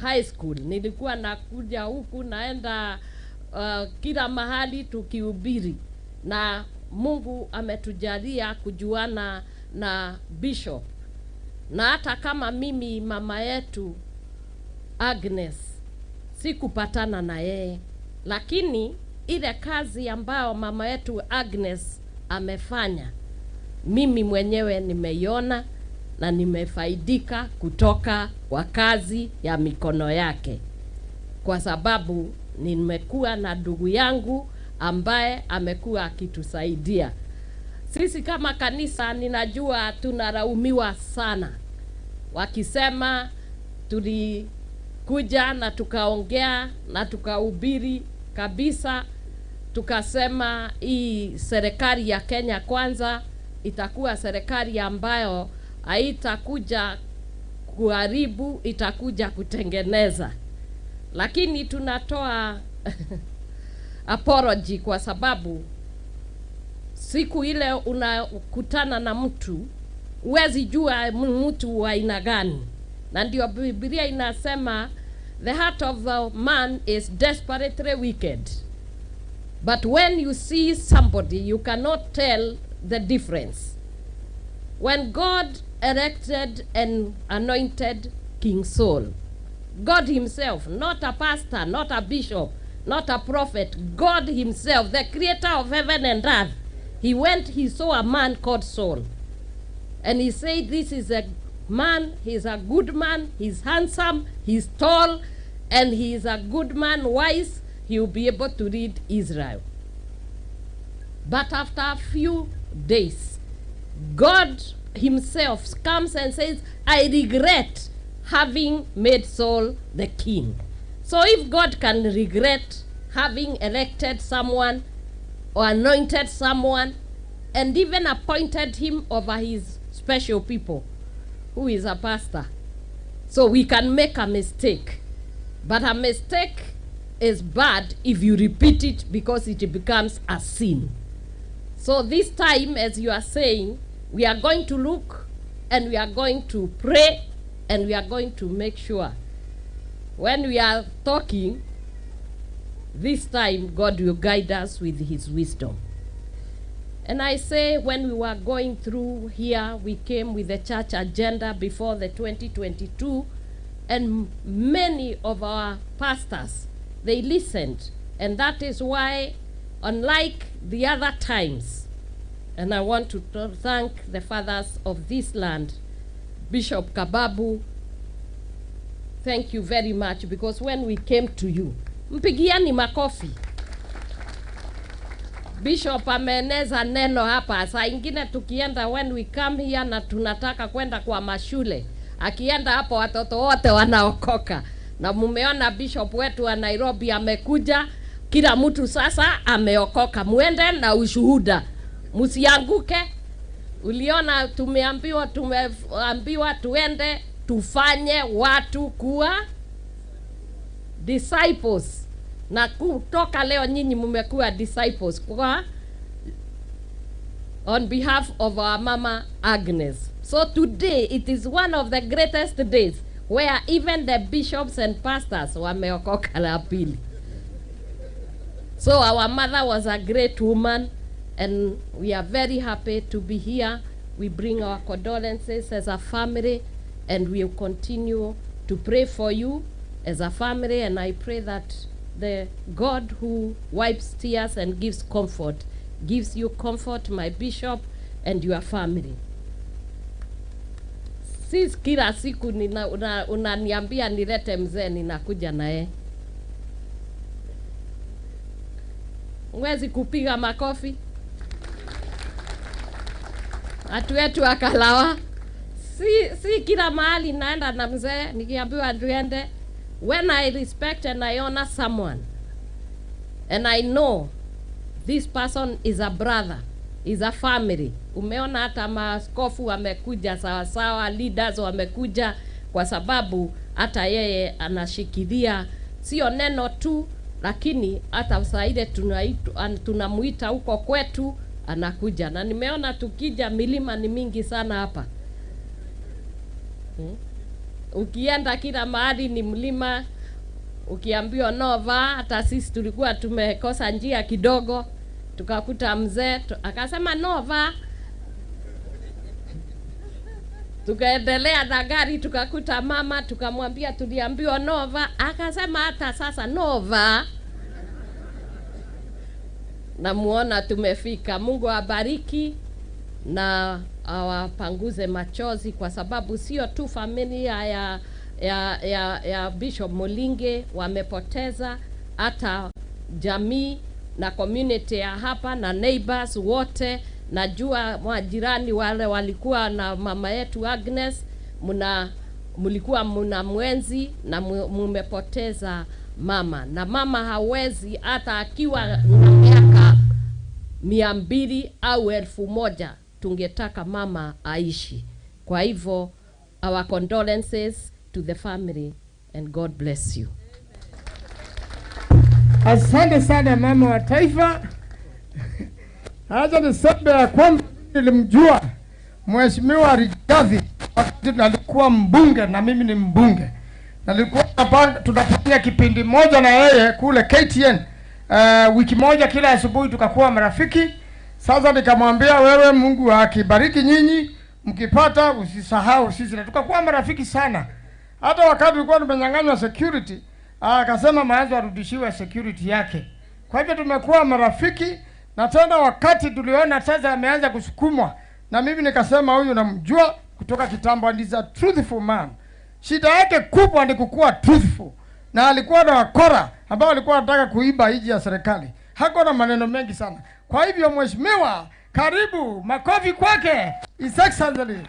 high school nilikuwa nakuja huku naenda kila mahali tukihubiri, na Mungu ametujalia kujuana na bishop. Na hata kama mimi mama yetu Agnes sikupatana na yeye, lakini ile kazi ambayo mama yetu Agnes amefanya mimi mwenyewe nimeiona na nimefaidika kutoka kwa kazi ya mikono yake, kwa sababu nimekuwa na ndugu yangu ambaye amekuwa akitusaidia. Sisi kama kanisa, ninajua tunalaumiwa sana wakisema tulikuja na tukaongea na tukahubiri kabisa, tukasema hii serikali ya Kenya Kwanza itakuwa serikali ambayo haitakuja kuharibu, itakuja kutengeneza. Lakini tunatoa apology kwa sababu siku ile unakutana na mtu huwezi jua mtu wa aina gani, na ndio Biblia inasema the heart of the man is desperately wicked, but when you see somebody you cannot tell the difference. When God elected and anointed King Saul, God himself, not a pastor, not a bishop, not a prophet, God himself, the creator of heaven and earth, he went, he saw a man called Saul. And he said, this is a man, he's a good man, he's handsome, he's tall, and he is a good man, wise, he will be able to lead Israel. But after a few days, God himself comes and says, I regret having made Saul the king. So if God can regret having elected someone or anointed someone and even appointed him over his special people, who is a pastor, so we can make a mistake. But a mistake is bad if you repeat it, because it becomes a sin. So this time, as you are saying, we are going to look and we are going to pray and we are going to make sure when we are talking, this time God will guide us with his wisdom. And I say, when we were going through here, we came with the church agenda before the 2022, and many of our pastors, they listened. And that is why, unlike the other times, and I want to thank the fathers of this land, Bishop Kababu, thank you very much, because when we came to you, mpigiani makofi. Bishop ameeneza neno hapa. Saa ingine tukienda, when we come here na tunataka kwenda kwa mashule, akienda hapo watoto wote wanaokoka. Na mumeona bishop wetu wa Nairobi amekuja, kila mtu sasa ameokoka. Muende na ushuhuda, msianguke. Uliona tumeambiwa tuende tufanye watu kuwa disciples, na kutoka leo nyinyi mmekuwa disciples kwa on behalf of our mama Agnes. So today it is one of the greatest days where even the bishops and pastors wameokoka la pili. So our mother was a great woman, and we are very happy to be here. We bring our condolences as a family, and we will continue to pray for you as a family. And I pray that the God who wipes tears and gives comfort gives you comfort, my bishop, and your family. Sisi kila siku unaniambia nilete mzee, ninakuja naye. Huwezi kupiga makofi? Watu wetu wa Kalawa, si kila mahali naenda na mzee nikiambiwa tuende. When I respect and I honor someone and I know this person is a brother, is a family. Umeona hata maaskofu wamekuja sawasawa, leaders wamekuja, kwa sababu hata yeye anashikilia sio neno tu, lakini hata saa ile tunamuita huko kwetu anakuja. Na nimeona tukija milima ni mingi sana hapa. Ukienda kila mahali ni mlima, ukiambiwa nova. Hata sisi tulikuwa tumekosa njia kidogo, tukakuta mzee akasema nova, tukaendelea na gari tukakuta mama, tukamwambia tuliambiwa nova, akasema hata sasa nova. Namuona tumefika. Mungu awabariki na awapanguze machozi, kwa sababu sio tu familia ya Bishop Mulinge wamepoteza, hata jamii na community ya hapa na neighbors wote. Najua majirani wale walikuwa na mama yetu Agnes, mlikuwa mna mwenzi na mumepoteza mama. Na mama hawezi hata akiwa na miaka 200 au 1000, tungetaka mama aishi. Kwa hivyo our condolences to the family and God bless you. Asante sana mama wa taifa. Acha niseme ya kwamba nilimjua Mheshimiwa Rigathi wakati alikuwa mbunge na mimi ni mbunge. Nalikuwa tunafanya kipindi moja na yeye kule KTN. Wiki moja kila asubuhi tukakuwa marafiki. Sasa nikamwambia wewe, Mungu akibariki nyinyi mkipata usisahau sisi, na tukakuwa marafiki sana. Hata wakati tulikuwa tumenyang'anywa security, akasema Maanzo arudishiwe security yake. Kwa hivyo tumekuwa marafiki, na tena wakati tuliona sasa ameanza kusukumwa, na mimi nikasema huyu namjua kutoka kitambo, and is a truthful man. Shida yake kubwa ni kukuwa truthful, na alikuwa na wakora ambao walikuwa wanataka kuiba hiji ya serikali. Hako na maneno mengi sana. Kwa hivyo mheshimiwa, karibu, makofi kwake. His Excellency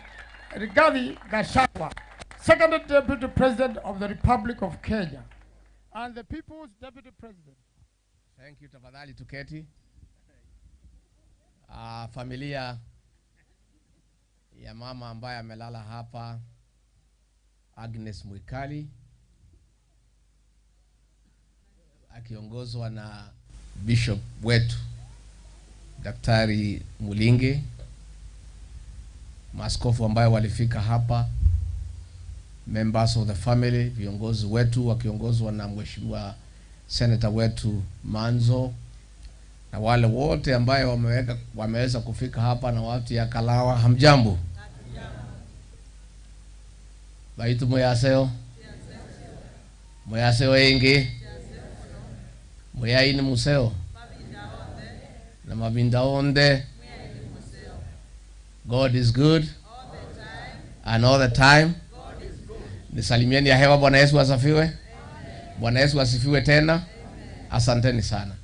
Rigathi Gachagua, Second Deputy President of the Republic of Kenya and the People's Deputy President. Thank you, tafadhali tuketi. Familia ya mama ambaye amelala hapa, Agnes Mwikali, akiongozwa na Bishop wetu Daktari Mulinge, maaskofu ambayo walifika hapa, members of the family, viongozi wetu wakiongozwa na mheshimiwa senator wetu Manzo, na wale wote ambayo wameweza kufika hapa na watu ya Kalawa, hamjambo? Baitu muyaseo? Muyaseo ingi? Muyaini museo? Na mabinda onde? God is good and all the time. Nisalimieni ya hewa. Bwana Yesu asifiwe. Bwana Yesu asifiwe tena. Asanteni sana.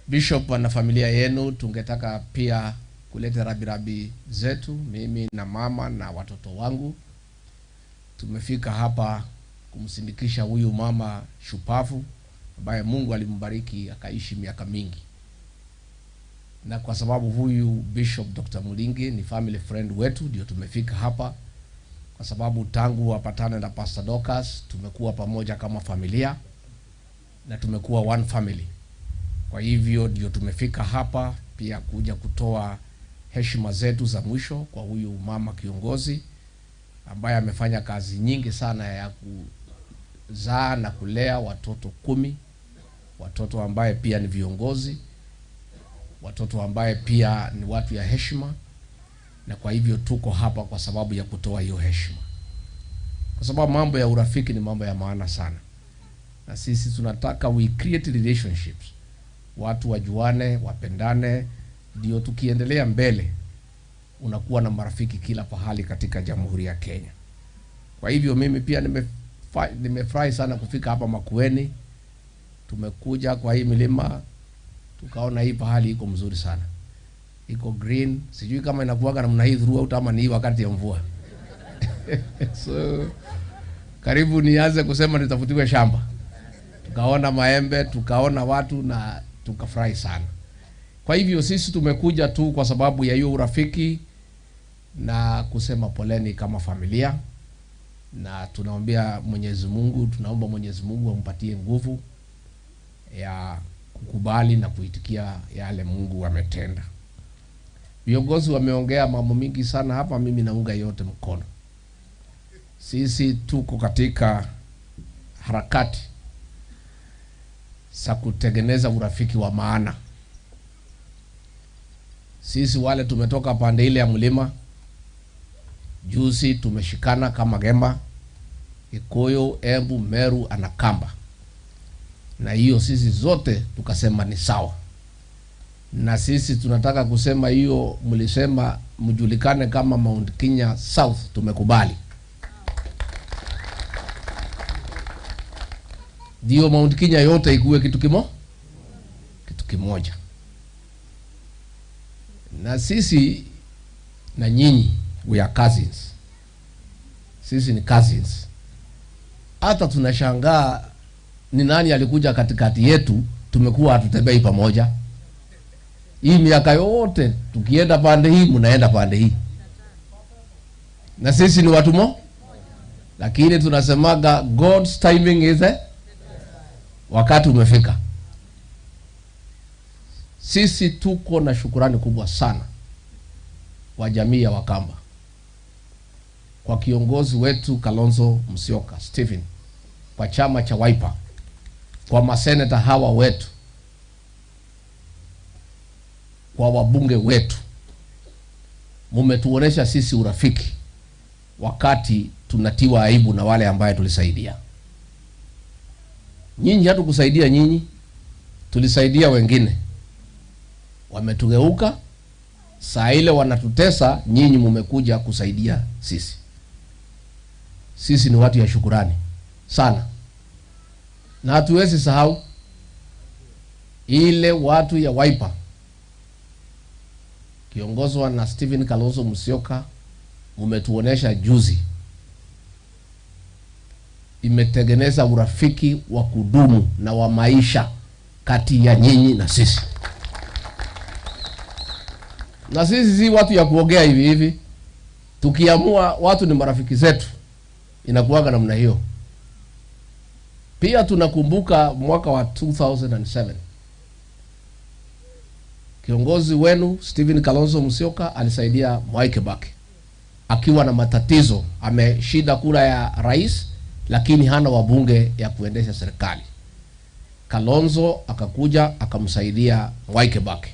Bishop na familia yenu, tungetaka pia kuleta rabirabi zetu, mimi na mama na watoto wangu. Tumefika hapa kumsindikisha huyu mama shupavu ambaye Mungu alimbariki akaishi miaka mingi. Na kwa sababu huyu Bishop Dr. Mulinge ni family friend wetu, ndio tumefika hapa, kwa sababu tangu wapatane na Pastor Dorcas tumekuwa pamoja kama familia na tumekuwa one family. Kwa hivyo ndio tumefika hapa pia kuja kutoa heshima zetu za mwisho kwa huyu mama kiongozi ambaye amefanya kazi nyingi sana ya kuzaa na kulea watoto 10, watoto ambaye pia ni viongozi, watoto ambaye pia ni watu ya heshima. Na kwa hivyo tuko hapa kwa sababu ya kutoa hiyo heshima, kwa sababu mambo ya urafiki ni mambo ya maana sana, na sisi tunataka we create relationships, watu wajuane, wapendane, ndio tukiendelea mbele unakuwa na marafiki kila pahali katika Jamhuri ya Kenya. Kwa hivyo mimi pia nimefurahi sana kufika hapa Makueni. Tumekuja kwa hii milima tukaona hii pahali iko mzuri sana. Iko green, sijui kama inakuwaga namna hii throughout ama ni hii wakati ya mvua. So karibu nianze kusema nitafutiwe shamba. Tukaona maembe, tukaona watu na tukafurahi sana. Kwa hivyo sisi tumekuja tu kwa sababu ya hiyo urafiki na kusema poleni kama familia, na tunaombea Mwenyezi Mungu, tunaomba Mwenyezi Mungu ampatie nguvu ya kukubali na kuitikia yale Mungu ametenda. Viongozi wameongea mambo mingi sana hapa, mimi naunga yote mkono. Sisi tuko katika harakati za kutengeneza urafiki wa maana. Sisi wale tumetoka pande ile ya mlima, juzi tumeshikana kama Gemba, Kikuyu, Embu, Meru na Kamba, na hiyo sisi zote tukasema ni sawa. Na sisi tunataka kusema hiyo mlisema mjulikane kama Mount Kenya South, tumekubali. Ndio Mount Kenya yote ikuwe kitu kitu kimoja. Na sisi na nyinyi we are cousins. Sisi ni cousins. Hata tunashangaa ni nani alikuja katikati yetu, tumekuwa hatutembei pamoja. Hii miaka yote tukienda pande hii mnaenda pande hii. Na sisi ni watu mo, lakini tunasemaga God's timing is wakati umefika. Sisi tuko na shukurani kubwa sana kwa jamii ya Wakamba, kwa kiongozi wetu Kalonzo Musyoka Stephen, kwa chama cha Wiper, kwa maseneta hawa wetu, kwa wabunge wetu. Mumetuonesha sisi urafiki wakati tunatiwa aibu na wale ambaye tulisaidia. Nyinyi hatukusaidia nyinyi, tulisaidia wengine. Wametugeuka, saa ile wanatutesa, nyinyi mumekuja kusaidia sisi. Sisi ni watu ya shukurani sana. Na hatuwezi sahau ile watu ya Wiper kiongozwa na Stephen Kalonzo Musyoka, mumetuonesha juzi, imetengeneza urafiki wa kudumu na wa maisha kati ya nyinyi na sisi. Na sisi si watu ya kuongea hivi hivi. Tukiamua watu ni marafiki zetu, inakuwaga namna hiyo. Pia tunakumbuka mwaka wa 2007 kiongozi wenu Stephen Kalonzo Musyoka alisaidia Mwai Kibaki akiwa na matatizo, ameshinda kura ya rais lakini hana wabunge ya kuendesha serikali. Kalonzo akakuja akamsaidia Mwai Kibaki,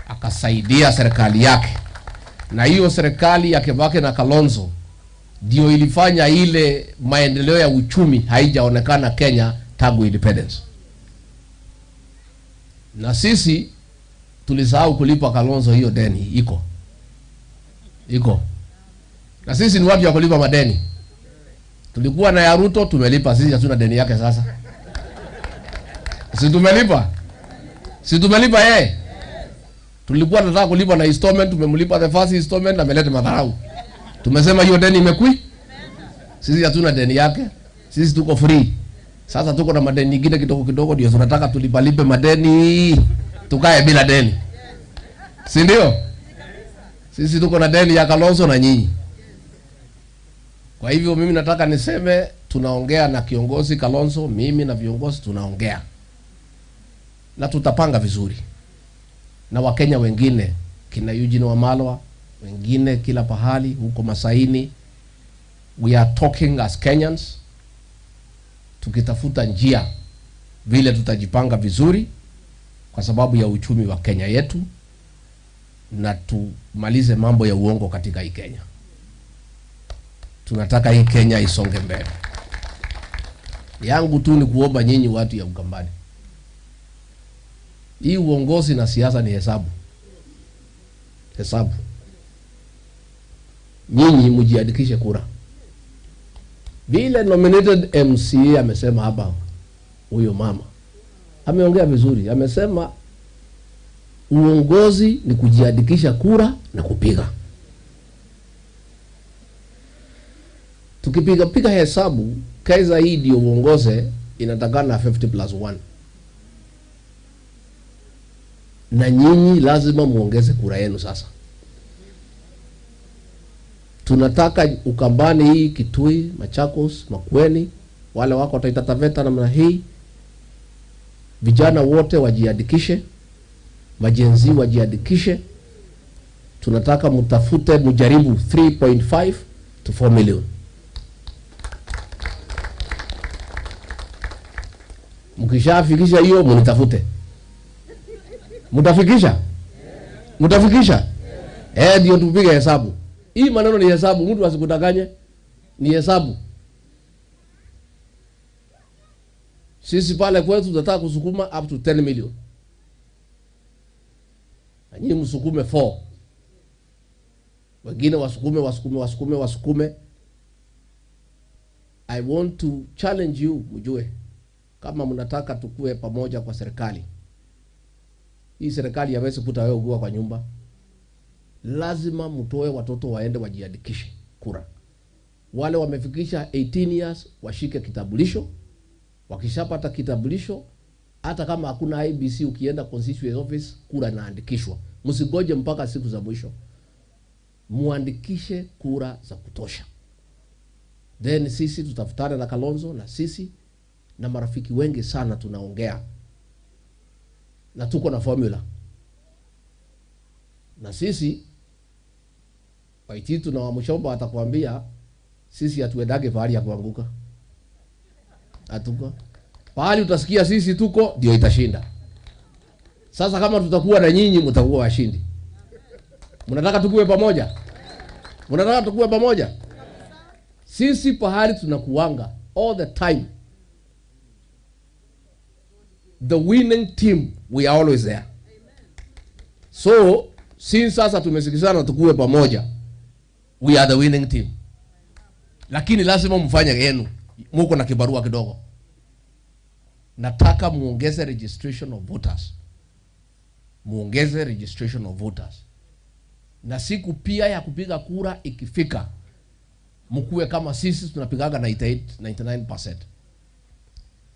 akasaidia serikali yake, na hiyo serikali ya Kibaki na Kalonzo ndio ilifanya ile maendeleo ya uchumi haijaonekana Kenya tangu independence. Na sisi tulisahau kulipa Kalonzo hiyo deni, iko. Iko. Na sisi ni watu ya kulipa madeni. Tulikuwa na ya Ruto tumelipa, sisi hatuna deni yake sasa. Si tumelipa? Si tumelipa yeye? Tulikuwa tunataka kulipa na installment, tumemlipa the first installment na ameleta madharau. Tumesema hiyo deni imekwi? Sisi hatuna deni yake. Sisi tuko free. Sasa tuko na madeni nyingine kidogo kidogo, ndio tunataka tulipalipe madeni, tukae bila deni. Si ndio? Sisi tuko na deni ya Kalonzo na nyinyi. Kwa hivyo mimi nataka niseme tunaongea na kiongozi Kalonzo, mimi na viongozi tunaongea. Na tutapanga vizuri. Na Wakenya wengine, kina Eugene Wamalwa, wengine kila pahali huko Masaini, we are talking as Kenyans, tukitafuta njia vile tutajipanga vizuri kwa sababu ya uchumi wa Kenya yetu, na tumalize mambo ya uongo katika hii Kenya. Tunataka hii Kenya isonge mbele. Yangu tu ni kuomba nyinyi watu ya Ukambani, hii uongozi na siasa ni hesabu. Hesabu. Nyinyi mjiandikishe kura. Vile nominated MCA amesema hapa, huyo mama ameongea vizuri, amesema Uongozi ni kujiandikisha kura na kupiga. Tukipiga piga hesabu, Kaiser hii ndio uongoze, inatakana 50+1. Na nyinyi lazima muongeze kura yenu sasa. Tunataka Ukambani hii, Kitui, Machakos, Makueni, wale wako Taita Taveta namna hii, vijana wote wajiandikishe, majenzi wajiandikishe. Tunataka mtafute, mjaribu 3.5 to 4 million. Mkishafikisha hiyo mnitafute. Mtafikisha? Mtafikisha? Ndio tupige hesabu. Hii maneno ni hesabu, mtu asikudanganye. Ni hesabu. Sisi pale kwetu tunataka kusukuma up to 10 million. Na nyinyi msukume 4. Wengine wasukume, wasukume, wasukume, wasukume. I want to challenge you, mjue kama mnataka tukue pamoja kwa serikali. Hii serikali haiwezi kuta wewe ukiwa kwa nyumba. Lazima mtoe watoto waende wajiandikishe kura. Wale wamefikisha 18 years washike kitambulisho. Wakishapata kitambulisho, hata kama hakuna IBC, ukienda constituency office kura inaandikishwa. Msigoje mpaka siku za mwisho. Muandikishe kura za kutosha. Then sisi tutafutana na Kalonzo na sisi na marafiki wengi sana tunaongea. Na tuko na formula. Na sisi Waititu na Wamuchomba watakwambia sisi hatuendage pahali ya kuanguka. Hatuko. Pahali utasikia sisi tuko ndio itashinda. Sasa kama tutakuwa na nyinyi mtakuwa washindi. Mnataka tukue pamoja? Mnataka tukue pamoja? Sisi pahali tunakuanga all the time. The winning team, we are always there. So, since sasa tumesikizana tukue pamoja, we are the winning team. Lakini lazima mfanye yenu. Muko na kibarua kidogo. Nataka muongeze registration of voters. Muongeze registration of voters. Na siku pia ya kupiga kura ikifika, mkuwe kama sisi tunapigaga 98, 99%.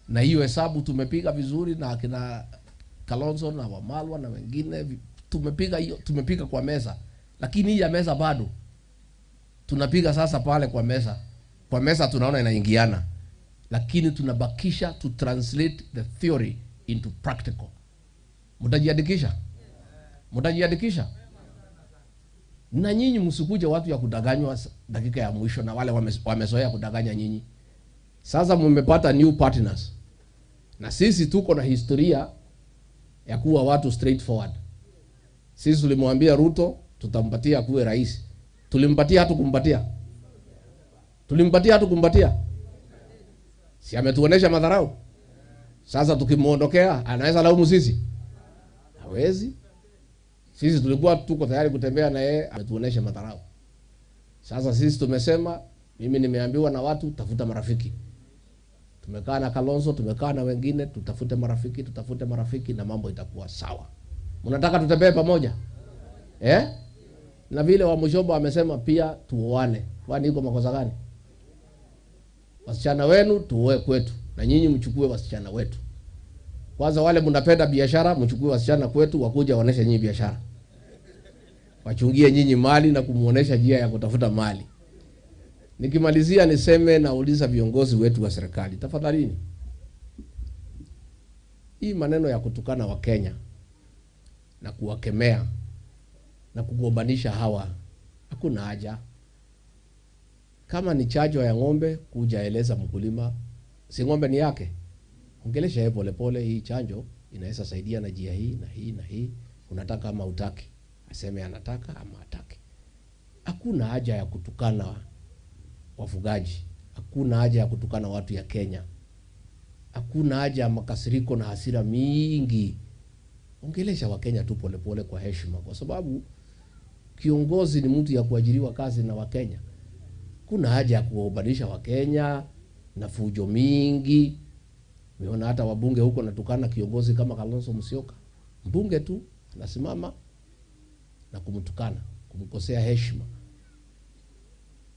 Na hiyo hesabu tumepiga vizuri na akina Kalonzo na Wamalwa na wengine, tumepiga hiyo, tumepiga kwa meza. Lakini hii ya meza bado tunapiga sasa pale kwa meza. Kwa meza tunaona inaingiana. Lakini tunabakisha to translate the theory into practical. Mtajiandikisha? Mtajiandikisha? Na nyinyi msikuje watu ya kudanganywa dakika ya mwisho na wale wamezoea kudanganya nyinyi. Sasa mmepata new partners. Na sisi tuko na historia ya kuwa watu straightforward. Sisi tulimwambia Ruto tutampatia kuwe rais. Tulimpatia hatukumpatia? Tulimpatia hatukumpatia? Si ametuonesha madharau? Sasa tukimuondokea anaweza laumu sisi? Hawezi. Sisi tulikuwa tuko tayari kutembea na yeye, ametuonesha madharau. Sasa sisi tumesema, mimi nimeambiwa na watu tafuta marafiki. Tumekaa na Kalonzo, tumekaa na wengine, tutafute marafiki, tutafute marafiki na mambo itakuwa sawa. Mnataka tutembee pamoja? Na vile Wamuchomba amesema pia tuoane. Kwani iko makosa gani? Wasichana wenu tuoe kwetu na nyinyi mchukue wasichana wetu. Kwanza wale mnapenda biashara mchukue wasichana kwetu wakuja waoneshe nyinyi biashara. Wachungie nyinyi mali na kumuonesha njia ya kutafuta mali. Nikimalizia niseme, nauliza viongozi wetu wa serikali, tafadhalini. Hii maneno ya kutukana wa Kenya na kuwakemea na kugombanisha hawa, hakuna haja. Kama ni chanjo ya ng'ombe, kuja eleza mkulima, si ng'ombe ni yake. Ongelesha yeye pole pole, hii chanjo inaweza saidia na njia hii na hii na hii, unataka ama hutaki? Aseme anataka ama hataki. Hakuna haja ya kutukana wafugaji, hakuna haja ya kutukana watu ya Kenya, hakuna haja ya makasiriko na hasira mingi. Ongelesha Wakenya tu pole pole kwa heshima, kwa sababu kiongozi ni mtu ya kuajiriwa kazi na Wakenya. Kuna haja ya kuwaunganisha Wakenya na fujo mingi. Umeona hata wabunge huko natukana kiongozi kama Kalonzo Musyoka. Mbunge tu Anasimama na kumtukana, kumkosea heshima.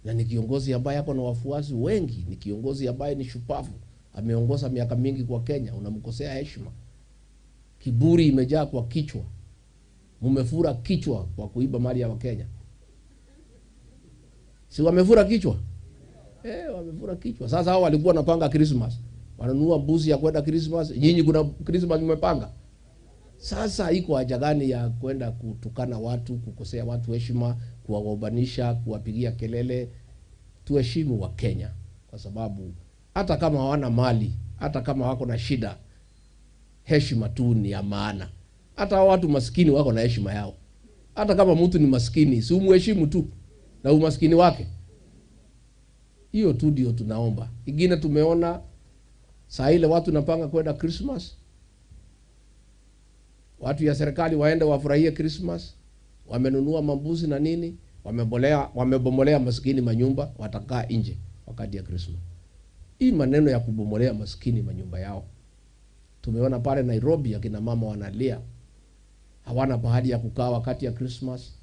Na ni kiongozi ambaye ako na wafuasi wengi, ni kiongozi ambaye ni shupavu, ameongoza miaka mingi kwa Kenya, unamkosea heshima. Kiburi imejaa kwa kichwa. Mumefura kichwa kwa kuiba mali ya Wakenya. Si wamefura kichwa? Wamefura kichwa. Sasa hao walikuwa wanapanga Christmas. Wananunua mbuzi ya kwenda Christmas. Nyinyi kuna Christmas mmepanga? Sasa iko haja gani ya kwenda kutukana watu, kukosea watu heshima, kuwagombanisha, kuwapigia kelele? Tuheshimu wa Kenya kwa sababu hata kama hawana mali, hata kama wako na shida, heshima tu ni ya maana. Hata watu maskini wako na heshima yao. Hata kama mtu ni maskini, si umheshimu tu na umaskini wake. Hiyo tu ndio tunaomba. Ingine tumeona saa ile watu napanga kwenda Christmas. Watu ya serikali waende wafurahie Christmas, wamenunua mambuzi na nini, wamebomolea maskini manyumba, watakaa nje wakati ya Christmas. Hii maneno ya kubomolea maskini manyumba yao. Tumeona pale Nairobi akina mama wanalia, hawana pahali ya kukaa wakati ya Christmas.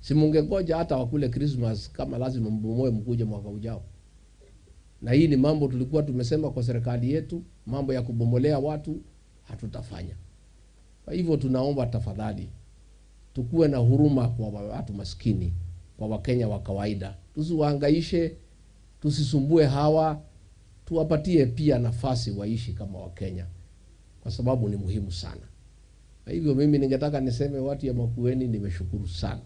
Si mungengoja hata wakule Christmas, kama lazima mbomoe mkuje mwaka ujao. Na hii ni mambo tulikuwa tumesema kwa serikali yetu, mambo ya kubomolea watu hatutafanya. Kwa hivyo tunaomba tafadhali tukuwe na huruma kwa watu maskini, kwa Wakenya wa kawaida. Tusiwahangaishe, tusisumbue hawa, tuwapatie pia nafasi waishi kama Wakenya, kwa sababu ni muhimu sana. Kwa hivyo mimi ningetaka niseme watu ya Makueni nimeshukuru sana.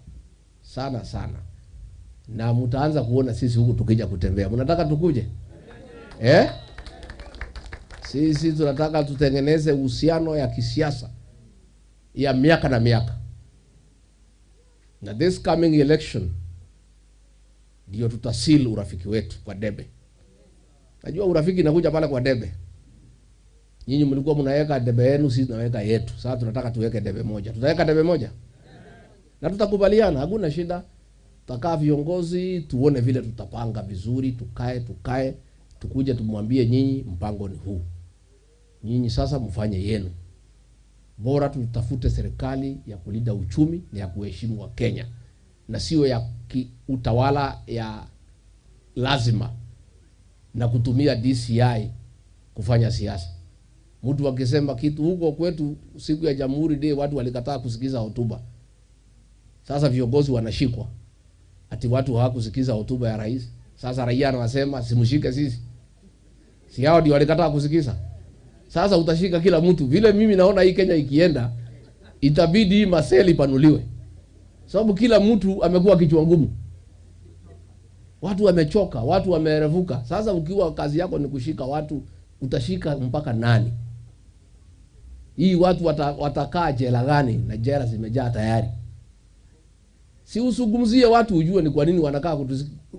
Sana sana. Na mtaanza kuona sisi huku tukija kutembea. Mnataka tukuje? Sisi tunataka tutengeneze uhusiano ya kisiasa ya miaka na miaka. Na this coming election ndio tutasil urafiki wetu kwa debe. Najua urafiki inakuja pale kwa debe. Nyinyi mlikuwa mnaweka debe yenu, sisi tunaweka yetu. Sasa tunataka tuweke debe moja. Tutaweka debe moja. Na tutakubaliana, hakuna shida. Tutakaa viongozi, tuone vile tutapanga vizuri, tukae, tukuje tumwambie nyinyi mpango ni huu. Nyinyi sasa mfanye yenu. Bora tutafute serikali ya kulinda uchumi na ya kuheshimu wa Kenya, na sio ya utawala ya lazima na kutumia DCI kufanya siasa. Mtu akisema kitu huko kwetu siku ya Jamhuri Day watu walikataa kusikiza hotuba. Sasa viongozi wanashikwa ati watu hawakusikiza hotuba ya rais. Sasa raia anasema simshike sisi. Si hao ndio walikataa kusikiza. Sasa utashika kila mtu. Vile mimi naona hii Kenya ikienda, itabidi hii maseli ipanuliwe. Sababu kila mtu amekuwa kichwa ngumu. Watu wamechoka, watu wamerevuka. Sasa ukiwa kazi yako ni kushika watu, utashika mpaka nani? Hii watu watakaa jela gani? Na jela zimejaa tayari. Si usungumzie watu ujue ni kwa nini wanakaa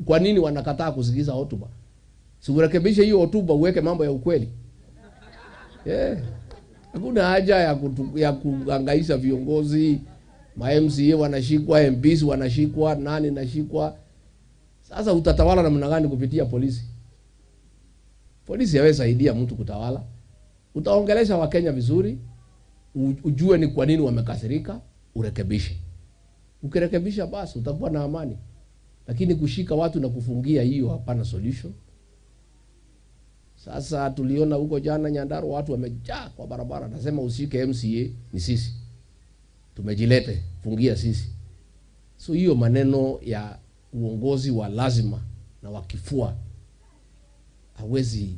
kwa nini wanakataa kusikiza hotuba. Si urekebishe hiyo hotuba uweke mambo ya ukweli. Hakuna haja ya kuhangaisha viongozi. Ma MCA wanashikwa, MPs wanashikwa, nani nashikwa. Sasa utatawala namna gani kupitia polisi? Polisi hawezi saidia mtu kutawala. Utaongelesha Wakenya vizuri, ujue ni kwa nini wamekasirika, urekebishe. Ukirekebisha basi utakuwa na amani. Lakini kushika watu na kufungia hiyo hapana solution. Sasa tuliona huko jana Nyandarua watu wamejaa kwa barabara. Nasema usike MCA ni sisi. Tumejilete, fungia sisi. So hiyo maneno ya uongozi wa lazima na wa kifua hawezi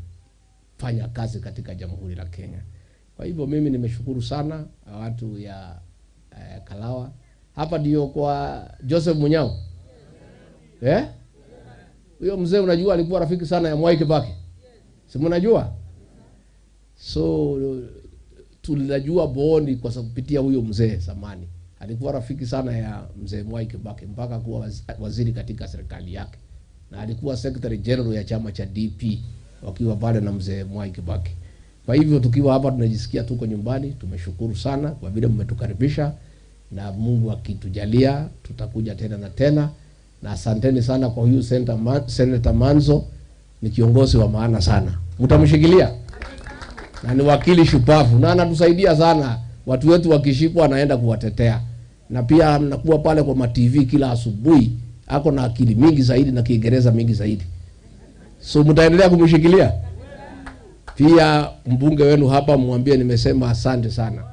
fanya kazi katika Jamhuri la Kenya. Kwa hivyo mimi nimeshukuru sana watu ya Kalawa. Hapa ndio kwa Joseph Munyao. Huyo mzee unajua alikuwa rafiki sana ya Mwai Kibaki. Si mnajua? So tulijua Booni kwa sababu kupitia huyo mzee zamani. Alikuwa rafiki sana ya mzee Mwai Kibaki mpaka kuwa waziri katika serikali yake. Na alikuwa secretary general ya chama cha DP wakiwa pale na mzee Mwai Kibaki. Kwa hivyo tukiwa hapa tunajisikia tuko nyumbani. Tumeshukuru sana kwa vile mmetukaribisha, na Mungu akitujalia tutakuja tena na tena. Na asanteni sana kwa huyu Senator Manzo, ni kiongozi wa maana sana. Mtamshikilia? Na ni wakili shupavu na anatusaidia sana. Watu wetu wakishikwa anaenda kuwatetea, na pia anakuwa pale kwa ma TV kila asubuhi, ako na akili mingi zaidi na Kiingereza mingi zaidi. So mtaendelea kumshikilia pia. Mbunge wenu hapa mwambie nimesema asante sana.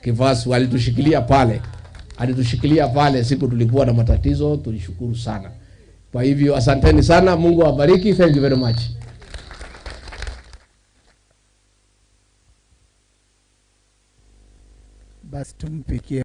Kivasu alitushikilia pale, alitushikilia pale siku tulikuwa na matatizo, tulishukuru sana. Kwa hivyo asanteni sana, Mungu awabariki. Thank you very much. Basi tumpikie.